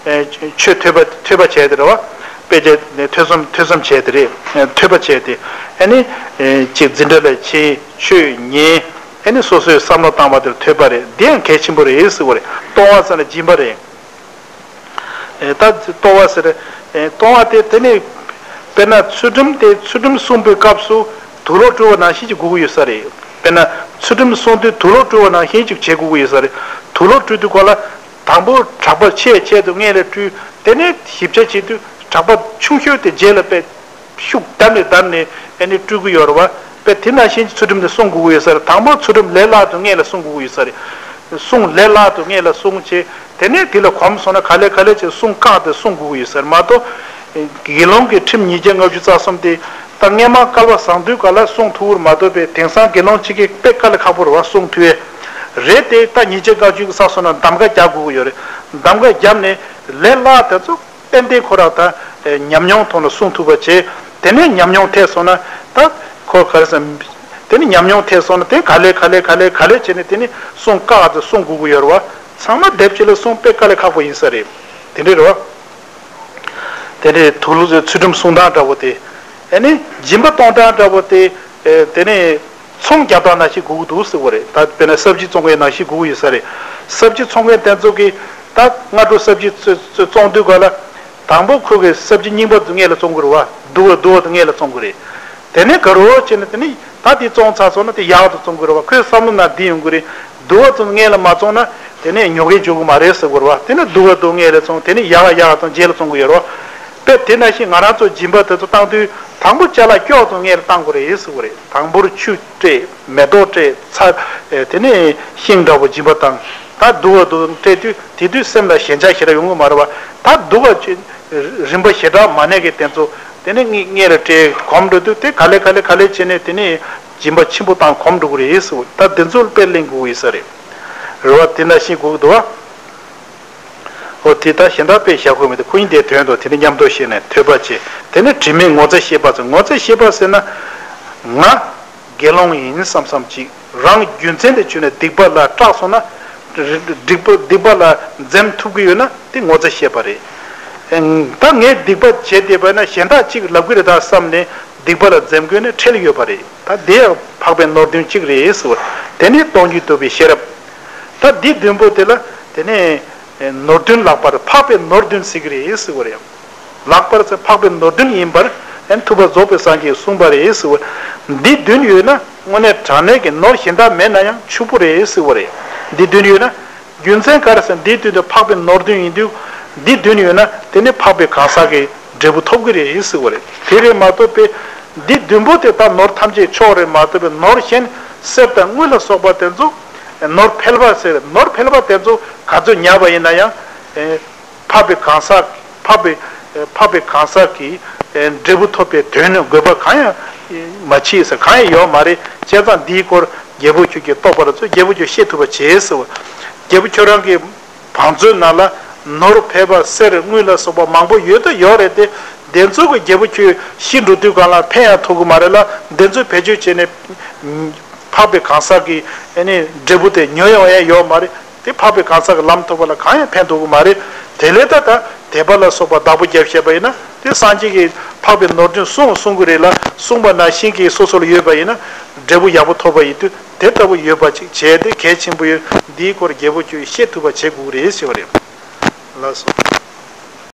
ཨེ་ཆོས་ཐོས་པ་ཐོས་པ་བྱས་དེ་རེད་བ། དཔེ་ཆ་ཐོས་བསམ་ཐོས་བསམ་བྱས་དེ་རེད། ཐོས་པ་བྱས་དེ་ཨ་ནི་ཅིག་འཛིན་གྲྭ་ལ་ཕྱིན། ཆོས་ཉན། ཨེ་ནི་སོ་སོའི་བསམ་བློ་བཏང་བ་དེར་ཐོས་པ་རེད། འདི་ཡང་གལ་ཆེན་པོ་རེད་ཟེར་བ་རེད། ལྟུང་བ་ཟེར་ན་སྦྱིན་པ་རེད། ཨེ་ད་ལྟུང་བ་ཟེར། ཨེ་ལྟུང་བ་དེ་དེ་ནི་དཔེར་ན་ཚུལ་ཁྲིམས་དེ་ཚུལ་ཁྲིམས་སྲུང་བའི་སྐབས་སུ་དུག་ལོག་བཀྲུ་བ་ནང་བཞིན་གྱི་དགོས་ཀྱི་ཡོད་ས་རེད། དཔེར་ན་ཚུལ་ཁྲིམས་སྲུང་དུས་དུག་ལོག་བཀྲུ་བ་ནང་བཞིན་ཅིག་བྱེད་དགོས་ཀྱི་ཡོད་ས་རེད། དུག་ལོག་བཀྲུ་དུས་ག་ལ་དང་པོ་དྲེག་པ་ཆེ་ཆེད་དུ་སྔོན་ལ་བཀྲུས། དེ་ནས་ཞིབ་ཆ་བྱེད་དུས་དྲེག་པ་ཆུང་ཤོས་དེ་རྗེས་ལ་དཔེ་ཤུགས་བརྡབ་ནས་བརྡབ་ནས་ཨ་ནི་བཀྲུ་གི་ཡོད་རེད་བ། དཔེ་དེ་ནང་བཞིན་གྱི་ཚུལ་ཁྲིམས་དེ་སྲུང་དགོས་ཀྱི་ཡོད་ས་རེད། དང་པོ་ཚུལ་ཁྲིམས་ལས་སླ་དུ་སྔོན་ལ་སྲུང་དགོས་ཀྱི་ཡོད་ས་རེད། སྲུང་ལས་སླ་དུ་སྔོན་ལ་སྲུང་བྱས། དེ་ནས་དེ་ལ་གོམས་སོང་ན་ག་ལེ་ག་ལེ་བྱས་སྲུང་བཀག་དེ་སྲུང་དགོས་ཀྱི་ཡོད་ས་རེད་མ་གཏོགས། དགེ་སློང་གི་ཁྲིམས་ཉིས་བརྒྱ་ལྔ་བཅུ་རྩ་གསུམ་དེ་ད་སྔས་མ་སྐལ་བ་བཟང་དུས་ག་ལ་སྲུང་ཐུབ་ཀྱི་རེད་མ་གཏོགས་པས། དེང་སང་དགེ་སློང་གཅིག་གིས་དཔེ་དཀའ་ལས་ཁག་པོ་རེད་བ། སྲུང་ཐུབ་ཡས་རེད་དེ། ད་ཉིས་བརྒྱ་ལྔ་བཅུ་གི་ས་སོང་ན་གདམ་ག་རྒྱག་དགོས་ཀྱི་ཡོད་རེད། གདམ་ག་བརྒྱབ་ནས་ལས་སླ་དེ་ཚོ་ཏན་ཏན་ཁོ་རང་ད་ཉམས་མྱོང་ཐོག་ལ་སྲུང་ཐུབ་པ་བྱས། དེ་ནས་ཉམས་མྱོང་ཐེབས་སོང་ན་ད་ཁོ་ག་རེ་ཟེར། དེ་ནས་ཉམས་མྱོང་ཐེབས་སོང་ན་དེ་ག་ལེ་ག་ལེ་ག་ལེ་ག་ལེ་བྱས་ནས་དེ་ནས་སྲུང་བཀག་དེ་སྲུང་དགོས་ཀྱི་ཡོད་རེད་བ། ཚང་མ་སྡེབ་གཅིག་ལ་སྲུང་དཔེ་དཀའ་ལས་ཁག་པོ་ཡིན་ས་རེད། དེ་འདྲ་རེད་བ། དེ་འདྲའི་དུག་ལོག་ཚུལ་ཁྲིམས་སྲུང་སྟངས་འདྲ་བོ་དེ། ཨེ་ནི་སྦྱིན་པ་གཏོང་སྟངས་འདྲ་བོ་དེ། ཨེ་དེ་ནས་ཚོང་རྒྱག་སྟངས་ནང་བཞིན་དགོས་ཀྱི་འདུག་ཟེར་བ་རེད། ད་དཔེར་ན་སབ་ཇི་བཙོང་མཁན་ནང་བཞིན་དགོས་ཀྱི་ཡོད་ས་རེད། སབ་ཇི་བཙོང་མཁན་དེ་ཚོ་གིས་ད་སྔ་དྲོ་སབ་ཇི་བཙོང་དུས་ག་ལ། དང་པོ་ཁོ་གིས་སབ་ཇི་རྙིང་པ་དེ་སྔོན་ལ་བཙོང་གི་རེད་བ། སྡུག་པ་སྡུག་པ་དེ་སྔོན་ལ་བཙོང་གི་རེད། དེ་ནས་དགའ་རོགས་བྱས་ནས་དེ་ནས་ད་དེ་བཙོང་ཚར་སོང་ན་དེ་ཡག་དེ་བཙོང་གི་རེད་བ། ཁོའི་བསམ་བློ་ནང་འདི་ཡོང་གི་རེད། སྡུག་པ་ཚོ་སྔོན་ལ་མ་བཙོང་ན་དེ་ནས་ཉོ་མཁན་འཇུག་གི་མ་རེད་ཟེར་གི་རེད་བ། དེ་ནས་སྡུག་པ་དེ་སྔོན་ལ་བཙོང་། དེ་ནས་ཡག་ཡག་ཚོ་རྗེས་ལ་བཙོང་གི་ཡོད་རེད་བ། དཔེ་དེ་ནང་བཞིན་ང་རང་ཚོ་སྦྱིན་པ་དེ་ཚོ་བཏང་དུས་དང་པོ་ཅ་ལག་སྐྱོ་བ་ཚོ་སྔོན་ལ་བཏང་དགོས་རེད་ཟེར་གི་རེད། དང་པོར་ཆུ་སྤྲད། མེ་ཏོག་སྤྲད། ཚྭ། ཨེ་དེ་ནས་ཤིང་འདྲ་བོ་སྦྱིན་པ་བཏང་། ད་སྡུག་པ་དེ་སྤྲད་དུས་དེ་དུས་སེམས་ལ་ཞེན་ཆགས་ཞེ་དྲག་ཡོང་གི་མ་རེད་བ། ད་སྡུག་པ་ཅིག་རིམ་པ་ཞེ་དྲག་མ་གནས་མཁན་དེ་ཚོ་དེ་ནས་སྔོན་ལ་སྤྲད། གོམས་འགྲོ་དུས་དེ་ག་ལེ་ག་ལེ་ག་ལེ་བྱས་ནས་དེ་ནས་སྦྱིན་པ་ཆེན་པོ་བཏང་གོམས་འགྲོ་གི་རེད་ཟེར། ད་དེ་ཚོ་དཔེ་ལེན་དགོས་ཀྱི་ཡོད་ས་རེད། རེད་བ། དེ་ནང་བཞིན་དགོས་ཀྱི་འདུག་བ། འོ་དེ་ད་གཞན་དག་དཔེ་བཞག་དགོས་མི་འདུག་ཁོ་གཉིས་དེའི་དོན་དུ་དེ་ནས་མཉམ་དུ་བཤད་ནས་ཐོས་པ་བྱེད། དེ་ནས་དྲི་མེད་ངོ་ཚ་ཤེས་པ་ཚོ། ངོ་ཚ་ཤེས་པ་ཟེར་ན་ང་དགེ་སློང་ཡིན་བསམ་བསམ་ཅིག་རང་རྒྱུ་མཚན་དེ་བརྗོད་ནས་སྡིག་པ་ལ་སྐྲག་སོང་ན། སྡིག་པ་སྡིག་པ་ལ་འཛེམ་ཐུབ་ཀྱི་ཡོད་ན་དེ་ངོ་ཚ་ཤེས་པ་རེད། ད་ངས་སྡིག་པ་བྱས་བསྡད་པ་ན་གཞན་དག་ཅིག་ལབ་ཀྱི་རེད་ད་བསམ་ནས་སྡིག་པ་ལ་འཛེམ་དགོས་ན་ཁྲེལ་ཡོད་པ་རེད། ད་དེ་ཡང་འཕགས་པའི་ནོར་བདུན་གཅིག་རེད་ཟེར་བ། དེ་ནས་སྟོང་ཉིད་རྟོགས་པའི་ཤེས་རབ། ད་འདི་བདུན་པོ་དེ་ལ་དེ་ནས་ནོར་བདུན་ལགས་པར་འཕགས་པའི་ནོར་བདུན་ཟེར་གྱི་རེད་ཟེར་བ་རེད། ལགས་པར་ཟེར་འཕགས་པའི་ནོར་བདུན་ཡིན་པར་ཨན་ཐུབ་པ་རྫོགས་པའི་སངས་རྒྱས་ཀྱིས་གསུངས་པ་རེད་ཟེར་བ། འདི་བདུན་ཡོད་ན་དངོས་གནས་དྲང་གནས་ཀྱི་ནོར་གཞན་དག་མེད་ན་ཡང་ཕྱུག་པོ་རེད་ཟེར་བ་རེད། འདི་བདུན་ཡོད་ན། རྒྱུ་མཚན་ག་རེ་ཟེར་ན་འདིའི་དོན་དུ་འཕགས་པའི་ནོར་བདུན་ཡིན་དུས། འདི་བདུན་ཡོད་ན་དེ་ནི་འཕགས་པའི་གང་ཟག་གི་འབྲས་བུ་ཐོབ་ཀྱི་རེད་ཟེར་བ་རེད། དེ་རེད་མ་གཏོགས་པའི་འདི་བདུན་པོ་དེ་དག་ནོར་ཐམས་ཅད་མཆོག་རེད་མ་གཏོགས་པའི་ནོར་གཞན་གསེར་དང་དངུལ་ལ་སོགས་པ་དེ་ཚོ་ནོར་ཕལ་པ་ཟེར། ནོར་ཕལ་པ་དེ་ཚོ་ག་ཚོད་ཉར་བ་ཡིན་ན་ཡང་། འཕགས་པའི་གང་ཟག་འཕགས་པའི་འཕགས་པའི་གང་ཟག་གི་འབྲས་བུ་ཐོབ་པའི་དོན་ནི་དགོས་པ་གང་ཡང་མ་མཆིས་ཟེར། གང་ཡང་ཡོད་མ་རེད། བྱས་ཙང་འདིའི་སྐོར་རྒྱལ་པོ་ཁྱོད་ཀྱིས་རྟོགས་པར་མཛོད། རྒྱལ་པོ་ཁྱོད་ཤེས་ཐུབ་པ་བྱེད་ཟེར་བ། རྒྱལ་པོ་ཁྱོད་རང་གི་བང་མཛོད་ནང་ལ་ནོར་ཕལ་པ་གསེར་དངུལ་ལ་སོགས་པ་མང་པོ་ཡོད་དང་ཡོད་རེད་དེ། དེ་ཚོ་གི་རྒྱལ་པོ་ཁྱོད་ཤི་འགྲོ་དུས་སྒང་ལ་ཕན་ཡང་ཐོགས་ཀྱི་མ་རེད་ལ། དེ་ཚོ་བེད་སྤྱོད་བྱས་ནས་འཕགས་པའི་གང་ཟག་གི་ཨ་ནི་འབྲས་བུ་དེ་ཉོ་ཡོང་ཡ་ཡོད་མ་རེད། དེ་འཕགས་པའི་གང་ཟག་གི་ལམ་ཐོབ་པ་ལ་གང་ཡང་ཕན་ཐོགས་ཀྱི་མ་རེད། དེ་ལས་ད་ད་དད་པ་ལ་སོགས་པ་བདག་པོ་རྒྱབ་བཤད་པ་ཡིན་ན་དེ་སངས་རྒྱས་ཀྱིས་འཕགས་པའི་ནོར་བདུན་གསུངས་གསུང་གི་རེད་ལ། གསུངས་པ་ནང་བཞིན་གྱི་སོ་སོ་ལ་ཡོད་པ་ཡིན་ན་འབྲས་བུ་ཡག་པོ་ཐོབ་པ་ཡིན་དུས། དེ་ལྟ་བུ་ཡོད་པ་ཅིག་བྱས་ཏེ་གལ་ཆེན་པོ་ཡོད། འདིའི་སྐོར་རྒྱལ་པོ་ཁྱོད་ཤེས་ཐུབ་པ་བྱེད་དགོས་རེད་ཟེར་བ་རེད། ལགས་སོ།